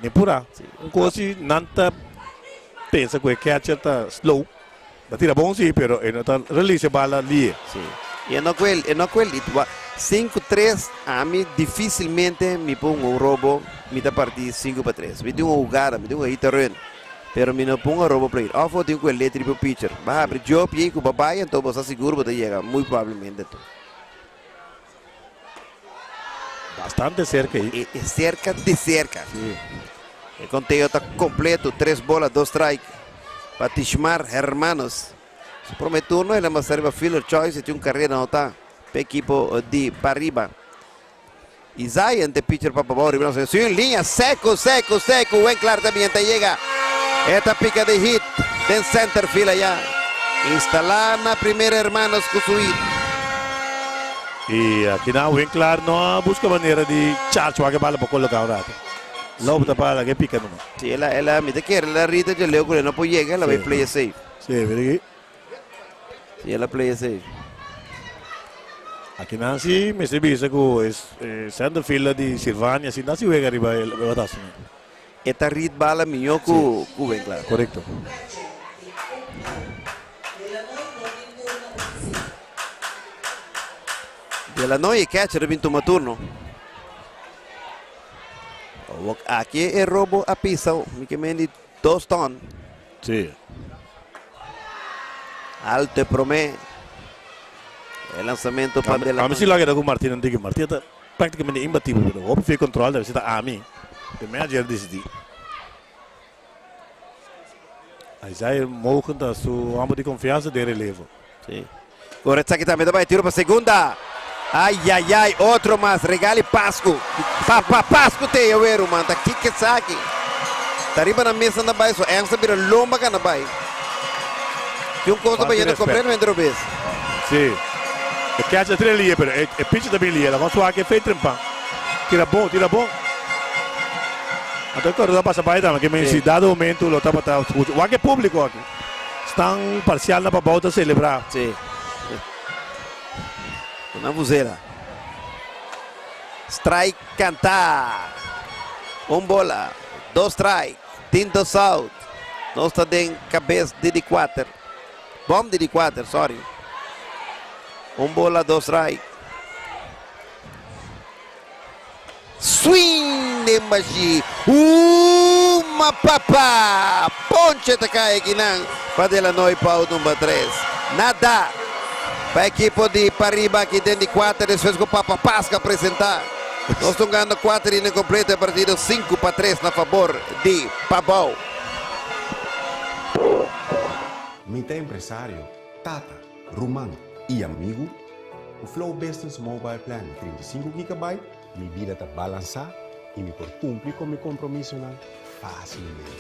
Ni pura. Un cos si nan ta pensa cu e catcher ta slow. Ta tira bon si, pero e no ta release e bala lie. Si. Y e no cu el, e no cu el it. Wa, sinku tres, ami dificilmente mi pon un robo, mi ta parti sinku pa tres. Mi tin un hugada, mi tin un hit and run, pero mi no pon un robo play. Of bo tin cu e letra riba pitcher. Ba habri job y cu ba bay, anto bo sa sigur bo ta yega muy probablemente to. Bastante cerca ahí. E, e cerca de cerca. Sí. E conteo ta completo. Tres bola, dos strike. Pa Tishmar Hermanos. Su prome turno, el a masa riba fielder choice y tin un carrera anota pa equipo di Pariba. Isaiah ante pitcher pa Pabao riba nos en línea. Seco, seco, seco. Winkler también te llega. Esta pica de hit den center field allá. Instalá na primera Hermanos cu su hit. Y aki na Winkler no a busca manera di charge wak e bala pa coloca un rato. Lobo ta para que pica nomás. Sí, ela, ela, mi te quiere, ela rita yo leo que no puede llegar, la va a play safe. Sí, mira aquí. Sí, ela play safe. Aki nan si mester bisa cu es center fielder di Silvania si nan si wega riba e batazo. E ta rit bala mihó ku ku Winkler. Korekto. Delanoy e catcher a bin tuma turno. Awor aki e robo a pisa mi ke men di dos ton. Sí. Alto e promé. E lansamento pa Delanoy. Ami si lo a keda ku Martin Antigua. Martin ta Prácticamente imbatibel, pero hopi fe control debe ser ta ami. E manager decidi. Isaiah Mogen ta su homber di confianza den relevo. Sí. Ora esaki tambe ta bai tiro pa segunda. Ay, ay, ay, otro mas. Regali Pascu. Pa, pa, Pascu te awe, ruman. Ta kiko esaki? Ta riba na mesa na bai, so Ernst ta bira lomba ka na bai. Tin un cosa Falta bayendo respet. completamente robes. Sí. E catcher ta lie, pero e pitcher ta bin lie. La con suak e fei trempan. Tira bon, tira bon. Anto e corredor pasa bai tambe, ke men si dado momento lo tabata scucha. Wak e publico aki. Stan parcial na pabou ta celebra. Sí. Una vuvuzela. Strike canta. Un bola, dos strike, tin dos out. Nos ta den cabes di di cuater. Bom di di cuater, sorry. Un bola, dos strike. Swing den bashi. Uma papa! Ponche ta kai akinan pa Delanoy pa out number tres. Nada pa ekipo di Pariba aki den di kuater despues ku Papa Pasca presenta. Nos ta hungando kuater inning kompleto e partido 5-3 na fabor di Pabou. Mi ta empresario, tata, ruman i amigu. Ku Flow Business Mobile Plan di 35 gigabyte, mi bida ta balansá i mi por kumpli ku mi kompromisonan fásilmente.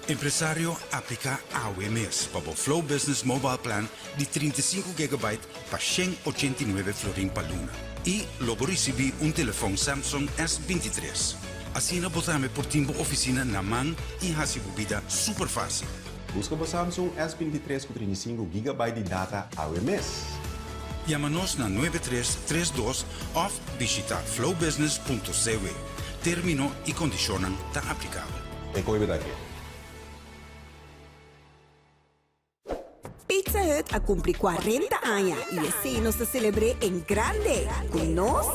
Empresario, apliká awe mes pa bo Flow Business Mobile Plan di 35 gigabyte pa 189 florin pa luna i lo bo risibí un telefòn Samsung S23. Asina bo tambe por tin bo ofisina na man i hasi bo bida super fásil. Buska bo Samsung S23 ku 35 gigabyte di data awe mes. Yama nos na 9332 òf bishitá flowbusiness.cw. Término i kondishonnan ta aplikabel. E koe bida ke. Pizza Hut a cumpli 40 aña y esey nos ta celebre en grande cu nos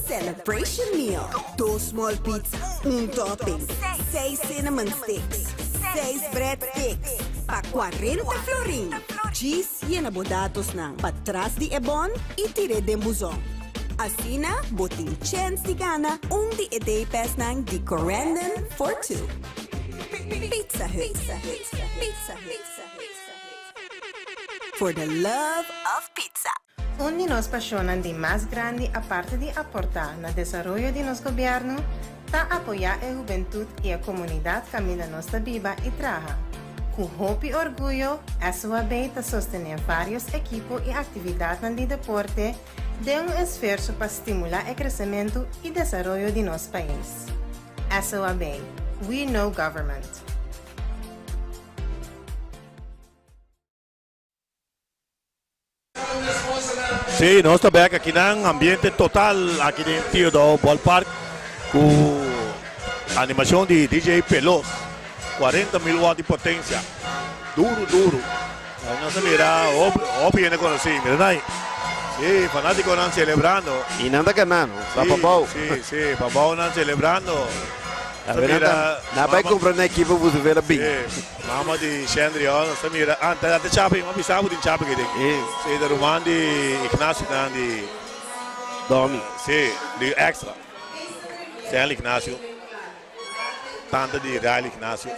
Celebration Meal. Dos small pizza, un topping, seis cinnamon sticks, seis breadsticks pa 40 florin. Djis yena bo datosnan patras di e bon y tir'é den buzon. Asina bo tin chens di gana un di e day passnan di Corendon for Two. Pizza Hut. Pizza Hut. For the love of pizza. Un di nos pasionnan di mas grandi aparte di aporta na desaroyo di nos gobierno ta apoya e hubentud y e comunidad caminda nos ta biba y traha. Cu hopi orguyo SOAB ta sostene varios ekipo y actividadnan di deporte den un esfuerso pa stimula e crecemento y desaroyo di nos pais. SOAB, We know government. Sí, nos ta bek aki nan ambiente total aki den Theodore Ballpark ku animashon di DJ Pelos. 40 mil watt di potensia. Duro, duro. Ahí nos a mira hopi, hopi hende konosí. Mira nan ahí. Sí, fanátikonan selebrando. I nan ta ganando. Ta Sí, pabou. sí, sí, pabou nan selebrando. A ver, nan ta, nan bai kumpra nan ekipo Vuvuzela bin. Sí, mama di Shendry oh, nos ta mira, ah, ta ta Chapi, m'a bisa bo tin Chapi aki den. Sí. Sí, ta ruman di Ignacio nan di Domi. Sí, di Extra. Stanley Ignacio, tanta di Riley Ignacio.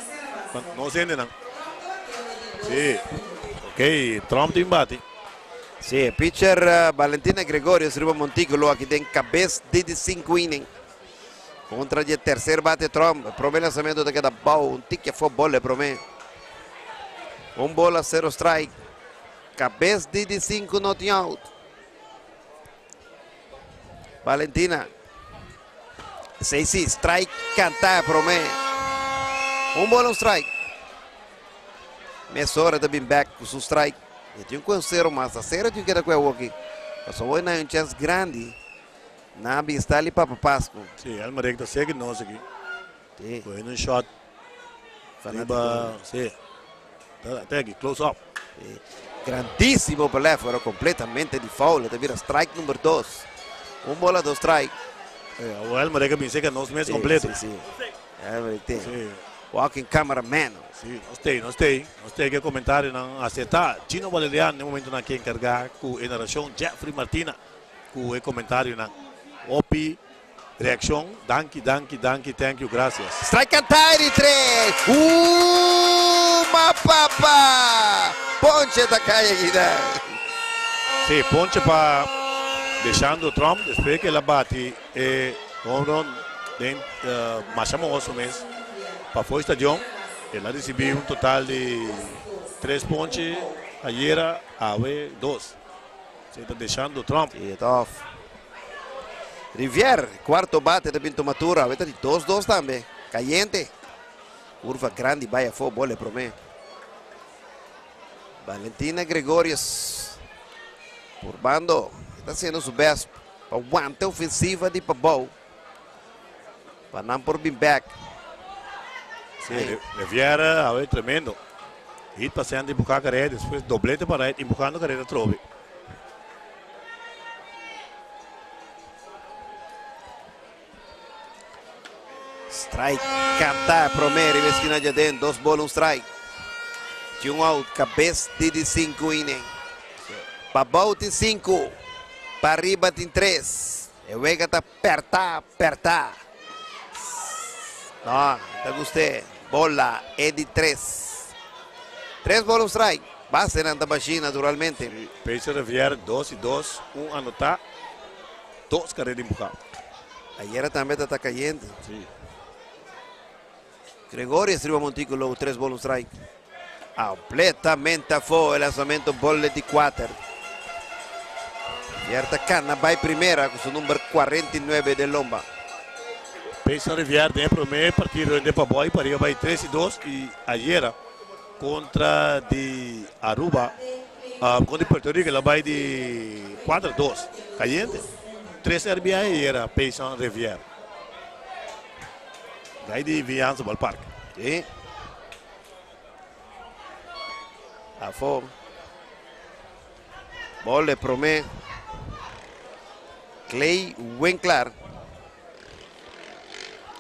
Nos hendenan. Sí. Ok, Trump tin bati. Sí, pitcher Valentina Gregorius riba montículo aki den kabes di di sinku inning. Kontra di e tercer bate Trump. E prome lansamento ta keda bou. Un tiki afó bol e prome. Un bola sero strike. Kabes di di sinku no tin out. Valentina. Esei si, strike kanta e prome. Un bola un strike. Mesora ta bin back ku su strike. E tin un sero mas. Ta sero tin keda ku e awoki. Pasobra hoy nan un chance grandi. Nan a bin sta li Papa Pascu. Sí, Elmerich ta seki nos aki. Sí. Cogiendo un shot. Riba, sí. Ta aki, close up. Sí. Grandísimo pelea, pero completamente di foul. Ta bira strike number 2. Un bola, dos strike. Eh, Elmerich a bin seki nos mes completo. Sí, sí. Elmerich tin. Sí. Walking cameraman. Sí, nos tei, nos tei. Nos tei ke comentarionan acertá. Gino Valerian, den momentonan aki encargá ku e narracion Jeffrey Martina. Ku e comentarionan. Hopi reaccion. Danki, danki, danki, thank you, gracias. Strike cantá di tres. Uma papa! Ponche ta cay akinan. Sí, ponche pa Deshandro Tromp despues ke el a bati e home run den masha mohoso mes pafó e stadion. El a ricibi un total di tres ponche ayera, awe dos. Si ta deshando Trump. Si ta off. Rivier, cuarto bate ta bin tuma tur. Awe ta di dos dos tambe. Cayente. Curva grandi bay afo bole prome. Valentina Gregorius. Purbando, ta hasiendo su best pa wanta ofensiva di Pabou. Pa nan por bin bek. Sí, Riviera awe tremendo. Hit pa center empuja carrera, despues doblete pa right empujando carrera atrobe. Strike canta prome riba esquina djaden, dos bol un strike. Tin un out, cabes di di sinku inning. Pabou tin sinku, pariba tin tres. E wega ta perta, perta. No, ta gust'é. Bola e di tres. Tres bol un strike. Basenan ta bashí naturalmente. Peter Rivière dos i dos, un anotá, dos kareda empuhá. Ayera tambe ta ta kayente. Sí. Gregorio riba montículo, tres bol un strike. Completamente afó e lanzamento bol di kuater. Rivière ta kana bai primera ku su number 49 den lomba. Payson Rivière den e promé partido den Pabou i pariba bai tres i dos i ayera kontra di Aruba kontra di Puerto Rico el a bai di kuater dos. Kayente. Tres RBI ayera Payson Rivière. Gai di Vianzo Ballpark. Sí. Afó. Bol de promé. Clay Winkler.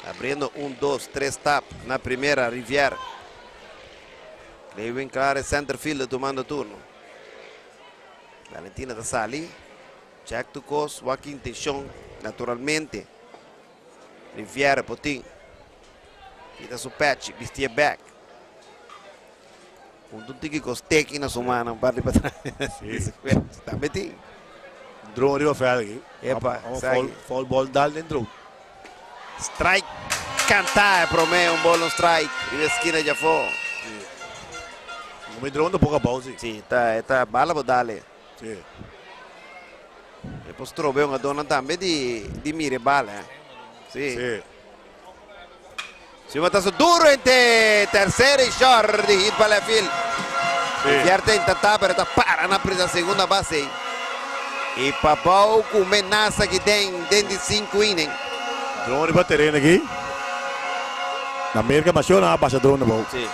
Abriendo un, dos, tres tap na primera Rivière. Clay Winkler es center fielder tomando turno. Valentina ta sali. Check tu kos, wak intenshon, naturalmente. Rivière por tin. Kita su pechi, bistié bek. Huntu un tiki kos teki na su mannan parti pa tras. Sí. Tambe tin. Drone riba veld aki. Epa, Vamos esaki. foul, foul ball dal den drone. Strike kantá e promé, un ball un strike riba e skina djafó. No mi drone ta poko abou si. Sí, ta, e ta bala bo dale. Sí. E por strobe un adónan tambe di, di mira e bala. Eh. Sí. Sí. Si batazo duro entre tercera y short di hit pa left field. Sí. Fierte intentá pero ta para na prisa segunda base. Y Pabou ku menasa aki den den di sinku inning. Drone riba tereno aki. Na Merca masho nan a basha drone abou. Sí.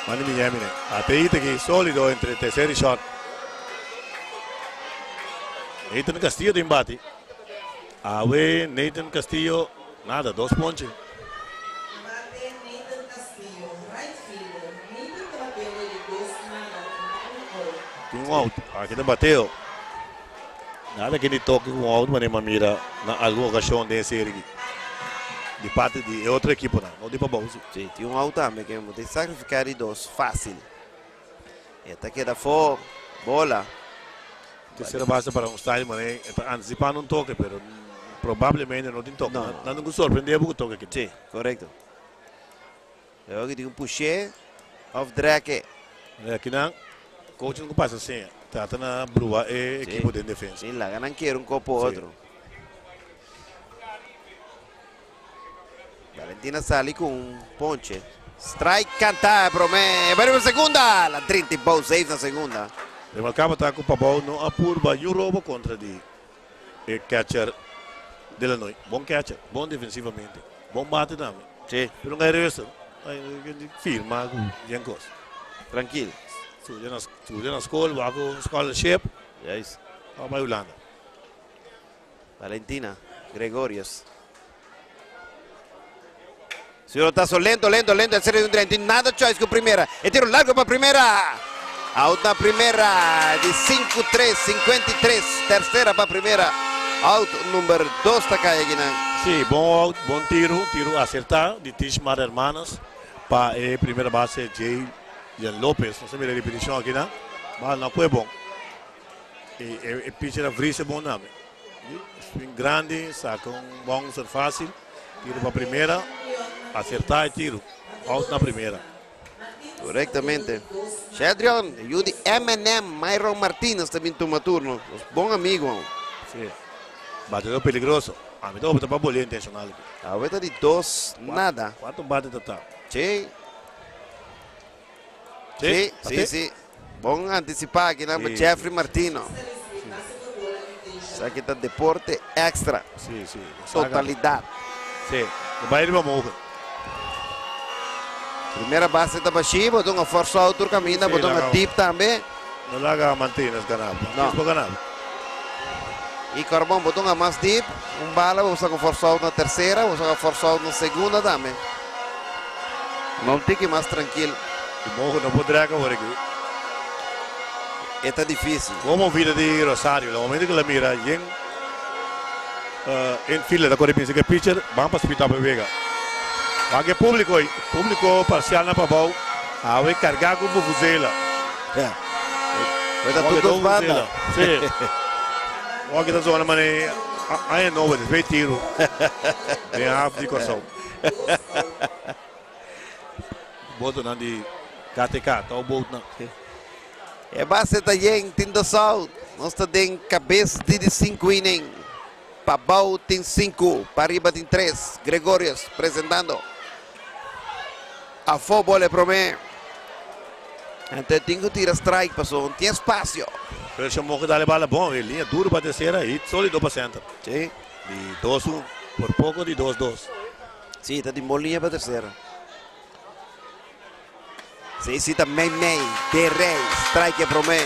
Mani Miami ne. Ate hit aki solido entre tercera y short. Nathan Castillo tin bati. Awe Nathan Castillo nada, dos ponche. Bate Nathan Castillo, right fielder. Nathan ta bateando di dos nada, tin un out. Tin un out. Aki ta bateo. Nada ke ni toke ku un out manera mi a mira na algun okashon den e serie aki. Di parti di e otro ekiponan, no di Pabou si. Si, tin un out tambe ke bo tin sacrifica di dos facil. E ta keda afó bola. Tercera base para un style manera e ta anticipando un toke pero probablemente no tin toke. No. Nan no sorprende bo ku toke aki. Sí, korekto. Luego aki tin un pushé of dreke. Aki nan coach no ku pasa seña. Trata na brua e ekipo den defensa. Sí, laga nan kere un kopo Sí. otro. Valentina sali ku un ponche. Strike kanta e promé. E bai riba segunda. La drinta i bou safe na segunda. Remarkabel ta ku Pabou no a purba niun robo kontra di e catcher Delanoy. Bon catcher, bon defensivamente, bon bate tambe. Sí. Pero un reuster firma ku bien kos. Trankil. Studia na studia na skol, wak ku scholarship. Juist. A bai Hulanda. Valentina Gregorius. Sirotazo lento, lento, lento. El serie de un 30. Nada choice con primera. El tiro largo para primera. Out na primera. Di 5-3, 53. Tercera para primera. Out number 2 ta kai aki nan. Sí, bon out, bon tiro, tiro acertá di Tishmar Hermanas pa e primera base Jay Jan Lopez. Nos a mira e repeticion aki nan. Bal no kue bon. E, e, e pitcher a vries e bon name. Swing grandi, saca un bouncer fácil. Tiro pa primera. Acertá e tiro. Out na primera. Correctamente. Shedrion, yu di M&M, Myron Martinez ta bin tuma turno. Nos bon amigo. Sí. Batedor peligroso. A mi ta hopi ta pa bolé intencional aki. Awe ta di dos nada. Cuanto bate ta ta? Sí. Sí, Sí, sí, sí. Bon anticipá aki nan pa Sí, Jeffrey Martino. Esaki ta deporte extra. Si, si. Totalidad. Si. No bai riba mogen. Primera base ta bashi, bo ta un force out tur caminda, bo ta un deep tambe. No laga Martinez gana. No. Por gana. Y Carbón, bo ta un mas deep, un bala, bo saca un force out na tercera, bo saca force out na segunda tambe. No un tiki mas tranquil. Y Mogen no por drag awor aki. Esta dificil. Como vida di Rosario, na momento cu la mira yen infielder ta core binse cu e pitcher, ban pa speed up e wega. Wak e publico ey, publico parcial na pabao, awe carga cu vuvuzela. Ja. Wak ta tur dos banda. Si. Wak ta zona mane aña nobo despues tiro den haf di Corsou. Botonan di KTK, touwbootnan. E base ta yen, tin dos out. Nos ta den kabes di di sinku inning. Pabou tin sinku, pariba tin tres. Gregorius presentando. Afó bol e promé. Anto e tin ku tira strike pasobra no tin espasio. Pero Shamoke dal e bala bon, e liña duro pa tersera, hit solido pa center. Sí. Di 2-1, por poko di 2-2. Sí, ta tin bon liña pa tersera. Sí, sí, ta mei mei. De Rey, strike e promé.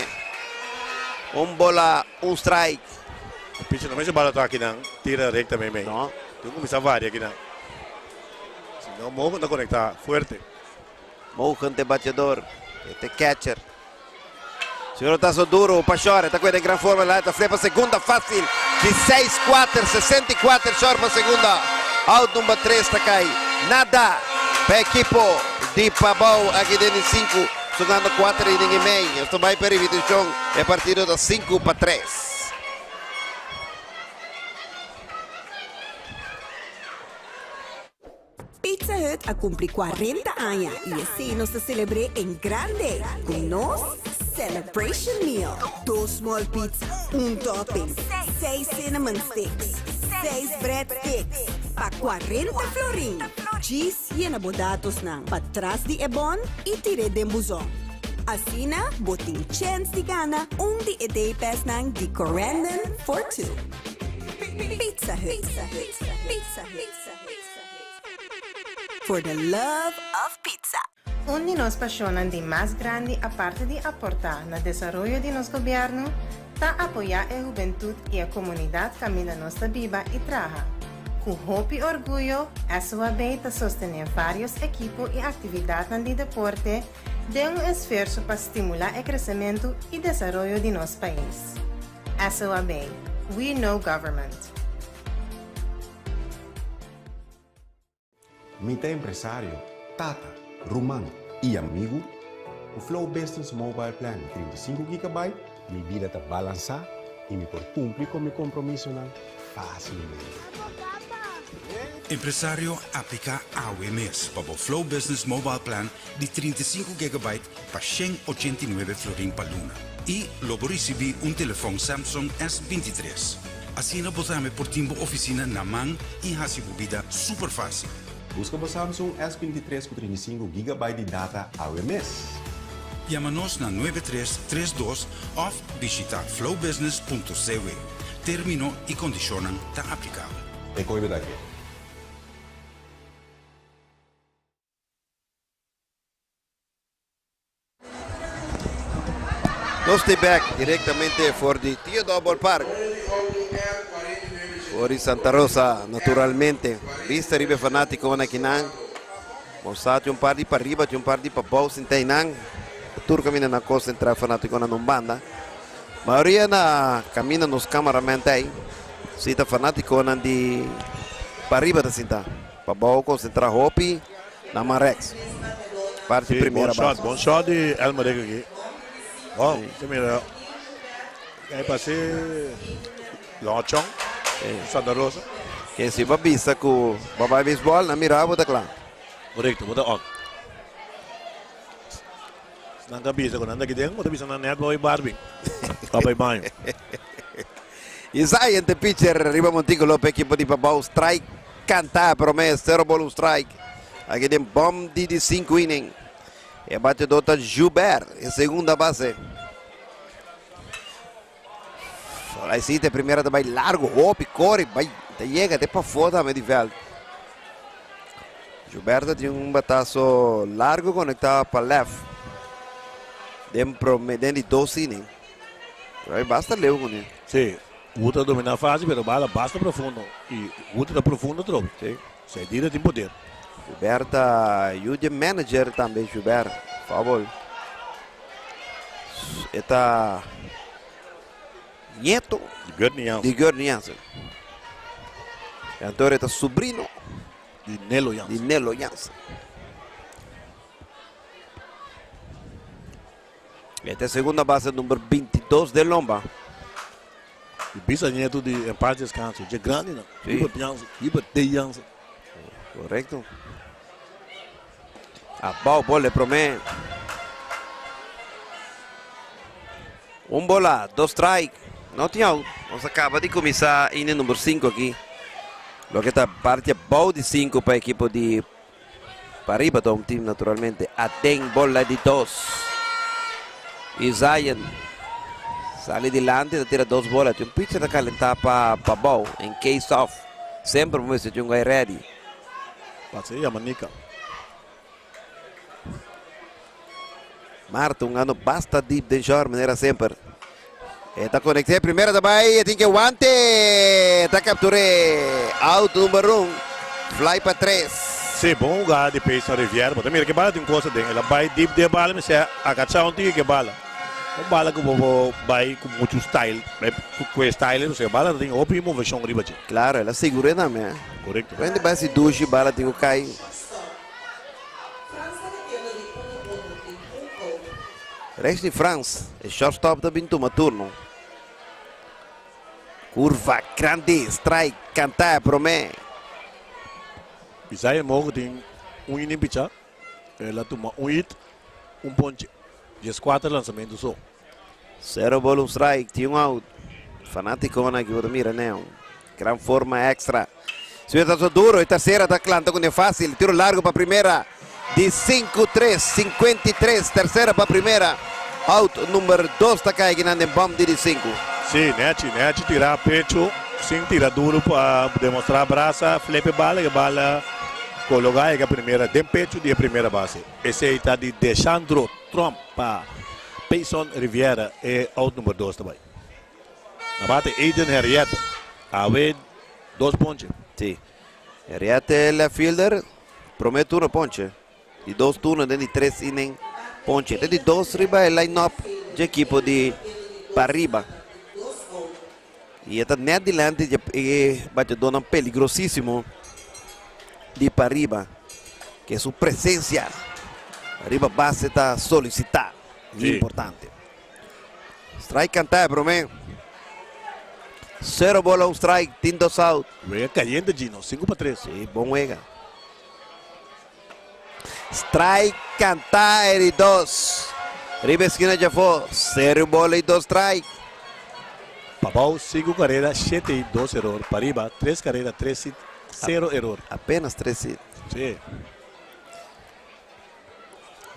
Un bola, un strike. E pitcher no mester bala ta akinan, tira recta mei mei. No. Tin kuminsá varia akinan. Si no, Mogen ta konektá fuerte. Mogen te bateador, e te catcher. Señor tazo duro pa short, ta cuida en gran forma, la ta flipa segunda fácil. Di 6-4, 64 short pa segunda. Out number 3 ta cay. Nada pa equipo di Pabao aki den 5, sugando 4 inning y mei. Esto bay pa repeticion. E partido ta 5-3. Pizza Hut a cumpli 40 aña y asina nos ta celebra en grande cu nos Celebration Meal. Dos small pizza, un topping, seis cinnamon sticks, seis breadsticks, pa 40 florin. Cheese yena bo datosnan patras di e bon y tir'e den buzon. Asina, bo tin chance di gana un di e day pass nan di Corendon for two. Pizza Hut. Pizza Hut. For the love of pizza. Un di nos pasionnan di mas grandi aparte di aporta na desaroyo di nos gobierno, ta apoya e hubentud y e comunidad caminda nos ta biba y traha. Cu hopi orguyo, SOAB ta sostene varios ekipo y actividadnan di deporte den un esfuerso pa stimula e crecemento y desaroyo di nos pais. SOAB. We know government. Mi ta empresario, tata, ruman y amigo. Cu Flow Business Mobile Plan 35 GB, mi bida ta balansa y mi por cumpli cu mi compromisonan facilmente. Empresario, aplica awe mes pa Flow Business Mobile Plan di 35 GB pa 189 florin pa luna. Y lo bo ricibi un telefon Samsung S23. Asina bo tambe por tin bo oficina na man y haci bo bida super facil. Busca bo Samsung S23 cu 35 GB di data awe mes. Yama nos na 9332 of bishita flowbusiness.cw. Termino y condicionnan ta aplicabel. E coibe daki. Nos ta back directamente for di Theodore Ballpark. For di Santa Rosa, naturalmente. Bista riba fanatico akinan. Mostra un par di pariba, un par di pabou sintá einan. Tur caminda na concentra fanatico na un banda. Mayoria na caminda nos cameraman ey. Si ta fanatico nan di pariba ta sinta. Pabou concentra hopi na Marex. Parti Si, primera bon shot, base. bon shot di Elmer aki. Bon, si mira. Ey pasa Lochong, Santa Rosa. Cu si bisa cu Babay Baseball na mira bo ta cla. Correcto, bo ta on. Nan ta bisa, cu nan aki den, bo ta bisa na net boy Barbie. Babay baño. Isaiah the pitcher riba monticulo pa equipo di Pabao strike canta prome 0 ball un strike. Aki den bom di di 5 inning. E bateador ta Gilbert en segunda base. Fly sí, te primera ta bai largo, hopi, kore, bai, ta yega te pafó tambe di vèlt. Gilberto tin un bataso largo konektá pa lèf den prome, den di dos inning. Pero basta leu kuné. Sí, Wouter a dominá fásil pero bala basta profundo i Wouter ta profundo atrobe. Sí. Saidira tin poder. Gilbert ta yu dje manager tambe Gilbert. Foul. E ta nieto Di Gurney Jansen. di Gurney Jansen. E anto e ta sobrino Di Nelo di Jansen. Nelo Jansen. E ta segunda base number 22 den lomba. I bisanieto di En Paz Descanso. Dje grandi nan. Sí. Hubert Jansen, Hubert D. Jansen. Correcto. Abao bol e promé. Un bola, dos strike. No tin out. Nos a caba di cuminsa inning number 5 aki. Loke ta parti abao di 5 pa ekipo di Pariba ta un team naturalmente. Aden bola di dos. Y Zion sali dilanti ta tira dos bola. Tin un pitcher ta calenta pa pabao in case of. Semper bo mester tin un guy ready. Pasa e yama Nika. Marta un ano basta deep den short manera semper. E ta conecta e primera ta bay e tin ke wante. Ta capture. Out number 1. Fly pa 3. Sí, bon jugada di Payson Rivière. Bo ta mira ke bala tin cosa den. El a bay deep den e bala mester agacha un tiki ke bala. Un bala ku bo por bay ku muchu style. Ku e style pasobra e bala ta tin hopi moveshon riba dje. Claro, el a segura tambe. Correcto. Wende bay si dushi bala tin ku kai. Reshni Frans, e shortstop ta bin tuma turno. Curva grandi, strike, canta e prome. Isaiah Mogo tin un inning picha. El a tuma un hit, un ponche. Dieskuater lanzamento so. Cero ball, un strike, tin un out. Fanaticonan aki bo ta mira neo. Gran forma extra. Suya ta so duro, e tercera ta klanta con e fácil. Tiro largo pa primera. Di 5-3, 53, tercera pa primera. Out number 2 ta kai kinan den bump di di 5. Sí, nechi, nechi tira pecho, sin tira duro pa demostra brasa, flip e bala, e bala cologa e primera den pecho di e primera base. Esey ta di Deshandro Tromp pa Payson Riviera e out number 2 ta bay. Na bate Aiden Henriette. Awe dos ponche. Sí. Henriette left fielder. Prome turno ponche. Di dos turno den di tres inning ponche. Den di dos riba e line-up dje ekipo di Pariba. Y e ta net dilanti dje e bateadornan peligrosísimo di Pariba. Que su presencia riba base ta solicita. Sí. Importante. Strike cantá e promé. Cero bola, un strike, tin dos out. Wega cayente Gino, 5 pa 3. Sí, bon wega. Strike cantá e di dos. Riba esquina djafó, cero bola y dos strike. Pabao 5 carrera, 7 y 2 error. Pariba 3 carrera, 3 hit, 0 error. Apenas tres hits. Sí.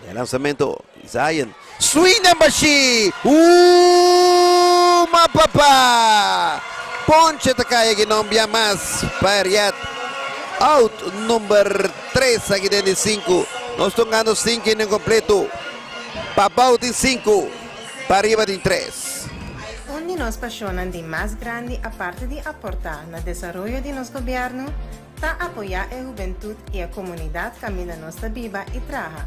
E lanzamento, Zion. Swing and bashi! Uma papa! Ponche ta cai aki no bia mas pa Ariat. Out number 3 aki den di 5. Nos ta hungando 5 inning completo. Pabao tin 5, pariba tin 3. Un di nos pasionnan di mas grandi aparte di aporta na desaroyo di nos gobierno, ta apoya e hubentud y e comunidad caminda nos ta biba y traha.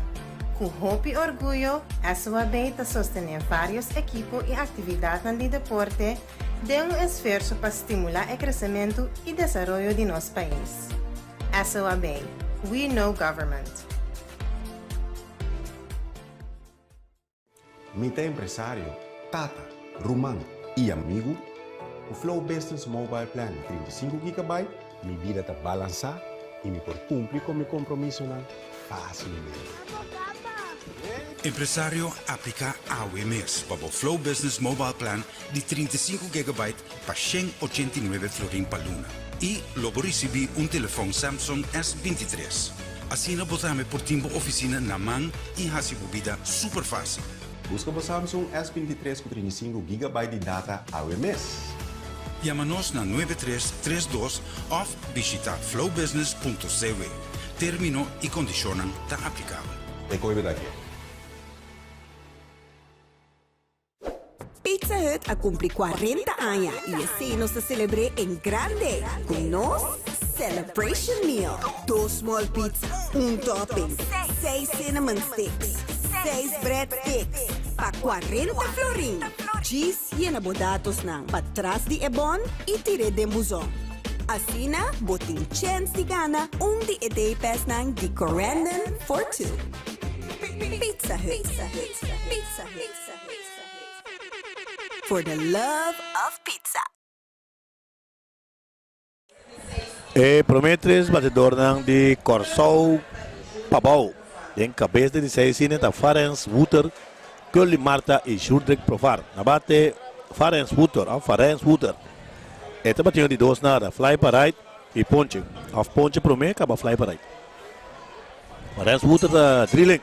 Cu hopi orguyo, SOAB ta sostene varios ekipo y actividadnan di deporte den un esfuerso pa stimula e crecemento y desaroyo di nos pais. SOAB, We Know Government. Mi ta empresario, tata, ruman y amigo. Cu Flow Business Mobile Plan 35 GB, mi bida ta balansa y mi por cumpli cu mi compromisonan facilmente. Empresario, aplica awe mes pa bo Flow Business Mobile Plan di 35 GB pa 189 florin pa luna. Y lo bo ricibi un telefon Samsung S23. Asina bo tambe por tin bo oficina na man y haci bo bida super facil. Busca bo Samsung S23 cu 35 GB di data awe mes. Yama nos na 9332 òf bishitá flowbusiness.cw. Término i kondishonnan ta aplikabel. E koe bida aki. Pizza Hut a cumpli 40 aña y esey nos ta celebre en grande cu nos Celebration Meal. Dos small pizza, un topping, seis cinnamon sticks, seis bread sticks pa 40 florin. Djis yena bo datosnan patras di e bon y tir'e den buzon. Asina bo tin chens di gana un di e day passnan di Corendon for Two. Pizza Hut. Pizza Hut. For the love of pizza. E prome tres batedornan di Kòrsou Pabou den kabes di seis sine ta Farens Wouter, Curly Martha i Jurdrick Profar. Na bate Farens Wouter òf Farens Wouter. E ta batiendo di dos nada, fly pa right i ponche. Òf ponche prome kaba fly pa right. Farens Wouter ta drilling.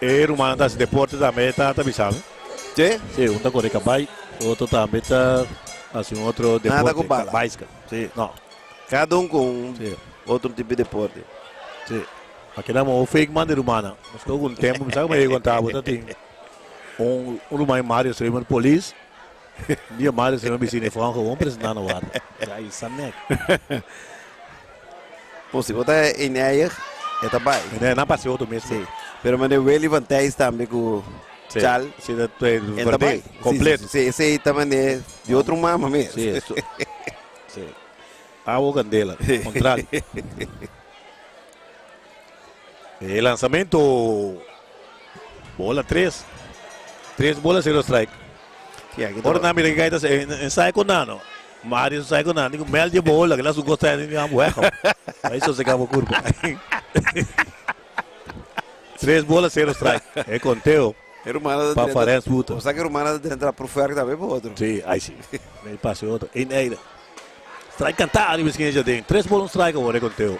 E rumannan ta hasi deporte tambe ta ta bisa mi. Sí? Sí, un ta kore kabai, otro tambe ta hasi un otro deporte. Nada ku bala. Bicycle. Sí, no. Kada un ku un Sí. otro tipo di deporte. Sí. A keda mo fake man di rumannan. Nos ku un tempu, mi sa ku mi a yega konta bo, ta tin un un ruman di Mario Sremer polis. Un dia Mario Sremer bisini e gewoon presenta na warda. Ya i sa nek. Bo si bo ta eneier, e ta bai. E nan pasa otro mes. Sí. Pero mane Willy van Thijs tambe ku Chal. Sí, dat e ta bai. Completo. Sí, esei ta mane di otro mama mes. Sí, eso. Sí. Awa candela, contrario. E lanzamento bola 3. 3 bola 0 strike. Sí, aki ta Ora nan mira que gaita ensayo con nano. Mario ensayo con nano. Digo, mel de bola, que la su costa ni am huejo. Ahí so se acabó curva. 3 bola 0 strike. E conteo. E rumana Pa Farens Wouter. O sea que rumana ta entra profuerk tambe pa otro. Sí, ahí sí. Mei pase otro. Een eire. Strike cantado riba esquina Jardín. 3 bola un strike awor e conteo.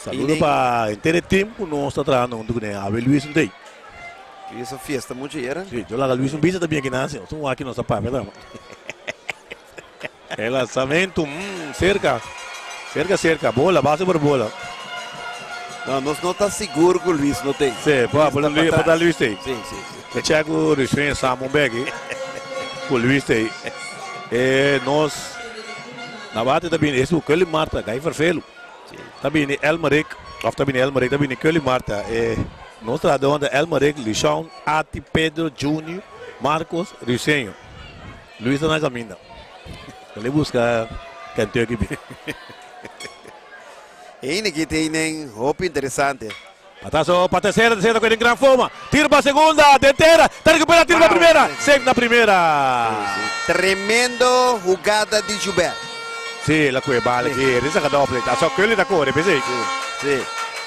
Saludo pa henter e team ku nos ta trahando huntu kuné. Awe Luis un tei. Luis a fiesta mucho yera. Sí, yo laga Luis un bisa también aki nan. Nos un aki nos ta papia tambe. E lanzamento, cerca. Cerca, cerca. Bola, base por bola. No, nos no ta sigur ku Luis no tei. Sí, pa, pa, Luis, pa Luis tei. Sí, sí, sí. E check ku Luis Samon beki. Ku Luis tei. E nos na bate ta bini esu Kelly Marta, gai vervelu. Ta bini Elmerick, of ta bini Elmerick, ta bini Kelly Marta. E nos trahadornan ta Elmerick, Luishawn, Ati, Pedro, Juni, Marcos, Ruiseño. Luis ta na caminda. El e busca Kentucky bin. Eina ki tin nen hopi interesante. Patazo pa tercera, tercera ta coge den gran forma. Tiro pa segunda, den tera, ta recupera, tiro pa primera, safe na primera. Tremendo hugada di Joubert. Sí, el a coge bala aki, el saca doble. Ta so Curley ta core, p'esey. Sí.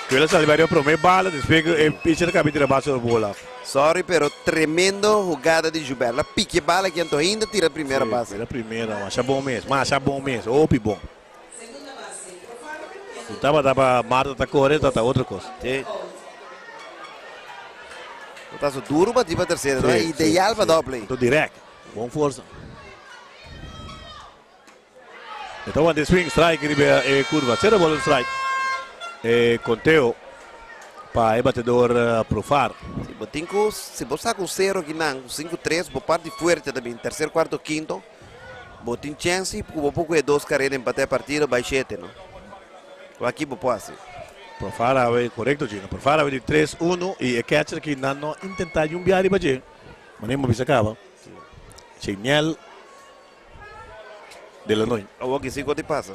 Curley a sali bai riba prome bala, despues cu e pitcher a caba tira base riba bola. Sorry, pero tremendo hugada di Joubert. El a pique bala aki anto ainda tira primera base. Sí, tira primera, masha bon mes, masha bon mes, hopi bon. Si tabata pa Marta ta kore ta ta otro kos. Sí. Lo ta su duro bati pa tercera, no? Ideal pa doble. Anto direct. Bon forsa. E ta wanta e swing strike riba e curva. Cero bola un strike. E conteo pa e batedor Profar. Si bo tin ku, si bo sa ku cero akinan, ku 5-3, bo parti fuerte ta bin tercer, cuarto, quinto. Bo tin chènsi ku bo por kue dos karera empatá e partido bai shete no. Wak ki bo por hasi. Profar awe korekto Gino. Profar awe di tres uno i e catcher ki nan no intentá yun bia riba dje. Manera mi bisa kaba. Cheniel Delanoy. Awor ki si ku a tin pasa.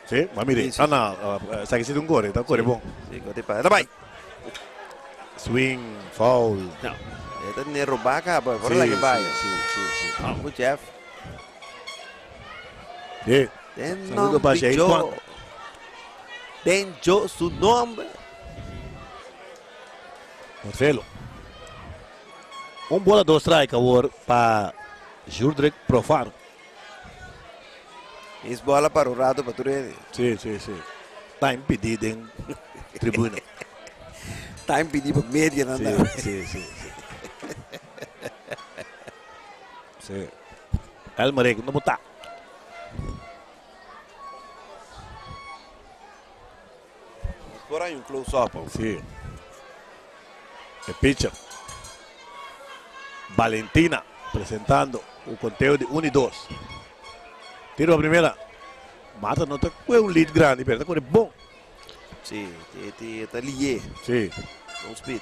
Si, ma mire. Ah no, esaki si ta un kore, ta kore bon. Si ku a tin pasa. Ta bai. Swing, foul. No, e ta ne roba caba, por la que vaya. Sí, sí, sí. Vamos, Jeff. Sí. Den Saludo pa nombre Jair yo. Juan. Den yo su nombre. Marcelo. Un bola dos strike awor pa Jurdrick Profar. Is bola para un rato pa tur hende. Sí, sí, sí. Ta impidi den tribuna. Ta impidi pa media nan Sí, tambe. sí, sí, sí. Sí. Elmerich no por ta. Por hay un close up. Si. E pitcher. Valentina presentando un conteo di 1 y 2. Tiro a primera. Mata no ta cu un lead grandi, pero ta core bon. Si, ta liye. Si. Bon speed.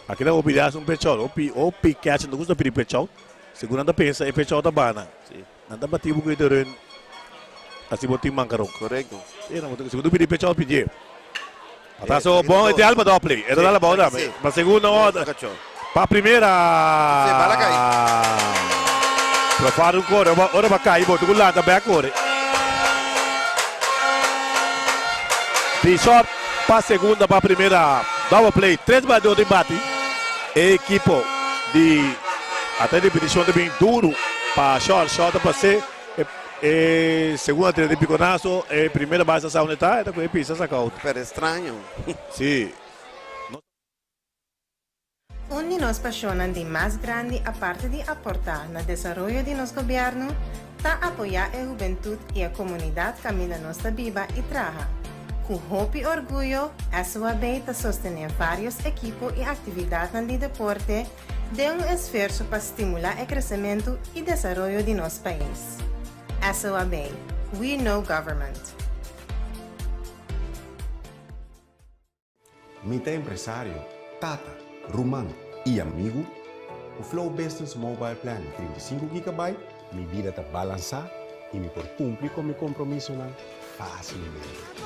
Aki nan hopi haci un pitch out. Hopi, hopi catcher no gusta pidi pitch out. Segun nan ta pensa e pitch out ta bana. Si. Nan ta bati bo cu e terren asi bo tin mancaron. Correcto. Si, nan bo segun pidi pitch out pidie. Patazo bon e te alba dou play. E ta dal abou tambe. Pa segundo pa primera. Si, bala cay. Lo far un core ora ba cay bo tin cu lanta bek core. Di short pa segunda pa primera double play. Tres bateador tin bati. E ekipo di ata repeticion ta bin duro pa short. Short ta pase e segunda tira di piconazo. E primera base a sa unda ta. E ta coge pisa saca out. Pero extraño. Si. Un di nos pasionnan di mas grandi aparte di aporta na desaroyo di nos gobierno ta apoya e hubentud y e comunidad caminda nos ta biba y traha. Cu hopi orguyo, SOAB ta sostene varios ekipo y actividadnan di deporte den un esfuerso pa stimula e crecemento y desaroyo di nos pais. SOAB, We Know Government. Mi ta empresario, tata, ruman i amigu. Ku Flow Business Mobile Plan di 35 gigabyte, mi bida ta balansá i mi por kumpli ku mi kompromisonan fásilmente.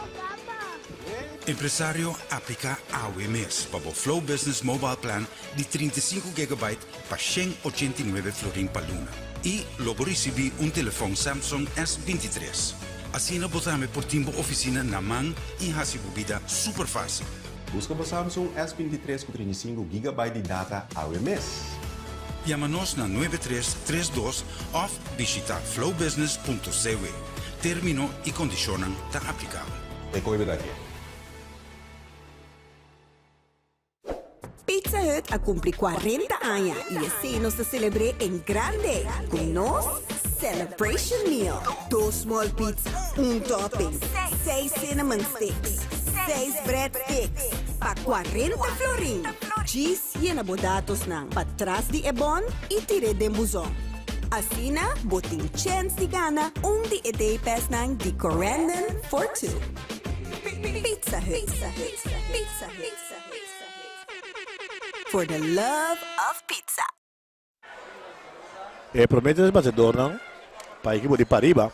Empresario, apliká awe mes pa bo Flow Business Mobile Plan di 35 gigabyte pa 189 florin pa luna i lo bo risibí un telefòn Samsung S23. Asina bo tambe por tin bo ofisina na man i hasi bo bida super fásil. Buska bo Samsung S23 ku 35 gigabyte di data awe mes. Yama nos na 9332 òf bishitá flowbusiness.cw. Término i kondishonnan ta aplikabel. E koe bida ke. Pizza Hut a cumpli 40 aña y esey nos ta celebr'e en grande cu nos Celebration Meal. Dos small pizza, un topping, seis cinnamon sticks, seis bread sticks pa 40 florin. Djis yena bo datosnan patras di e bon y tir'e den buzon. Asina bo tin chens di gana un di e day passnan di Corendon for Two. Pizza Hut. Pizza Hut. For the love of pizza. E prome tres bateadornan pa ekipo di Pariba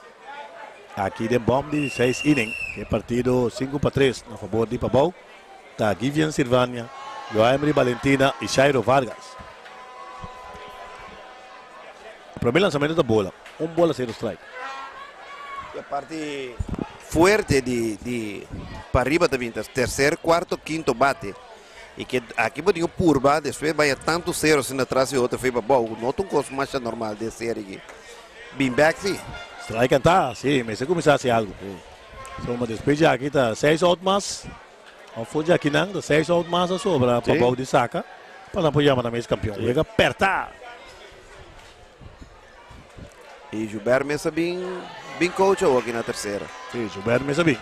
aki den bom di seis inning e partido 5-3 na fabor di Pabou ta Givian Silvania, Joaemry Valentina y Shairo Vargas. E prome lanzamento ta bola, un bola cero strike. E parti fuerte di Pariba ta bin tercer, cuarto, quinto bate. Y que aki bo tin cu purba, despues baya tanto cero asina atras y otro fe pabou. No ta un cos masha normal den serie aki. Bin back si. Strike canta, si, mester cuminsa haci algo. So, ma despues di aki ta seis out mas. Of for di aki nan ta seis out mas a sobra pabou di saca pa nan por yama nan mes campeon. Wega perta. Y Joubert mes a bin bin coach awo aki na tercera. Si, Joubert mes a bin.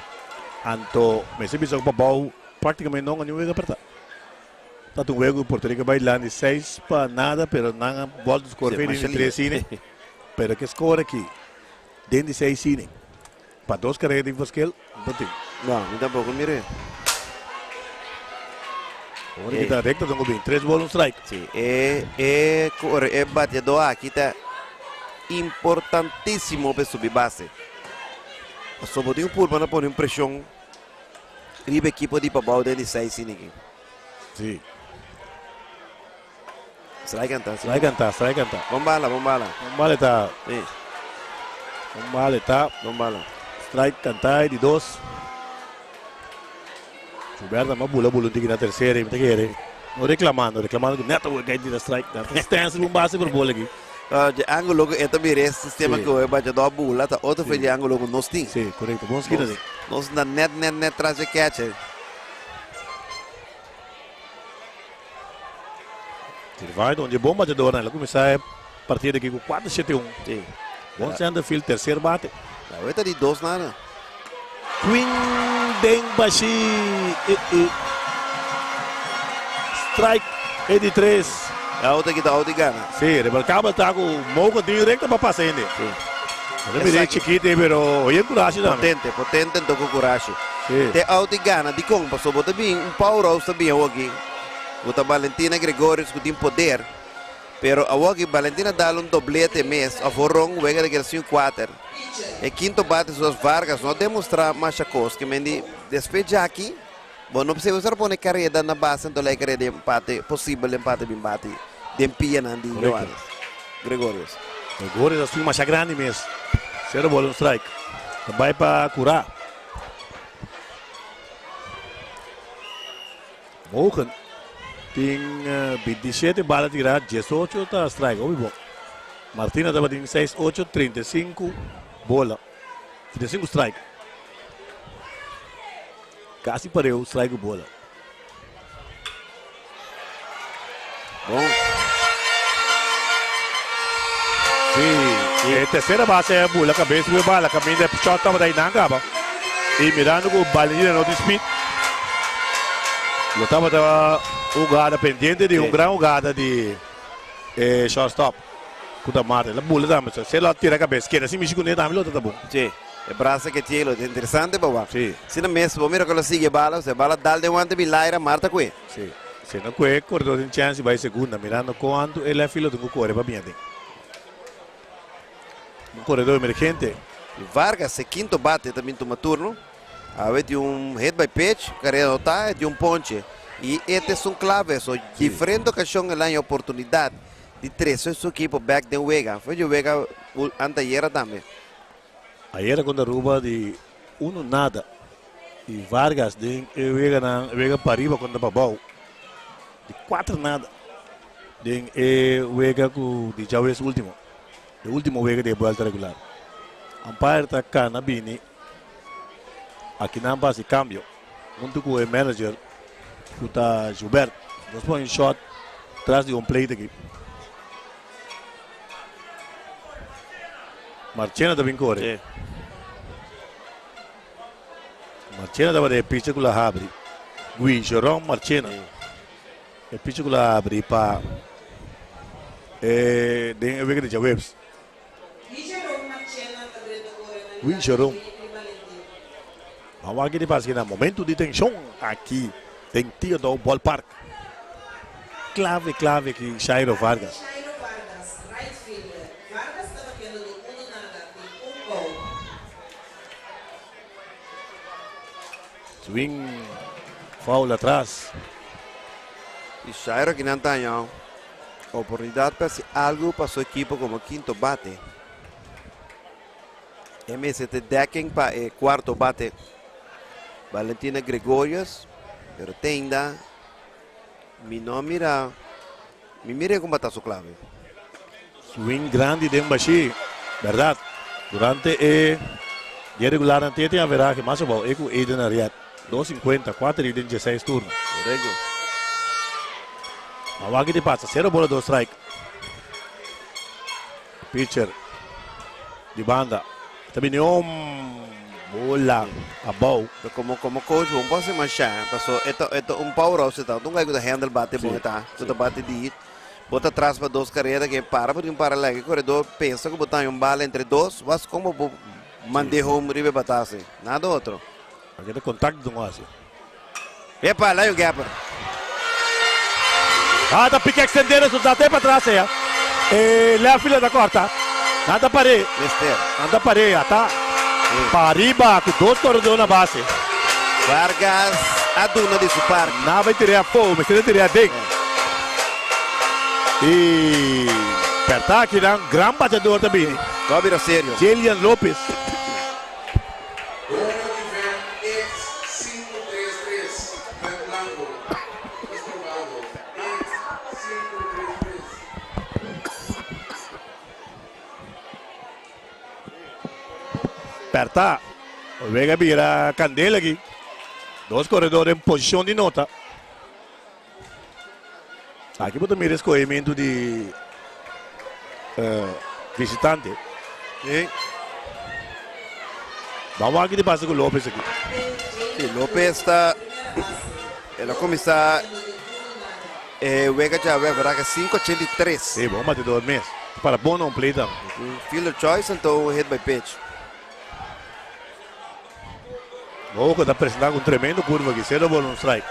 Anto mester bisa cu pabou practicamente no a ni un wega perta. Ta un wega cu Puerto Rico bay lan di 6-0, pero nan a bolto score fe den di tres inning. Pero ke score aki den di seis inning pa dos carrera di verschil no tin. No, mi tampoco mire. Ora ki ta recta don bin tres ball un strike. Si, e core e bateador aki ta importantísimo pa subi base. Pasobra bo tin un purba na pone un presion riba ekipo di Pabou den di seis inning. Si. Strike canta. Strike canta, strike canta. Bon bala, bon bala. Bon bala ta. Si. Bon bala ta. Bon bala. Strike canta di dos. Gilberto ma bula bula un tiki na tercera y mi ta kere. No reclamando, reclamando cu net awor kay tira strike. Stance un base por bola aki. De ángulo cu e ta mira e sistema cu e bateador bula ta otro fe di ángulo cu nos tin. Si, correcto. Bon skina di. Nos na net net net tras e catcher. Sirvai donde bon bateador. El a cuminsa e partida aki cu 4-7-1. Si. Bon center field tercer bate. Awe ta di dos nada. Swing den bashi e e strike e di tres. E auto aki ta auto di gana. Si, Remarkabel ta ku Moco tin recta pa pasa hende. Si. Bo ta mira e chikito ei pero oye kurashi tambe. Potente, potente anto ku kurashi. Si. Te auto di gana dikon? Pasobra bo ta bin un powerhouse ta bin awoki ku ta Valentina Gregorius ku tin poder. Pero awoki Valentina dal un doblete mes of horon wega di keda 5-4. E kinto bate Sos Vargas no a demostra masha kos ke men di despues djaki bo no p'esei bo sa pone kareda na base anto lei kareda di empate posibel empate bin bati den pianan di Johannes Gregorius. Gregorius a swing masha grandi mes. Sero bola un strike. Ta bai pa kura. Mogen tin 27 bala tirá, 18 ta strike. Hopi bon. Martina tabatin 6 ocho, 35 bola, 35 strike. Kasi pareu strike ku bola. Bon. Sí, e tercera base a bula cabeza ku e bala caminda e shot tabata einan caba. Y mirando cu Valentina no tin speed, lo tabata hugada pendiente di un gran hugada di e shortstop cu ta Martin. La bula tambe, so si lo tira cabeza, keda sin mishi cune tambe lo ta bon. Sí, e brasa ke tiene lo ta interesante pa wak. Sí. Asina mes, bo mira cu lo sigui e bala, e bala dal den wante bin laira, Marta cue. Sí, si no cue, corredor tin chance di bay segunda, mirando cuanto e left field lo tin cu core pa bin aden. Un koredó emergente. Vargas e kinto bate ta bin tuma turno. Awe tin un hit by pitch, kareda no ta, e tin un ponche. I e ta esun klave, so diferente okashon el haña oportunidat di trese su ekipo bek den wega. Fue dje wega anteayera tambe. Ayera kontra Aruba di uno nada i Vargas den e weganan, wega pariba kontra pabou di kuater nada den e wega ku di djawees ultimo. E ultimo wega di e buelta regular. Umpire ta cana bini akinan pa haci cambio hunto cu e manager cu ta Joubert. Nos pone un shot tras di home plate aki. Marchena ta bin core. Marchena tabata e pitcher cu la habri. Guijeron Marchena. E pichi ku lo abri pa e den e wega di djaweps. Guijeron. Ban wak di paske na momento di tenshon aki den Theodore Ballpark. Klave klave aki Shairo Vargas. Swing foul atras. Y Shairo akinan ta haña oportunidad pa haci algo pa su ekipo como quinto bate. E mester ta dekking pa e cuarto bate Valentina Gregorius, pero te ainda mi no a mira, mi mira con bata su clave. Swing grandi den bashi, berdad. Durante e dia regular nan tin averahe mas abou e ku Eden Ariet, dos sinkuenta, kuater i den dieseis turno. Korekto. Ma wak di pasa, sero bola dos strike. Pitcher di banda ta bini un bola abou. Komo komo coach bo no por hasi masha, paso e ta e ta un powerhouse e ta, un guy ku ta handle bate bon e ta, ku ta bate di hit. Bo ta tras pa dos karera ke para por tin para lèk. E koredor pensa ku bo ta haña un bala entre dos, was komo bo mand'é home riba e batase. Nada otro. Aki ta kontakto ta hasi. Epa, Lion Gapper. Ah, ta pika extendé resultado te patras aya. E left fielder ta korta. Nan ta par'é. Mester. Nan ta par'é. Ata pariba ku dos koredor na base. Vargas a duna di su parti. Nan bai tir'é afó, mester a tir'é aden. Y perta aki nan gran bateador ta bini. Lo a bira serio. Jelian Lopez. Doño di vèn X sinku tres tres, vèn blanko, ta strobado, X sinku tres tres. Perta wega bira kandela aki. Dos koredor den posishon di nota. Aki bo ta mira e skohementu di visitante. Sí. Ban wak ki ta pasa ku Lopez aki. Sí, Lopez ta el a kuminsá e wega djawe averahe 5.83. Sí, bon batidor mes. Ta para bon na un play tambe. Un fielder choice anto un hit by pitch. Loco ta presenta cu un tremendo curva aki, cero bola un strike.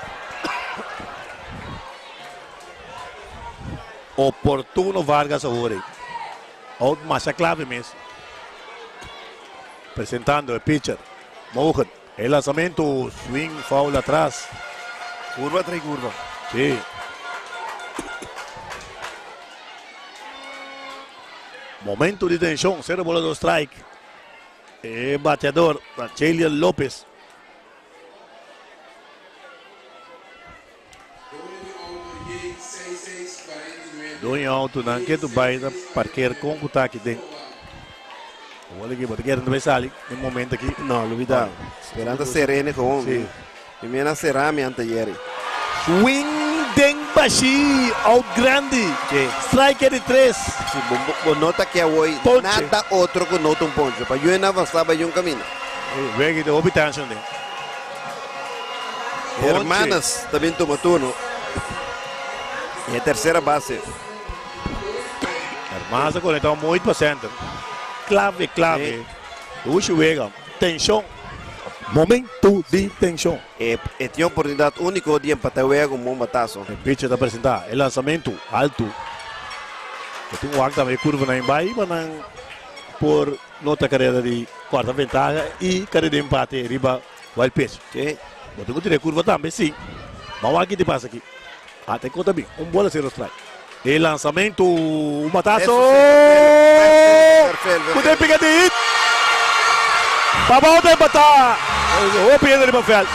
Oportuno Vargas awor ey. Out masha clave mes. Presentando e pitcher Mogen. E lanzamento swing foul atras. Curva trae curva. Sí. Momento di tension, cero bola dos strike. E bateador ta Jalian Lopez. Doño autonan ke tu bai ta parkeer kon ku ta aki den. Awor aki bo ta kere bai sali den momento aki. No, lubida. Esperan ta serene gewoon. Sí. Mi mena a sera mi anteayer. Swing den bashi, out grandi. Sí. Strike di tres. Sí, bo, bo no ta ke awoy Ponche. nada otro ku no ta un ponche. Pa yu en avansa bai un camina. Wega di hopi tension den. Ponche. Hermanas ta bin tuma turno. E tercera base. Hermanas a conecta un mooi pa center. Clave, clave. Dushi wega. Tension. Momento di tension. E e tin oportunidad unico di empata e wega cu un bon batazo. E pitcher ta presenta e lanzamento alto. E tin wak tambe e curvanan en bai pa nan por nota careda di cuarta ventaha y careda di empate riba wild pitch. Sí. Bo tin cu tira e curva tambe, si. Ban wak ki ta pasa aki. Ata e cota bin. Un bola cero strike. E lanzamento, un batazo. Cu ta e pica di hit. Pabao ta empata. Hopi hende riba veld.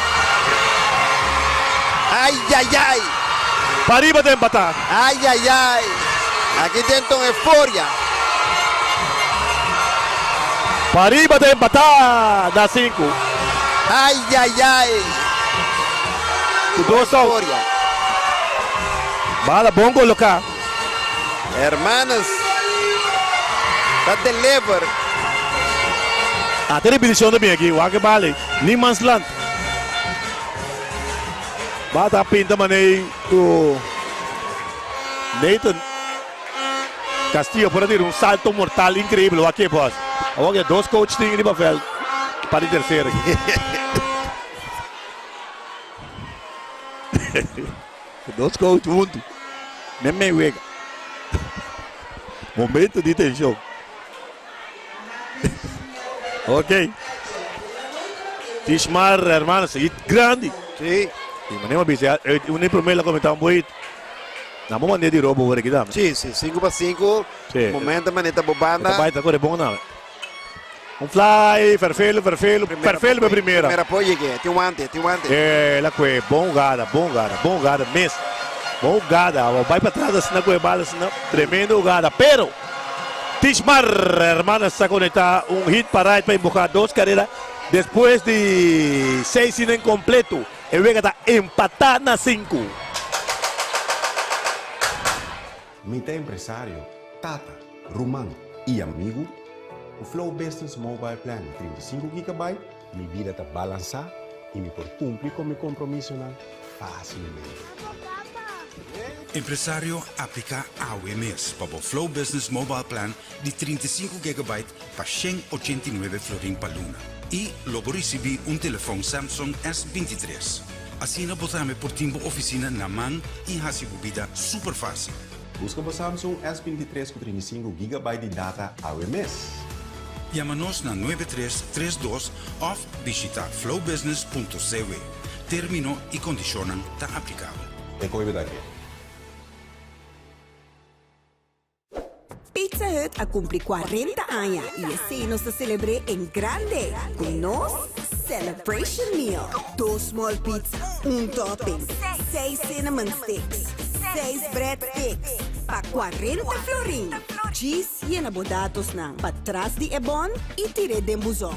Ay, ay, ay. Pariba ta empata. Ay, ay, ay. Aki den ta un euforia. Pariba ta empata na sinku. Ay, ay, ay. Ku dos out. Euforia. Bala bon koloká. Hermanos ta deliver. Ata repeticion ta bin aki. Wak e bala ei. Niemandsland. Bata a pinta manei ku Nathan Castillo por a tira un salto mortal increíble. Wak ke bos. Awor ke dos coach tin riba veld pa di tercera aki. Dos coach huntu. Men mei wega. Momento di tension. Ok. Tishmar hermano sigui grandi. Sí. Y manera bisa un promé la comenta un boit. Na mo manera di robo hoor aquí dame. Sí, sí, 5 pa 5. Sí. Momento maneta bo banda. Ta bai ta corre bon na. Un fly, Ferfelo, Ferfelo, Ferfelo pe primera. Primera po llegué, tin wante, tin wante. Eh, la kue, bon jugada, bon jugada, bon jugada mes. Bon jugada, bai pa atras asina kue bala asina, tremendo jugada, pero Tishmar Hermanas sa conecta un hit pa right pa empuja dos carrera despues di seis inning completo. E wega ta empata na sinku. Mi ta empresario, tata, ruman i amigu. Ku Flow Business Mobile Plan di 35 gigabyte, mi bida ta balansá i mi por kumpli ku mi kompromisonan fásilmente. Empresario, apliká awe mes pa bo Flow Business Mobile Plan di 35 gigabyte pa 189 florin pa luna i lo bo risibí un telefòn Samsung S23. Asina bo tambe por tin bo ofisina na man i hasi bo bida super fásil. Buska bo Samsung S 23 ku 35 gigabyte di data awe mes. Yama nos na 9332 òf bishita flowbusiness.cw. Término i kondishonnan ta aplikabel. E koe bo ta ke? Pizza Hut a cumpli 40 aña y esey nos ta celebr'é en grande cu nos Celebration Meal. Dos small pizza, un topping, seis cinnamon sticks, seis bread sticks pa 40 florin. Djis yena bo datosnan patras di e bon y tir'é den buzon.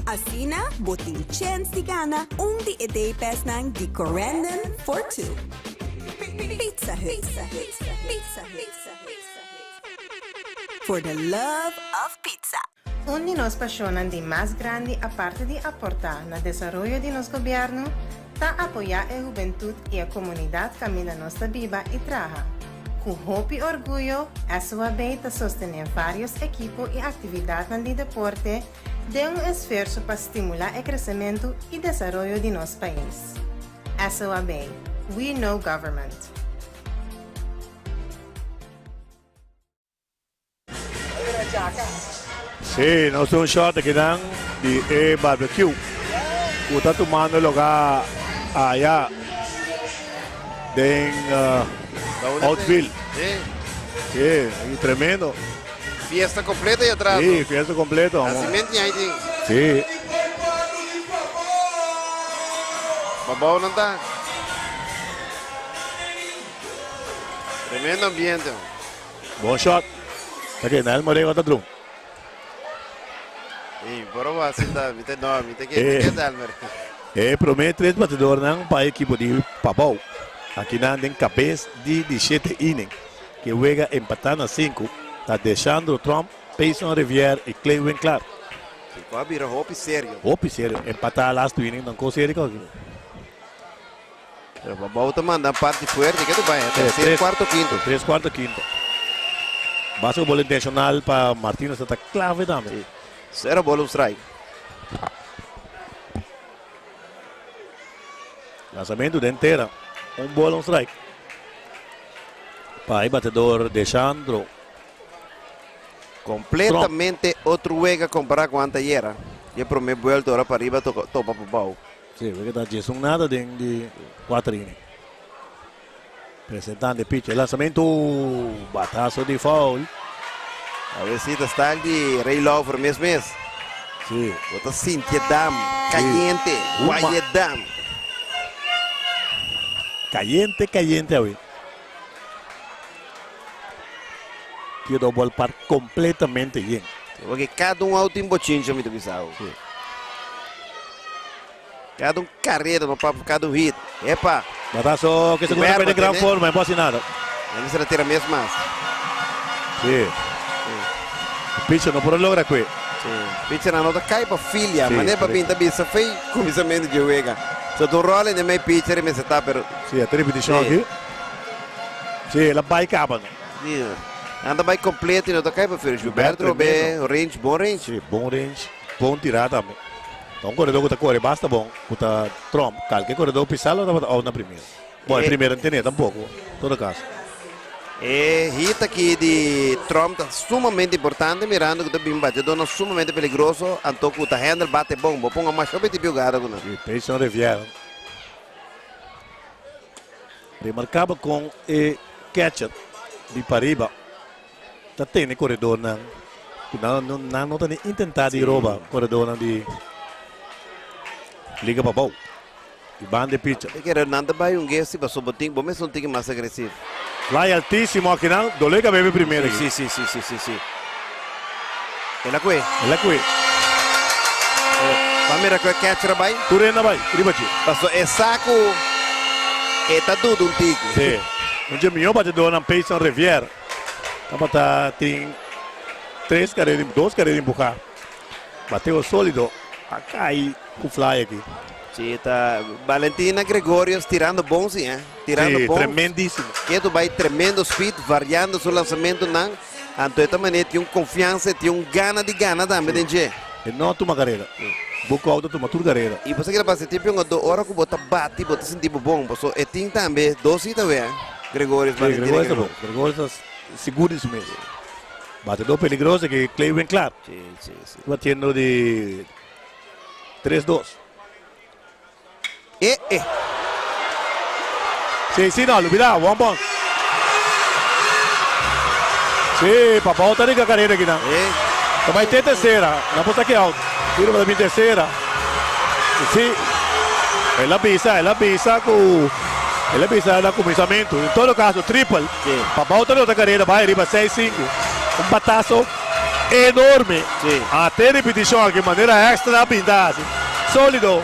Asina bo tin chens di gana un di e day passnan di Corendon for Two. Pizza Hut. Pizza Hut. For the love of pizza. Un di nos pasionnan di mas grandi aparte di aporta na desaroyo di nos gobierno ta apoya e hubentud y e comunidad caminda nos ta biba y traha. Cu hopi orguyo SOAB ta sostene varios ekipo y actividadnan di deporte den un esfuerso pa stimula e crecemento y desaroyo di nos pais. SOAB, We know government. Sí, nos un shot akinan di e barbecue ku ta tumando lugá aya den Outville. Sí, tremendo. Fiesta completo ahí atrás. Sí, fiesta completo. Nacimiento ahí tin. Sí. Babao nan ta. Tremendo ambiente. Bon shot. Oké, Nel Moreno ta drum. Ey, pero wa sinta, mi te no, mi te ke, mi ke Delmer. E prome tres batidornan pa e ekipo di Pabou. Akinan den kabes di di shete inning. Ke wega empatá na sinku ta Deshandro Tromp, Payson Rivière i Clay Winklaar. Kiko a bira hopi serio. Hopi serio. Empatá lastu inning nan kos serio aki. Pero Pabou ta manda parti fuerte ke ta bai tercer, cuarto, quinto. Tres, cuarto, quinto. Basketball intencional pa Martinez ta clave tambe. Cero ball un strike. Lanzamento den tera. Un bola, un strike. Pa e batedor Deshandro. Completamente otro wega compara cu anteayer. E prome vuelta ora pa riba topa pa bou. Sí, wega ta 11 nada den di 4 inning. Presentando e pitcher. Lanzamento, batazo di foul. A ver si ta style di Ray Lover mes mes. Sí. Bo ta sinti dam, caliente, guaye dam. Caliente, caliente awe. Quedó ballpark completamente yen. Porque cada un out tin bochincha mi ta bisa. Sí. Cada un carrera, no pa cada un hit. Epa. Batazo que segunda Berba de gran tiene. forma, no puede hacer nada. No se retira mes mas. Sí. Pitcher no por logra que. Sí. Pitcher no ta cai pa filia, Sí, mané pa correcto. pinta bisa fei cuminsamento di wega. So tu rola in mei pitcher e me seta pero Sí, a repetición Sí. aquí. Sí, la vai caba. No? Sí. Anda bai completo e no ta cai pa filia. Gilberto Gilberto be range, bon range. Sí, bon range, bon tirada tambe. Un corredor cu ta core basta bon, cu ta Tromp. Cualkier corredor pisalo tabata out na primera. Bon, Eh. primera no tene tampoco. Todo caso. E hit aki di Tromp ta sumamente importante, mirando cu ta bin batedor sumamente peligroso, anto cu ta handle bate bon, bo ponga mas hopi tipo jugada cu nan. E Payson Rivière. Remarcaba cu e catcher di pariba. Ta tene corredor nan. Nan no nan no ta ni intenta di roba corredor nan di Liga Pabou. E banda pitcher. E kere nan ta bai un gesti paso bo tin bo mes un tiki mas agresivo. Fly altísimo aki nan. Dolega bebe primero aki. Si si si si si si. El a kue. El a kue. Ba mira ku e catcher a bai. Tur hende a bai riba dje. Paso e sa ku e ta duda un tiki. Si. Un dje mihó batedornan Payson Rivière tabata tin tres karera dos karera empuhá. Bateo sólido a kai ku fly aki. Si ta Valentina Gregorius tirando bon si eh. Tirando Sí, bon. tremendísimo. Ketu bai tremendo speed variando su lanzamentonan. Anto e ta manera tin un confianza, tin un gana di gana tambe den dje. E no tuma carera. Bo auto tuma tur carera. Y bo sa keda pasa tempo un do ora cu bo ta bati, bo ta sinti bo bon. Paso e tin tambe dos hita we, Gregorius Sí, Valentina Gregorius ta bon. Gregorius. Gregorius ta sigur di su mes. Batedor peligroso que Clevin Clark. Sí, sí, sí. Batiendo di 3-2. Eh, eh. Sí, sí, no, lubida, one bounce. Sí, Pabou ta riba carera aki, no. Eh. Tambe tin tercera, no por aki out. Tiro pa mi tercera. Sí. El a pisa, el a pisa cu el a pisa na cuminsamento. En todo caso, triple. Sí. Pabou ta otro carera, bay riba 6-5. Un batazo enorme. Sí. Ata repeticion aki, manera extra pinta asina. Solido.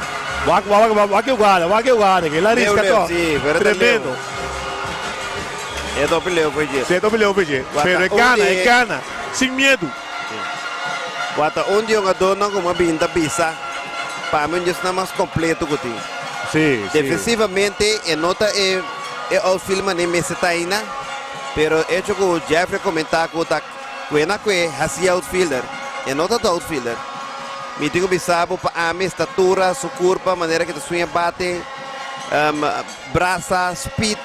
Wak, wak, wak, wak, wak, wak, wak, cu el a Leo, risca Leo, todo. sí, pero ta Tremendo. Leo. E topi Leo foi dje. Sí, topi Leo foi dje. Guarda, Pero e gana, onde- e gana. Sin miedo. Wata un di hungadónan ku a bin ta bisa pa mi un di esnan mas kompleto ku tin. Sí, sí. Defensivamente e no ta e e outfield manera mester ta aina, pero echo ku Jeffrey a komentá ku ta kue na kue hasi outfielder, e no ta ta outfielder. Mi tin ku bisa bo pa ami estatura, su kurpa, manera ke ta suña bate, brasa, speed.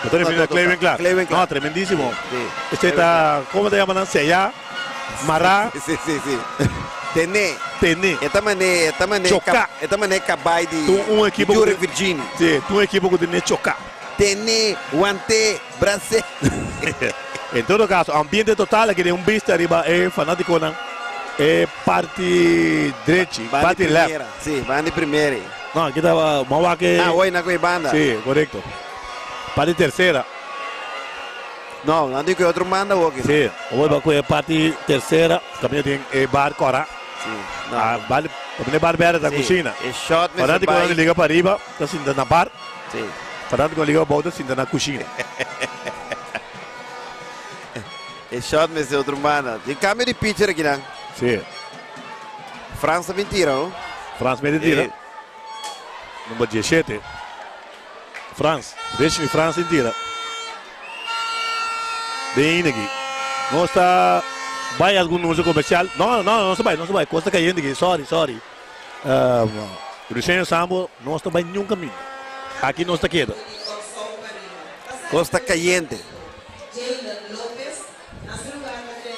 Bo ta refiriendo a Clewin Clark? Clewin Clark. No, tremendísimo. Sí. Este ta, como ta yama nan? Seyá, mará. Sí, sí, sí. Tené. Tené. E ta mané, e ta mané. Choká. E ta mané kabay di Tur un ekipo ku Jure tin, Virgini. sí, tur un ekipo ku tene choká. Tené, wanté, brasé. En todo caso, ambiente total aki den un bista riba e fanaticonan e parti drechi, Banda di parti left. primera. Sí, banda di primera. No, aki ta mawak e. Ah, hoy na ku e banda. Sí, korekto. Parti tersera. No, nan di ku e otro banda hoki. Sí, hoy ba ku e parti tersera, kaminda tin e bar kora. Sí, no. Ah, bal, kaminda e bar berde ta Sí, kushina. e shot mester Fanatikonan bai. di liga pariba ta sinta na bar. Sí. Fanatikonan di liga abou ta sinta na kushina. E shot mester otro banda. Tin kambio di pitcher aki nan. Sí. Frans ta bin tira, no? Frans mete tira. Eh. Number 17. Frans. Richney Frans tin tira. Den aki. Nos ta bai algun anuncio comercial. No, no, no ta bai, no ta bai. Cos ta cayente aki. Sorry, sorry. Um, Luciano Sambo, nos ta bai niun caminda. Aki nos ta keda. Cos ta cayente.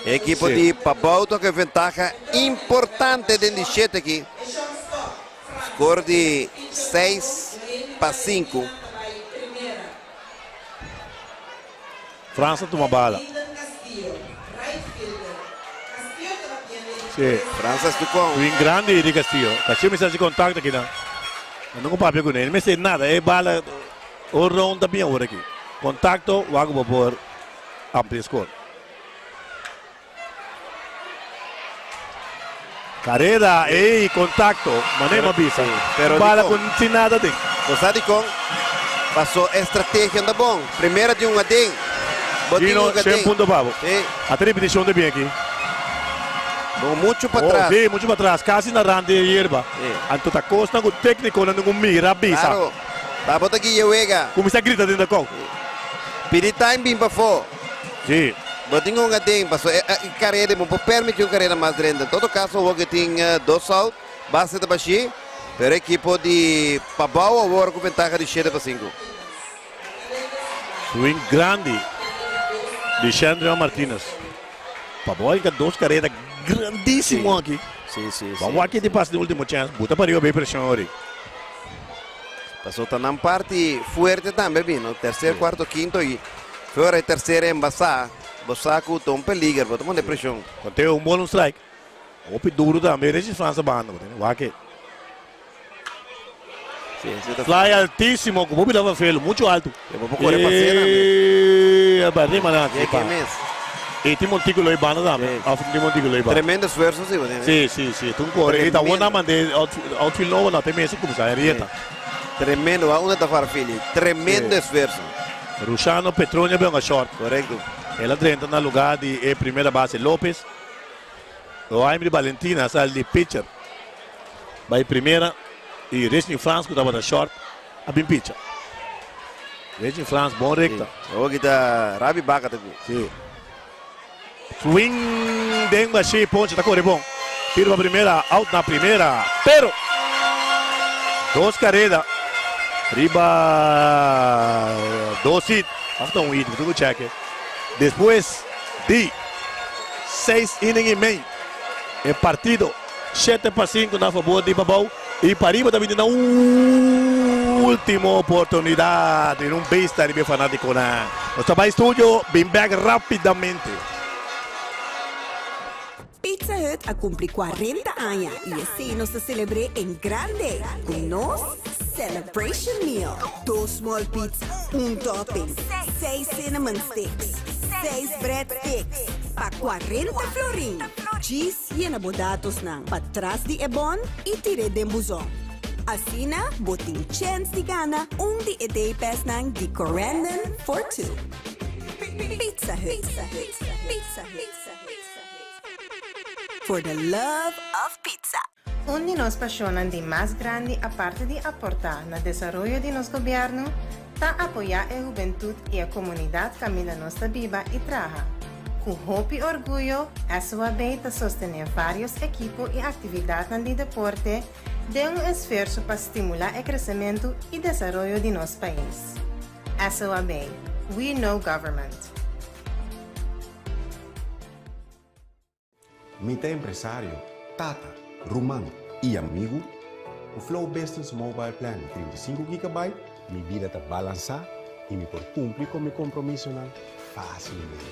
Ekipo Sí. di Pabao toca ventaha importante den di 7 aki. Score di 6 pa 5. Frans a tuma bala. Sí. Frans a con. Swing grandi di Castillo. Castillo mi sa contacto aki nan. No con papia con ele. No me nada. E bala o round tambe awor aki. Contacto, wago por amplia score. Carrera, ey, contacto. Manema bisa. Pero bala di con- con sin nada den. Cosa di con pasó estrategia anda bom. Primera di un aden. Botin Gino, un 100 aden. punto pabo. Sí. A repetición de bien aki. Bom, mucho pa Oh, tras. sí, mucho pa tras. Casi na rand di yerba. Sí. Anto ta costa cu tecnico na ningún mira bisa. Claro. Tabata aki wega. Cuminsa grita den e dugout. Pidi time bin pafo. Sí. Botin un aden pasó e, e, carera, no por permiti un carera mas grandi. En todo caso, o tin dos out, base ta bashi, pero ekipo di Pabao awor cu ventaha di 7 pa 5. Swing grandi di Chandra Martinez. Pabao cu dos carera grandisimo aki. Sí. Vamos aki di pase di ultimo chance. Buta pa riba preshon awor. Pasó ta nan parti fuerte tambe, bino. Tercer, cuarto, quinto y fuera tercera embasá. Bosaku ta un peliger, bota un preshon. Conteo un ball, un strike. Hopi duro tambe, Regis França banda. Wak. Sí, ta Fly altisimo, cu hopi lava felo, mucho alto. Eu vou core pa cena. E barri maná. E cu mes. E tin monticulo ey banda tambe. Sí. Of tin monticulo ey banda. Tremendo esfuerso, sí, bo. Sí. Tur core. E ta Tremendo. bon mande outfield nobo, no, te mes cuminsa Henrietta. Tremendo, a unda ta Farfili. Tremendo Sí. esfuerso. Rushano Petronio a bay short. Corecto. El a drenta na lugar di primera base Lopez. O Aimee Valentina sali di pitcher. Bay primera y Richie Frans cu tabata short a bin pitcher. Richie Frans bon recta. Awor ta Rabi Baca tambe. Sí. Swing den bashi ponche ta core bon. Tiro pa primera, out na primera. Pero dos carera. Riba dos hit. Falta un hit, tur check. Despues di 6 inning y mey. E partido 7 pa 5 na fabor di Pabao. Y pariba tambe na ultimo oportunidad. Den un bista di fanatico na. Nos ta bay studio, bin back rapidamente. Pizza Hut a cumpli 40 aña y asina nos ta celebra en grande cu nos Celebration Meal. Dos small pizza, un topping, seis cinnamon sticks, seis breadsticks, pa 40 florin. Cheese yena bo datos nan patras di e bon y tir'e den buzon. Asina, bo tin chance di gana un di e day pass nan di Corendon for two. Pizza Hut. Pizza Hut. Pizza Hut. For the love of pizza. Un di nos pasionnan di mas grandi aparte di aporta na desaroyo di nos gobierno ta apoya e hubentud y e comunidad caminda nos ta biba y traha. Cu hopi orguyo SOAB ta sostene varios ekipo y actividadnan di deporte den un esfuerso pa stimula e crecemento y desaroyo di nos pais. SOAB, We know government. Mi ta empresario, tata, ruman i amigu. Ku Flow Business Mobile Plan di 35 gigabyte, mi bida ta balansá i mi por kumpli ku mi kompromisonan fásilmente.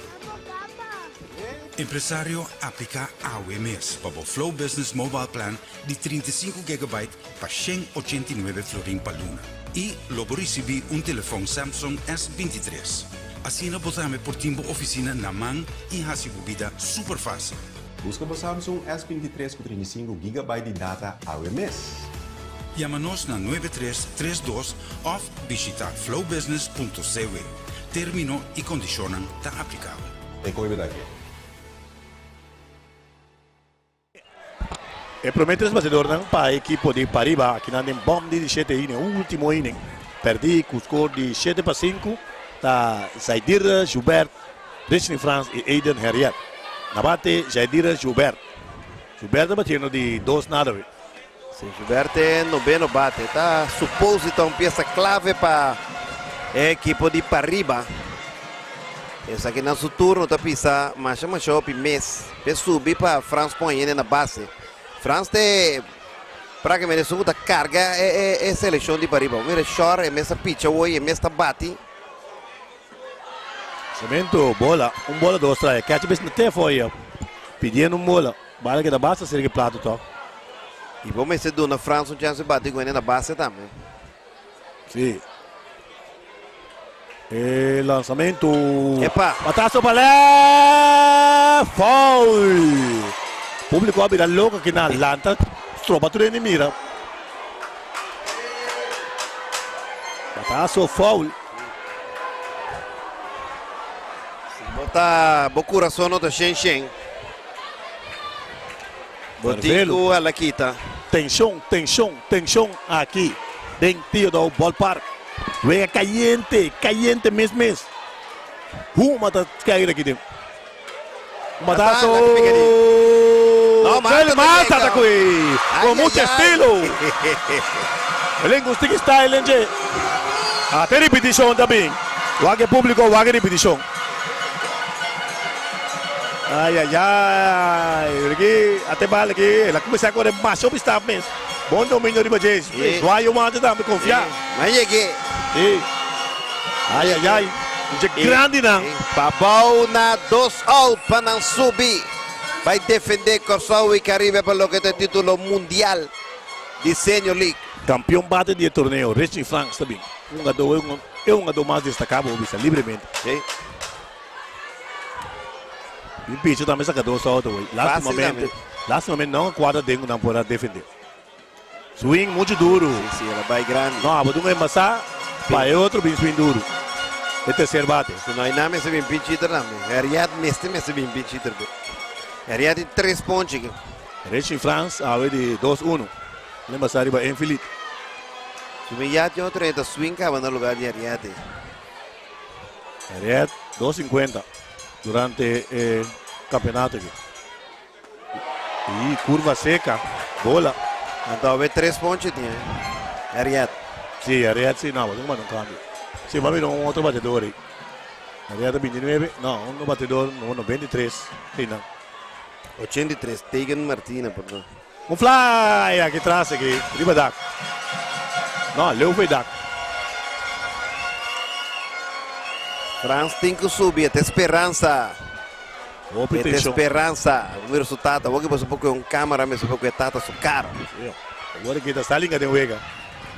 Empresario, apliká awe mes pa bo Flow Business Mobile Plan di 35 gigabyte pa 189 florin pa luna i lo bo risibí un telefòn Samsung S 23. Asina bo tambe por tin bo ofisina na man i hasi bo bida super fásil. Buska bo Samsung S 23 ku 35 gigabyte di data awe mes! Yama nos na 9332 òf bishitá flowbusiness.cw. Término i kondishonnan ta aplikabel. E koe bo ta ke? E prome tres bateadornan pa e ekipo di Pariba akinan den bom di di shete inning, ultimo inning. Perdi ku skor di 7-5 ta Zaidir Joubert, Richney Frans i Aiden Herriet. Na bate Zaidir Joubert. Joubert ta batiendo di dos nada we. Si, Joubert e noveno bate. Ta supose ta un piesa clave pa e ekipo di Pariba. Esaki na su turno ta pisa masha masha hopi mes p'e subi pa Frans pon hende na base. Frans te prácticamente esun ku ta karga e selekshon di Pariba. Mira Shor e mes ta picha hoy, e mes ta bati. Cemento, bola, un bola dos trae. Catcher bisa na te foia pidiendo un bola. Bala keda basta cerca e plato toch. I bo mester duna Frans un chance bati ku hende na base tambe. Si. E lanzamento. Epa. Batazo pa left. Foul. Publico a bira loco aki na lanta. Stroba tur hende mira. Batazo foul. Si bo ta bo corazon no ta shen shen. Bo tin ku hala kita. Tenshon, tenshon, tenshon aki den Theodore Ballpark. Wega kayente, kayente mes mes. Huma ta kai aki den. Un batazo. El Marta ta koe con mucho estilo. El Gusti style en dje. Ate ripitishon ta bin. Wak e publico, wak e ripitishon. Ay ay ay. Ricky ate bal aki. El a cuminsa corre masha hopi stap mes. Bon dominio riba dje. Zwaai un mante tambe confia. Ma yeg'é. Si. Ay ay ay. Un dje grandinan. Pabou na dos out pa nan subi. Bai defendé Kòrsou i Karibe pa loke ta e título mundial di Senior League. Kampion bate di e torneo, Richie Franks ta bin. Un hungadó e hungadó mas destaká bo bisa libremente. Si. Bin picha tambe saka dos out away. Lastimamente, lastimamente no a kuadra den ku nan por a defendé. Swing muchu duru. Si, si, el a bai grandi. No, abo dun embasá pa e otro bin swing duru. E tercer bate. Si no hay na mester bin pinch hitter tambe. Herriet mester mester bin pinch hitter be. Herriet tin tres ponche aki. Richie Frans awe di 2-1. El embasá riba Enfilit. Si mi ya tin otro hende ta swing kaba na lugar di Herriet. Herriet 2.50 durante e campeonato aki. Y curva seca, bola. Anto awe tres ponche tin, eh. Herriet. Sí, Herriet sí, no, bo manda un cambio. Sí, va bira un otro batedor ahí. Herriet a 29, no, un batedor número 93, sí, no. 83, Tegan Martina, perdón. Un fly aki tras aki, riba dak. No, leu foi dak. Frans tin ku subi, e ta speransa. Hopi E ta tenshon. speransa. Mira su tata, awor ki boso por kue un kamera, mester por kue tata su kara. Sí, awor aki ta sta linga den wega.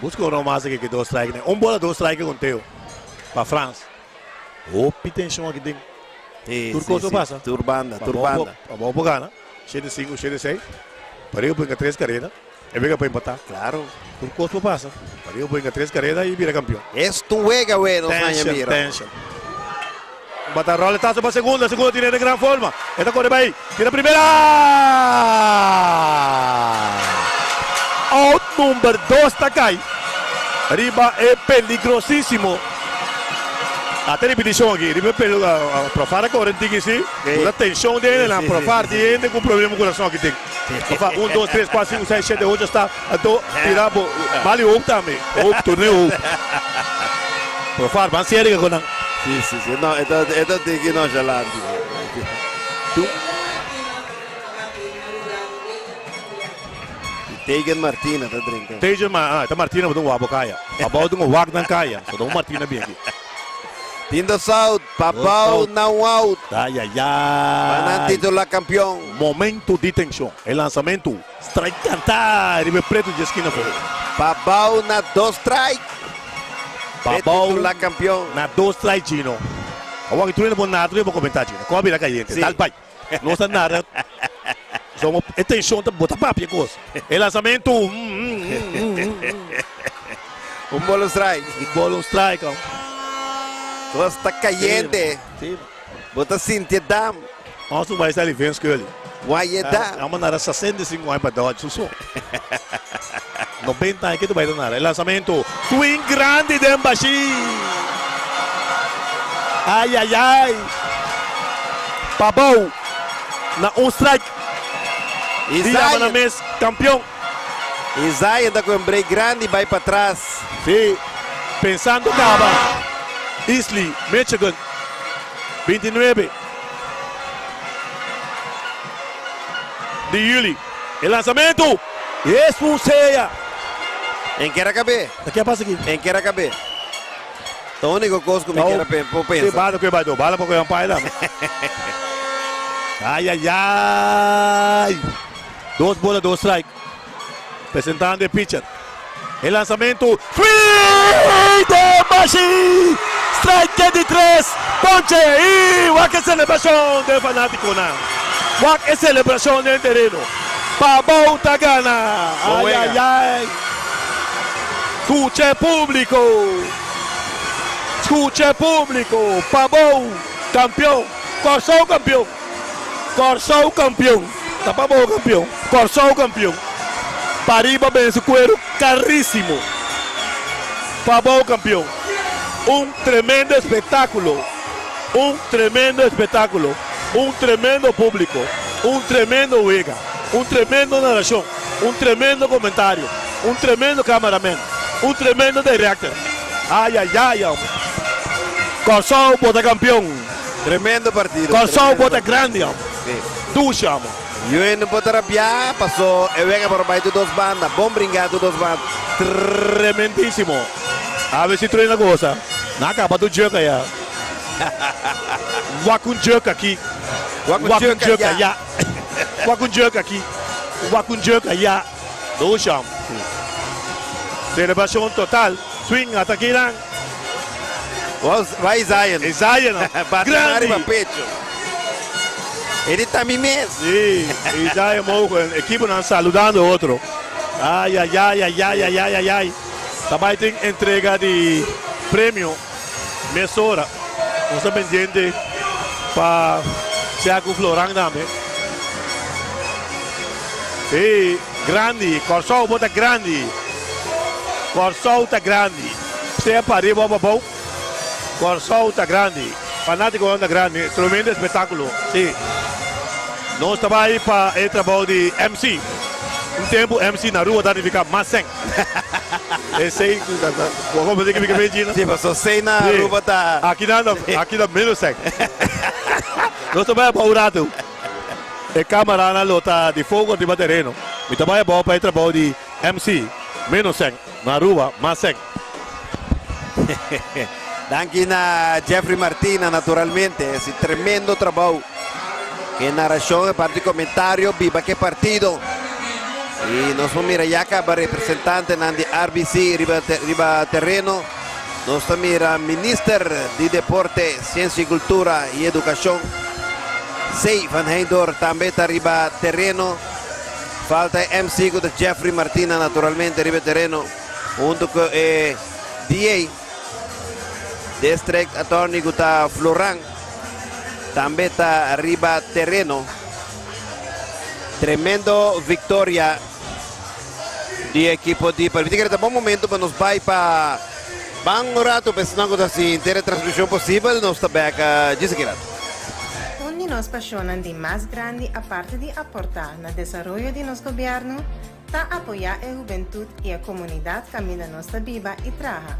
Buska un mas aki ki dos strike. Un bola dos strike konteo pa Frans. Hopi tenshon aki den. Sí, Tur sí, kos lo sí. pasa. Tur banda, tur banda. Pa bo por gana. 7-5, 7-6. Pariba por hinka tres kareda. E wega por empatá. Claro. Tur kos por pasa. Pariba por hinka tres kareda i bira kampion. Es tu wega we nos haña Tension, mira. tension. Bata roletazo pa segunda, segunda tiene den gran forma. E ta kore bai, tira primera! Out number dos ta kai riba e peligrosísimo. Ata ripitishon aki, riba e peli, Profar a kore tiki si, ku ta tenshon den hende nan, Profar tin hende ku problema ku kurason aki tin. Profar, un, dos, tres, kuater, sinku, seis, shete, ocho, sta, anto tira bo, bali hoop tambe, hoop, torneo hoop. Profar, ban serio ku nan. Si, si, si, no, e ta, e ta tiki nonchalant. Tegan Martina ta drinka. Tegan Ma, ah, ta Martina bo ta un wak bo kaya. Abou ta un wak nan kaya. So ta un Martina bien aki. Tindo South, Pabou na un out. Ay, ay, ay. Pa nan titula campeon. Momento di tension. E lanzamento. Strike canta riba e preto dje esquina for. Pabou na dos strike. Pabou titula campeon. Na dos strike, Gino. Awor aki tur hende por nada, tur hende por comenta, Gino. Con a bira cayente. Si. Dal bai. Nos ta nada. Somos, e tension ta bota papia cos. E lanzamento. Un bolo un strike. Un bolo un strike. Oh. Cos ta cayente. Si. Bo ta sinti e dam. Nos un bai sali Vince Curley. Why e dam? Amo nada 65 aña pa Dodge su so. 90 aña ke tu bai ta nada. E lanzamento. Swing grandi den bashi. Ay ay ay. Pabou na un strike. Di yama nan mes kampion. Isaiah ta ku un break grandi bai patras. Si, pensando kaba. Eastleigh, Michigan, 29 di juli. E lansamentu. Jesus sea! En kier a kab'é. Ta ke a pasa aki? En kier a kab'é. Ta úniko kos ku mi kier a por pensa. Si, bala ku e bai do. Bala pa ku e umpire dame. Ay, ay, ay! Dos bola, dos strike. Presentando e pitcher. E lansamentu. Swing de Bashi! Strike di tres. Ponche! I wak e selebrashon den fanatikonan. Wak e selebrashon den tereno. Pabou ta gana! Ay, ay, ay! Skucha e públiko! Skucha e públiko! Pabou kampion! Kòrsou kampion! Kòrsou kampion! Ta Pabou kampion! Kòrsou kampion! Pariba ben su kueru karísimo! Pabou kampion! Un tremendo espektákulo! Un tremendo espektákulo! Un tremendo públiko! Un tremendo wega! Un tremendo narashon! Un tremendo komentario! Un tremendo cameraman! Un tremendo director! Ayayay hombre! Kòrsou bo ta kampion! Tremendo partido. Kòrsou bo ta grandi hombre! Dushi hombre! Yuen no por ta rabiá paso e wega por bai tur dos banda. Bon bringá tur dos banda. Tremendísimo! A ver si truena gosa. Nan a kaba tur juk aya. Wak un juk aki. Wak un juk aya. Wak un juk aki. Wak un juk aya. Dusham. Celebracion total. Swing ata kinan. Bai Zion. E Zion. Bate Grandi. riba pecho. E di ta mi mes. Si, e Zion Mogen. Ekiponan saludando otro. Ay, ay, ay, ay, ay, ay, ay, ay, ay. Ta bai tin entrega di premio mesora. Nos ta pendiente pa sea ku Floran tambe. Sí, grandi. Kòrsou bo ta grandi. Kòrsou ta grandi. Sea pa ariba o pa abou, Kòrsou ta grandi. Fanátikonan ta grandi. Tremendo espektákulo. Sí. Nos ta bai pa e trabou di MC. Un tempu MC na Aruba ta nifiká mas sèn. Esei bo comprende kico mi Gina? Sí, paso sei na Aruba ta. Aki nan aki ta menos sèn. Nos ta bai abou un rato. E camaranan lo ta di fogo riba tereno. Mi ta bai abou pa e trabou di MC. Menos sèn na Aruba, mas sèn. Danki na Jeffrey Martina naturalmente. Esi tremendo trabou. E narashon, e parti komentario, biba ke partido. I nos por mira ya kaba representantenan di RBC riba riba tereno. Nos ta mira Minister di Deporte, Siensia i Kultura i Edukashon, Sey van Heydoorn tambe ta riba tereno. Falta e MC ku ta Jeffrey Martina naturalmente riba e tereno huntu ku e DA, District Attorney ku ta Floran. tambe ta riba tereno. Tremendo victoria di equipo di Palmita. Kere ta bon momento pa nos bai pa ban un rato pa esnan ku ta hasi henter e transmishon posibel. Nos ta bek djis aki rato. Un di nos pasionnan di mas grandi aparte di aporta na desaroyo di nos gobierno ta apoya e hubentud y e comunidad caminda nos ta biba y traha.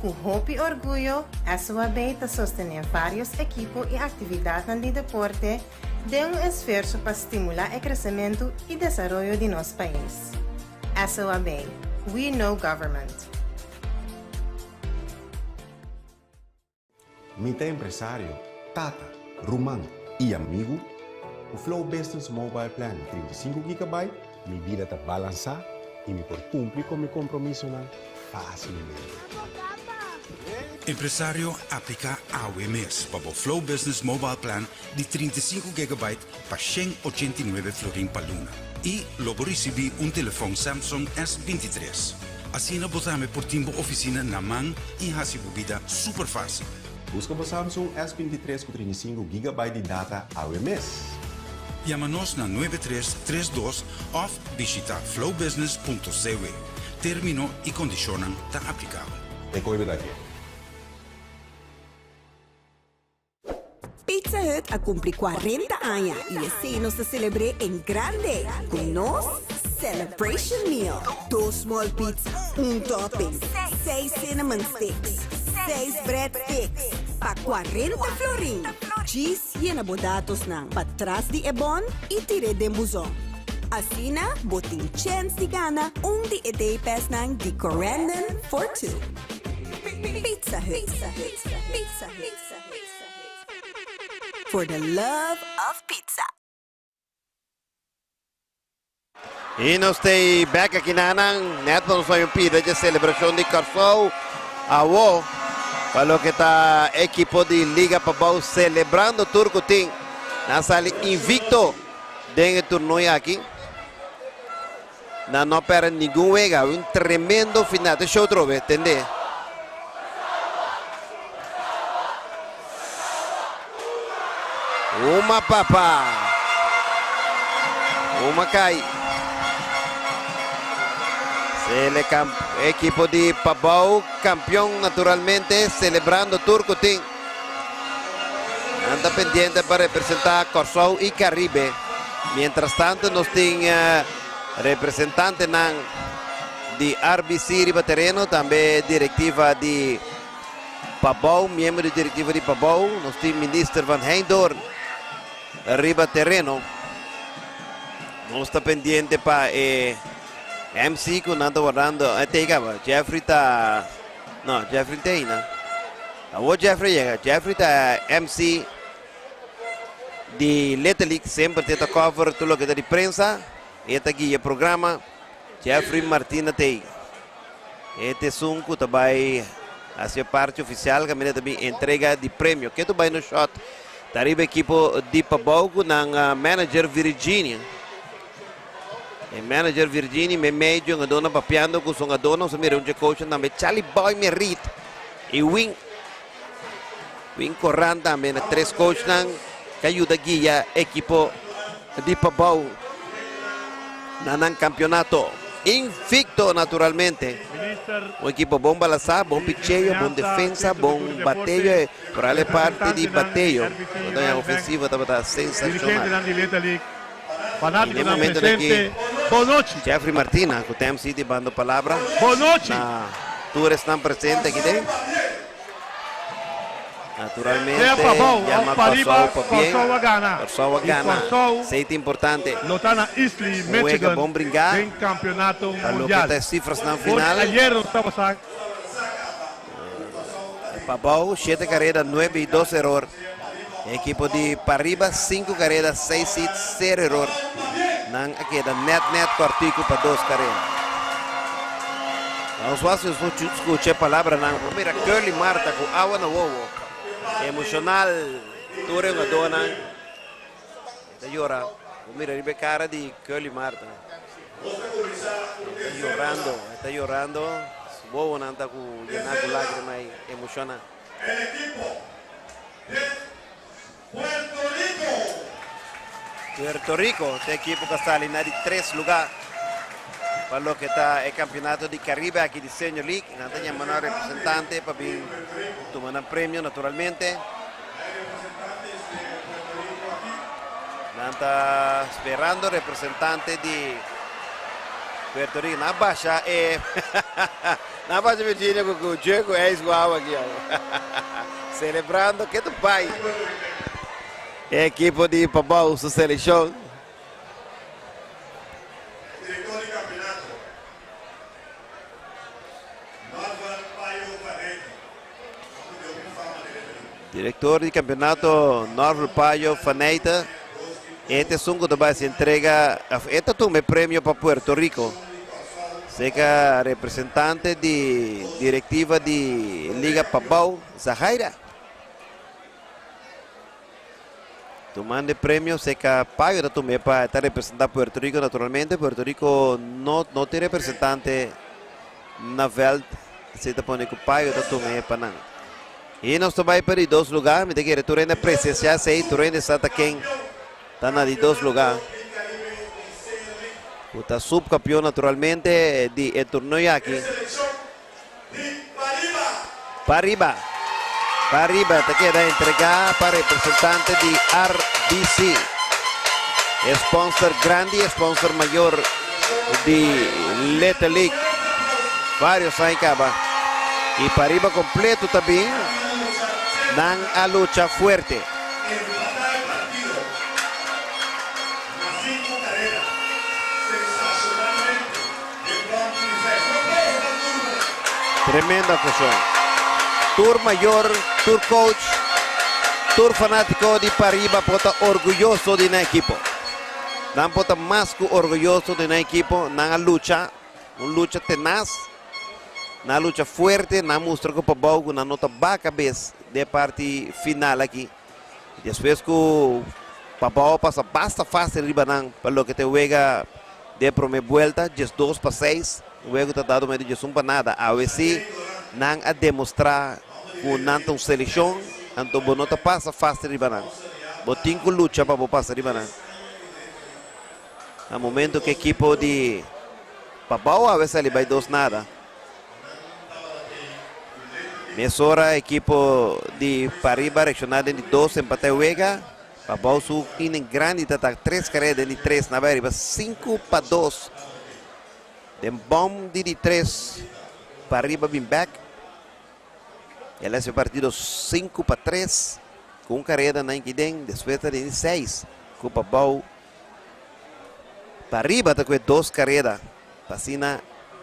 Ku hopi orguyo, SOAB ta sostené vários ekipo i aktividatnan di deporte den un esfuerso pa stimulá e kresementu i desaroyo di nos pais. SOAB, We Know Government. Mi ta empresario, tata, ruman i amigu. Ku Flow Business Mobile Plan di 35 gigabyte, mi bida ta balansá i mi por kumpli ku mi kompromisonan fásilmente. Empresario, apliká awe mes pa bo Flow Business Mobile Plan di 35 gigabyte pa 189 florin pa luna i lo bo risibí un telefòn Samsung S23. Asina bo tambe por tin bo ofisina na man i hasi bo bida super fásil. Buska bo Samsung S23 ku 35 gigabyte di data awe mes! Yama nos na 9332 òf bishitá flowbusiness.cw. Término i kondishonnan ta aplikabel. E koe bo ta ke? Pizza Hut a cumpli 40 aña y esey nos ta celebr'é en grande cu nos Celebration Meal. Dos small pizza, un topping, seis cinnamon sticks, seis bread sticks pa 40 florin. Djis yena bo datosnan patras di e bon y tir'é den buzon. Asina bo tin chens di gana un di e day passnan di Corendon for Two. Pizza Hut. Pizza Hut. For the love of pizza. I nos ta bek aki nanan, net pa nos haña un pida dje selebrashon di Kòrsou. Awo, pa loke ta ekipo di Liga Pabou selebrando tur ku tin. Nan sali invikto den e turnoe aki. Nan no a pèrdè ningun wega. Un tremendo final. Te show trobe, tende. Uma papa. Uma kai. Sele equipo di Pabou, campeón naturalmente, celebrando tur ku tin. Nan ta pendiente pa representá Kòrsou i Karibe. Mientras tanto nos tin representantenan di RBC riba tereno, tambe direktiva di Pabou, miembro di direktiva di Pabou. Nos tin Minister van Heydoorn riba tereno. Nos ta pendiente pa e MC ku nan ta wardando. E ta kaba. Jeffrey ta, no, Jeffrey ta eina. Awor Jeffrey a yega. Jeffrey ta MC di Little League. Semper te ta cover tur loke ta di prensa. E ta guia programa. Jeffrey Martina ta ei. E ta esun ku ta bai hasi e parti ofisial kaminda ta bin entrega di premio. Ke ta bai no shot ta riba ekipo di Pabou ku nan manager Virginia. E manager Virginie meimei dje un adorno papiando ku su adorno. Nos a mira un dje coachnan tambe Charlie Boy Merit i Win Win Corran tambe na tres coachnan ku a yuda guia ekipo di Pabou na nan kampeonato. Invicto naturalmente. Un ekipo bon balasá, bon picheo, bon defensa, bon bateo. Por e parti di bateo, ofensivo tabata sensashonal. Y den momento aki Jeffrey Martina cu ta MC di bando palabra na tur esnan presente aki den. Naturalmente yama Kòrsou pabien. Kòrsou a gana. Esey ta importante. Un wega bon bringá pa loke ta e sifrasnan final. Pabou shete kareda nuebe i dos eror. E ekipo di Pariba sinku kareda seis hit sero eror. Nan a keda nèt nèt kòrtiku pa dos kareda. Nos wak si nos por skucha e palabranan. Por mira Curly Marta ku awa na wowo. Emoshonal tur e hungadónan. E ta yora. Bo mira riba e kara di Curly Marta. E ta yorando, e ta yorando. Su wowonan ta ku yená ku lágrima i emoshoná. El equipo de Puerto. Puerto Rico ta e ekipo ku a sali na di tres lugá pa loke ta e kampeonato di Karibe aki di Senior League. Nan ta yama nan representante pa bin tuma nan premio naturalmente. Nan ta sperando representante di Puerto Rico. Nan a basha e nan a basha Virginia ku ku jug ku ijs ku awa aki. Celebrando ke ta bai. E ekipo di Pabou su selekshon. Direktor di kampeonato, Norval Payo Faneita, a pone hopi fama den e pelíkula. Direktor di kampeonato Norval Payo Faneita, e ta esun ku ta bai hasi entrega, òf e ta tuma e premio pa Puerto Rico. Seka representante di direktiva di Liga Pabou, Zahaira. Tumando e premio seca Payo ta tum'e pa e ta representa Puerto Rico naturalmente. Puerto Rico no no tin representante na veld así ta pone cu Payo ta tum'e pa nan. Y nos ta bay pa di dos lugar. Mi ta kere tur hende a presencia esey. Tur hende sa ta ken ta na di dos lugar. Cu ta subcampeon naturalmente di e torneo aki. Pariba. Pariba ta keda entregá pa representante di RBC. E sponsor grandi, e sponsor mayor di Little League. Varios aña kaba. I Pariba kompleto ta bin. Nan a lucha fuerte. Tremendo actuacion. Tur mayor, tur coach, tur fanatico di Pariba por ta orguyoso di nan ekipo. Nan por ta mas cu orguyoso di nan ekipo. Nan a lucha, un lucha tenaz. Nan a lucha fuerte, nan a mustra cu pabou cu nan no ta baha cabes den e parti final aki. Despues cu Pabao a pasa basta facil riba nan pa loke ta e wega den e prome buelta, 12-6, un wega cu ta dado medio 11 pa nada. Awe si nan a demostra cu nan ta un seleccion, anto bo no ta pasa facil riba nan. Bo tin cu lucha pa bo pasa riba nan. Na momento cu ekipo di Pabao awe sali bay dos nada. Mesora ekipo di Pariba reakshoná den di dos empatá e wega. Pabou su inning grandi ta ta tres karera den di tres na bai riba 5-2. Den bòm di di tres Pariba bin bèk. El a hasi e partido 5-3 ku un kareda na inkiden. Despues ta den di seis ku Pabou. Pariba ta ku e dos kareda. Pa asina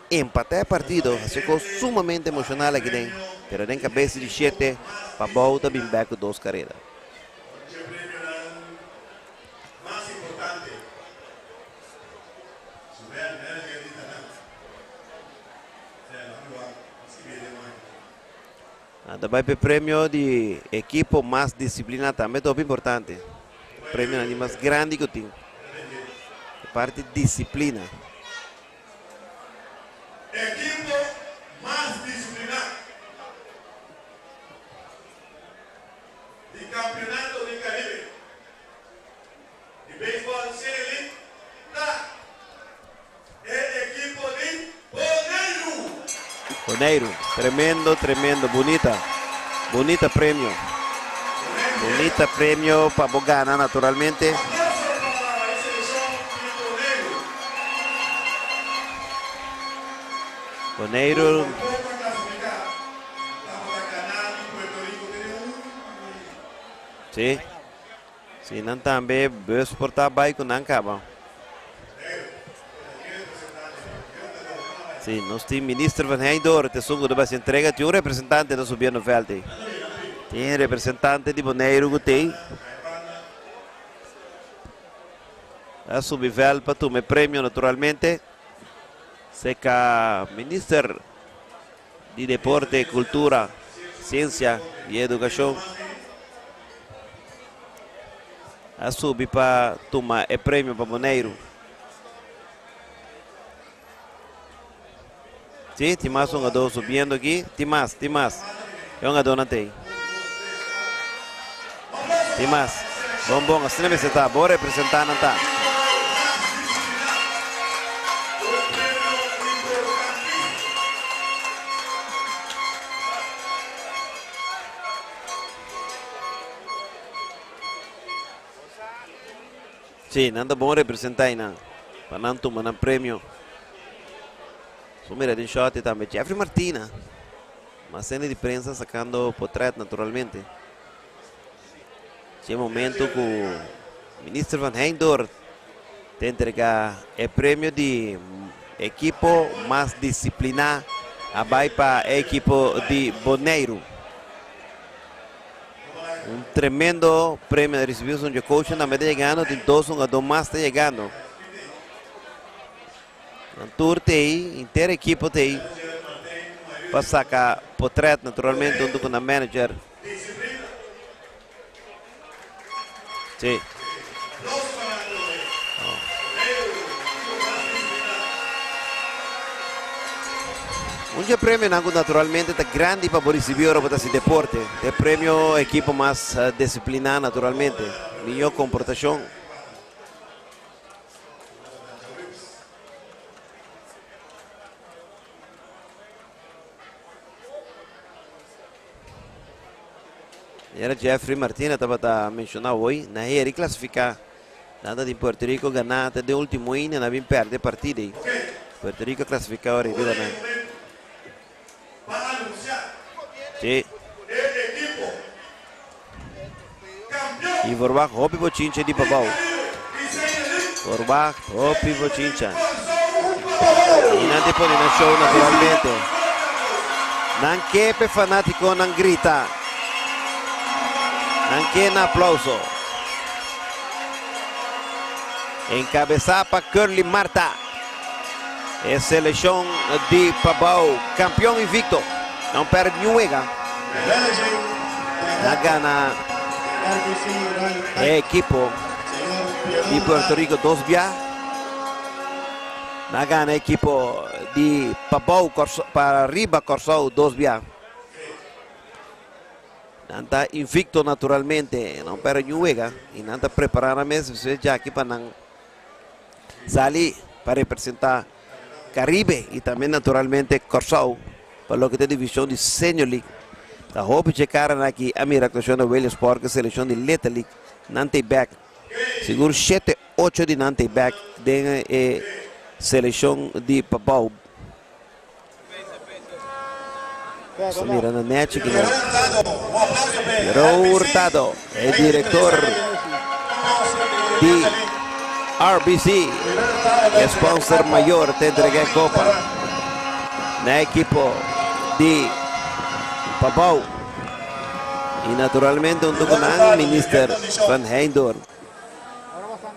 empatá e partido, hasi un kos sumamente emoshonal aki den, pero den kabes di shete Pabou ta bin bèk ku dos kareda. Nan ta bai pa e premio di ekipo mas disipliná tambe ta hopi importante. Premionan di mas grandi ku tin. E parti disiplina. Ekipo mas disipliná di Kampeonato di Karibe di Beisbòl Senior League ta. E ekipo di Boneiru. Boneiru, tremendo, tremendo, bunita, bunita premio. Bunita premio pa bo gana naturalmente. Aplauso pa e selekshon di Boneiru. Boneiru. Ku por poko a klasifiká, tabata ganá di Puerto Rico tene un Sí. Si nan tambe bus por ta bay cu nan caba. Si, nos tin Minister van Heijdoorn, te esun cu ta bay haci entrega. Tin un representante ta subiendo veld ey. Tin representante di Boneiru cu t'ey. Ta subi veld pa tuma e premio naturalmente. Seca Minister di Deporte, Cultura, Ciencia y Educacion. A subi pa tuma e premio pa Boneiru. Sí, tin mas hungadó subiendo aki. Tin mas, tin mas. E hungadónan ta ei. Tin mas. Bon bon, asina mester ta. Bon representá nan ta. Sí, nan ta bon representá einan. Pa nan tuma nan premio. So mira den shòt tambe Jeffrey Martina. Mas hende di prensa sacando potret naturalmente. Dje momento cu Minister van Heijndorp ta entrega e premio di ekipo mas disciplina a bay pa e ekipo di Boneiru. Un tremendo premio a ricibi un dje coachnan tambe ta yegando, tin dos hungador mas ta yegando. Nan tur ta ei, henter ekipo ta ei pa saka potret naturalmente huntu ku nan manager. Sí. Un dje premionan ku naturalmente ta grandi pa bo risibí ora bo ta hasi deporte. E premio ekipo mas disipliná naturalmente, mihó komportashon. Era Jeffrey Martina tabata menciona hoy, na heri clasifica nada di Puerto Rico gana te de ultimo inning na bin perde partida. Puerto Rico clasifica ora riba nan. Sí. Y verwacht hopi bochincha di Pabao. Verwacht hopi bochincha. Y nan te pone na show naturalmente. Nan ke pe fanatico nan grita. Nan ke na aplauso. Encabeza pa Curly Marta. E seleccion di Pabao campeon invicto. No perde ni un wega. Na gana e equipo di Puerto Rico dos bia. Na gana equipo di Pabao para riba Corsou dos bia. Nan ta invicto naturalmente. No perde ni un wega. Y nan ta prepara nan mes jaki pa nan Sali pa representa Caribe y tambe naturalmente Corsou pa loke ta division di Senior League. Ta hopi dje caranan aki a mira actuacion na Williamsport cu e seleccion di Little League. Nan ta bek. Sigur shete ocho di nan ta bek den e seleccion di Pabao. Nos ta mira na nechi ki nan. Piero Hurtado, e director di RBC, e sponsor mayor ta entrega e copa na ekipo di Pabao. Y naturalmente hunto cu nan Minister Van Heijndoorn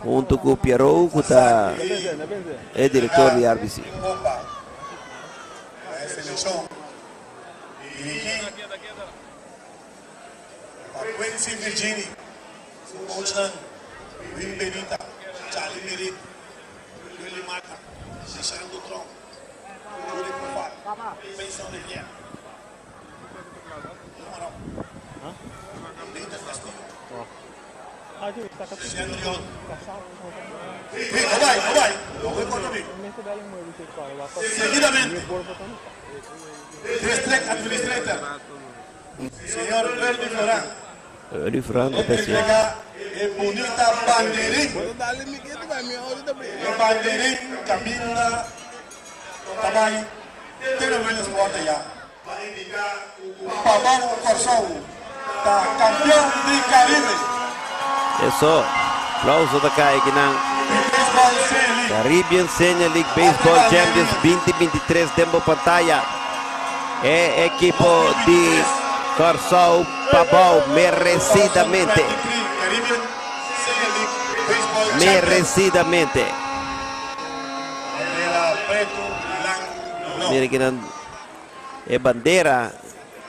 hunto cu Piero cu ta e director di RBC. Na e selekshon dirigí pa Quincy Virgini, su coachnan Wim Benita, Charlie Merit, Willy Mata, Lisandro Tromp, Yuri Profar, Mason Rivière, Numero, Nathan Castillo. Seguidamente, District Administrator, señor Ernie Floran, Ernie Floran ta entrega e bunita banderin. E banderin caminda ta bay te na Williamsport aya. Pabao Kòrsou ta kampion di Karibe. Eso, aplauso ta kai kinan. Caribbean Senior League Baseball Champions 2023 den bo pantaya. E ekipo di Kòrsou Pabao meresidamente. Meresidamente. Mira kinan. E bandera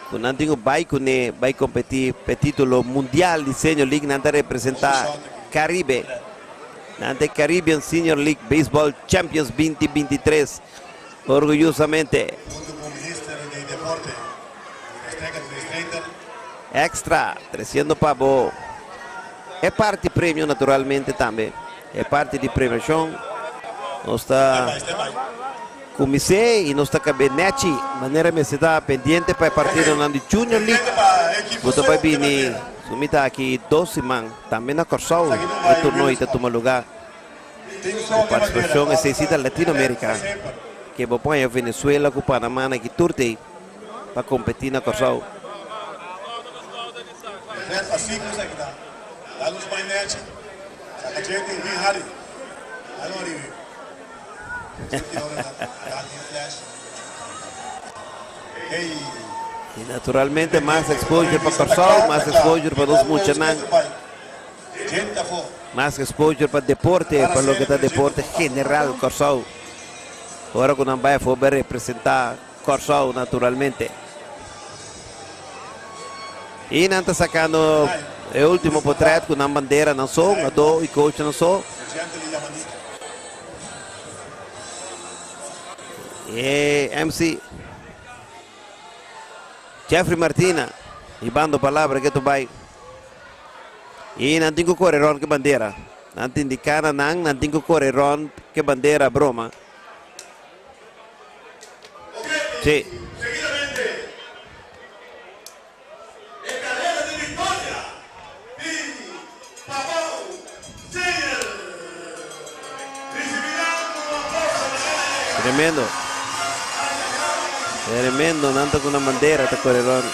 ku nan tin ku bai kuné bai kompetí p'e título mundial di Senior League nan ta representá Caribe. Nan ta e Caribbean Senior League Baseball Champions 2023 orguyosamente. Extra tresiendo pa bo. E parti premio naturalmente tambe. E parti di premiacion nos ta cumins'é y nos ta cab'é nechi manera mester ta pendiente pa e partidonan di Junior League cu ta bay bini su mita aki dos siman tambe na Corsou e torneo ta tuma lugar cu participacion esey si ta Latino America ke bo por haña Venezuela cu Panama na aki tur tey pa competi na Corsou. Y naturalmente mas exposure pa Kòrsou, mas exposure pa nos muchanan, mas exposure pa deporte, pa loke ta deporte general Kòrsou. Ora ku nan bai afó bai representá Kòrsou naturalmente. Y nan ta sacando e ultimo potret cu nan bandera nan so, hungador y coach nan so. E MC Jeffrey Martina hibando palabra ke bay. Y nan tin cu core rond ke bandera. Nan tin di cana nan, nan tin cu core rond ke bandera broma. Sí. Tremendo. Tremendo, nan ta cu nan bandera ta core rond.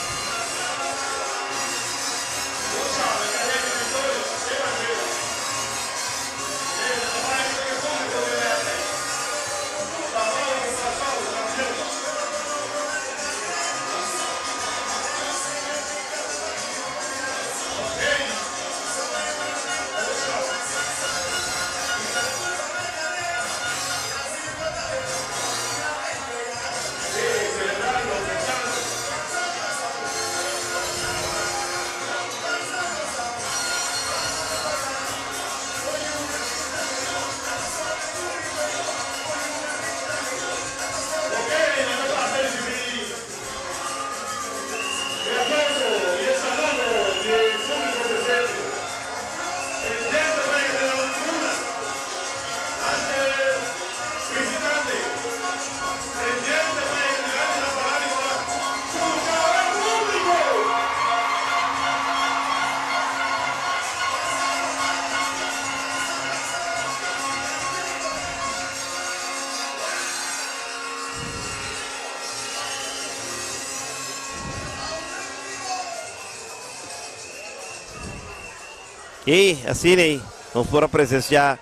Y asina ei nos por a presencia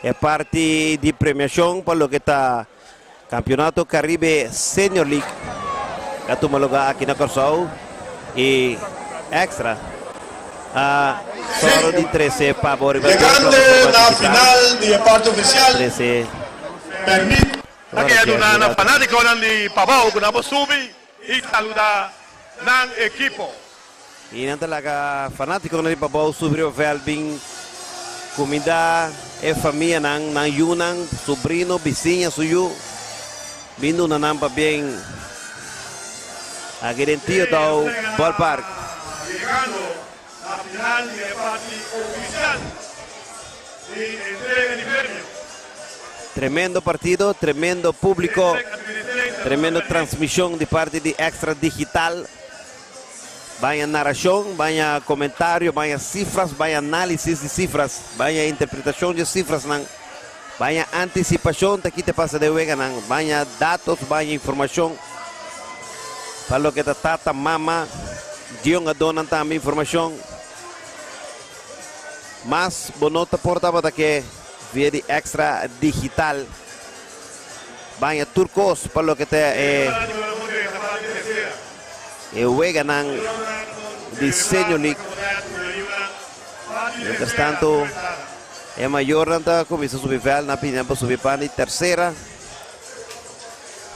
e parti di premiacion pa loke ta Campeonato Caribe Senior League a tuma lugar aki na Kòrsou y Extra a sòru di trese pa bo riba tur Llegando plataforma na digital. final di e parti oficial, Trese permit. Ta keda duna na fanaticonan di Pabao cu nan por subi y saluda nan ekipo. Y nan ta laga fanaticonan di Pabao subi riba veld bin cuminda e famianan, nan yunan, sobrino, bisiña, su yu. Bin duna nan pabien aki den Tio Dao Ballpark. Yegando na final di e parti oficial di entrega di premio. Tremendo partido, tremendo publico, tremendo transmision di parti di Extra Digital. Baña narashon, baña komentario, baña sifras, baña análisis di sifras, baña interpretashon di sifrasnan, baña antisipashon ta ki ta pasa den weganan, baña datos, baña informashon pa loke ta tata, mama, diongadónan tambe informashon. Mas bo no ta por tabata ke via di Extra Digital. Baña tur kos pa loke ta e. E weganan di Senior League. Mientras tanto, e mayornan ta cuminsa subi veld, nan pidi nan pa subi pan di tercera.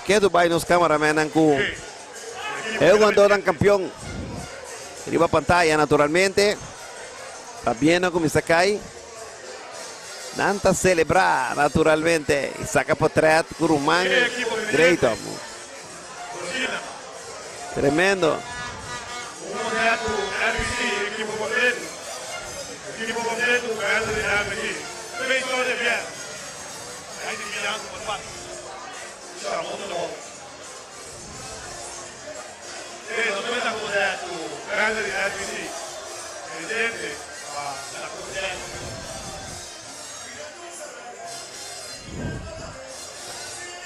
Ketu bay nos cameramennan cu e hugadornan campeon riba pantaya naturalmente. Pabien nan cuminsa cay. Nan ta celebra naturalmente y saca potret cu ruman Greatom. Tremendo.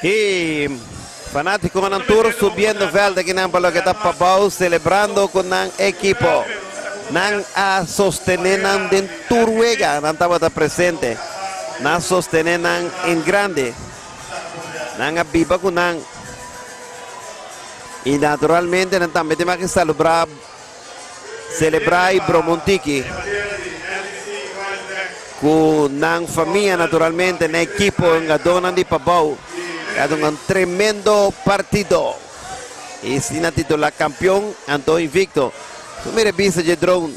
Y fanaticonan tur subiendo veld akinan pa loke ta Pabao celebrando cu nan ekipo. Nan a sostene nan den tur wega nan tabata presente. Nan a sostene nan en grande. Nan a biba cu nan. Y naturalmente nan tambe tin mas ke salubra, celebra y broma un tiki cu nan famia naturalmente, nan ekipo, hungadornan di Pabao. A dunga un tremendo partido. Y asina titula campeon anto invicto. Su mira e bista dje drone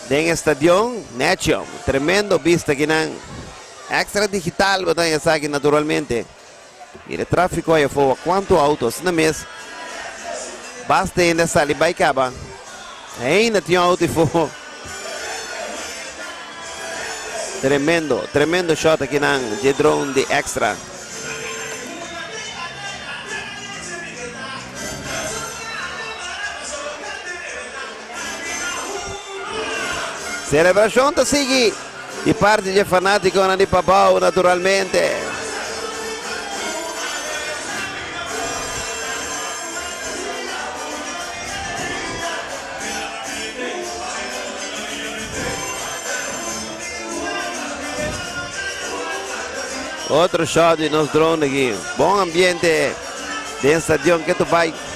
den e stadion necho. Tremendo bista kinan. Extra digital bo ta esaki naturalmente. Mira e trafico aya fowa cuanto auto asina mes. Basta hende a sali bay caba. Ainda tin auto ifo. Tremendo, tremendo shot akinan dje drone di Extra. Celebracion ta sigui di parti dje fanaticonan di Pabao naturalmente. Otro shot di nos drone aki. Bon ambiente den stadion Keto Bike.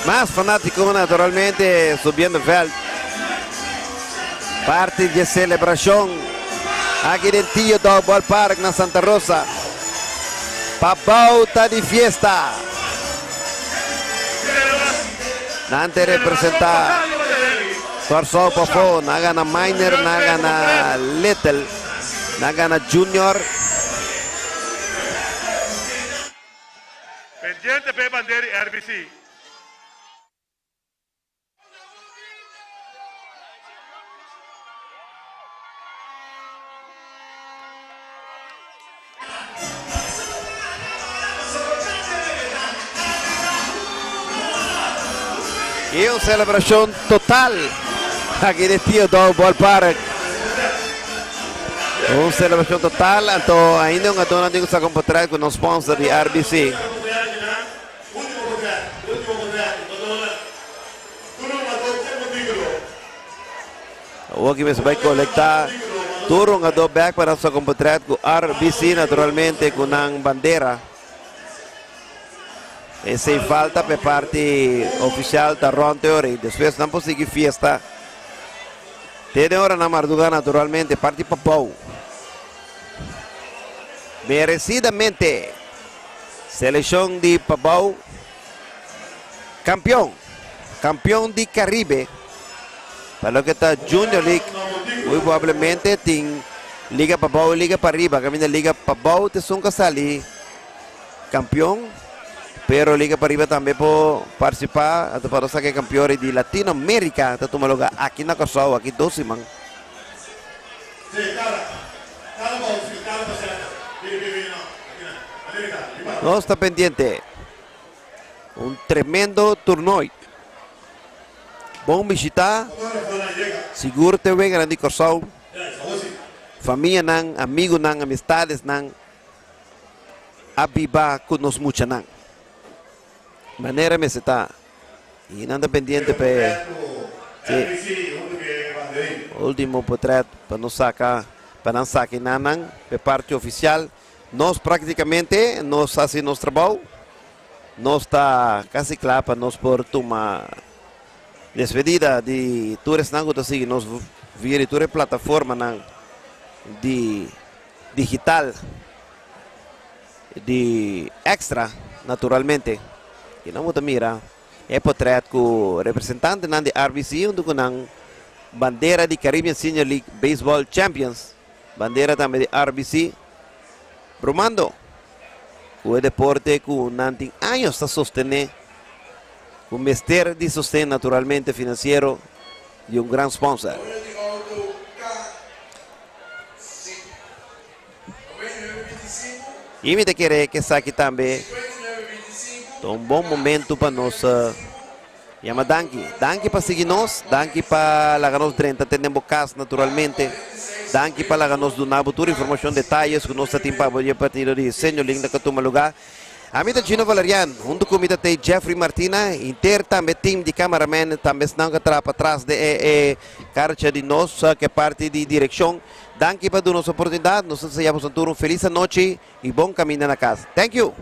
Mas fanatico naturalmente subiendo veld. Parti di celebracion aki den Tio Dog Ballpark na Santa Rosa. Pabao ta di fiesta. Nan te representa Kòrsou pafó. Nan a gana minor, nan a gana little, nan a gana junior. Pendiente p'e bandera di RBC. Y un celebracion total aki den Tio Dou Ballpark. Un celebracion total, anto ainda un adorno tin cu sa con portret cu nos sponsor di RBC. Awor ki mester bai colecta tur hungador bek pa nan sa con portret cu RBC naturalmente cu nan bandera. Esey falta pa e parti oficial ta rond e ora y despues nan por sigui fiesta te den ora nan marduga naturalmente parti pabou. Merecidamente seleccion di pabou campeon, campeon di Caribe pa loke ta Junior League muy probablemente tin liga pabou y liga pariba caminda liga pabou ta esun ca sali. Campeon, pero Liga Pariba tambe por participa, anto pa nos saca e campeon di Latino America ta tuma lugar aki na Corsou aki dos siman. Nos ta pendiente un tremendo toernooi. Bon bishita, sigur te weganan di Corsou, famianan, amigunan, amistadesnan. a biba ku nos muchanan. Manera mester ta. I nan ta pendiente pa e. Si. Último portrèt pa nos saka, pa nan saka nan e parti ofisial. Nos práktikamente nos a hasi nos trabou. Nos ta kasi kla pa nos por tuma despedida di tur esnan ku ta sigui nos via tur plataformanan di digital di Extra, naturalmente. I nos ta mira e portrèt ku representantenan di RBC huntu ku nan bandera di Caribbean Senior League Baseball Champions, bandera tambe di RBC, bromando ku e deporte ku nan tin aña ta sostené, ku mester di sosten, naturalmente finansiero, di un gran sponsor. Número di outo K 5925. I mi ta kere ku esaki tambe 5925. Ta un bon momento pa nos yama danki. Danki pa sigui nos, danki pa laga nos drenta den kas, naturalmente. Danki pa laga nos duna tur informashon, detaye ku nos tin pa e partido di Senior League ku tuma lugá. Ami ta Gino Valerian, huntu ku mi ta Jeffrey Martina, henter tambe team di cameraman, tambe esnan ku ta patras di e karcha di nos, ku ta parti di direkshon. Danki pa nos oportunidat, nos ta desea un felis anochi i bon kaminda na kas. Thank you.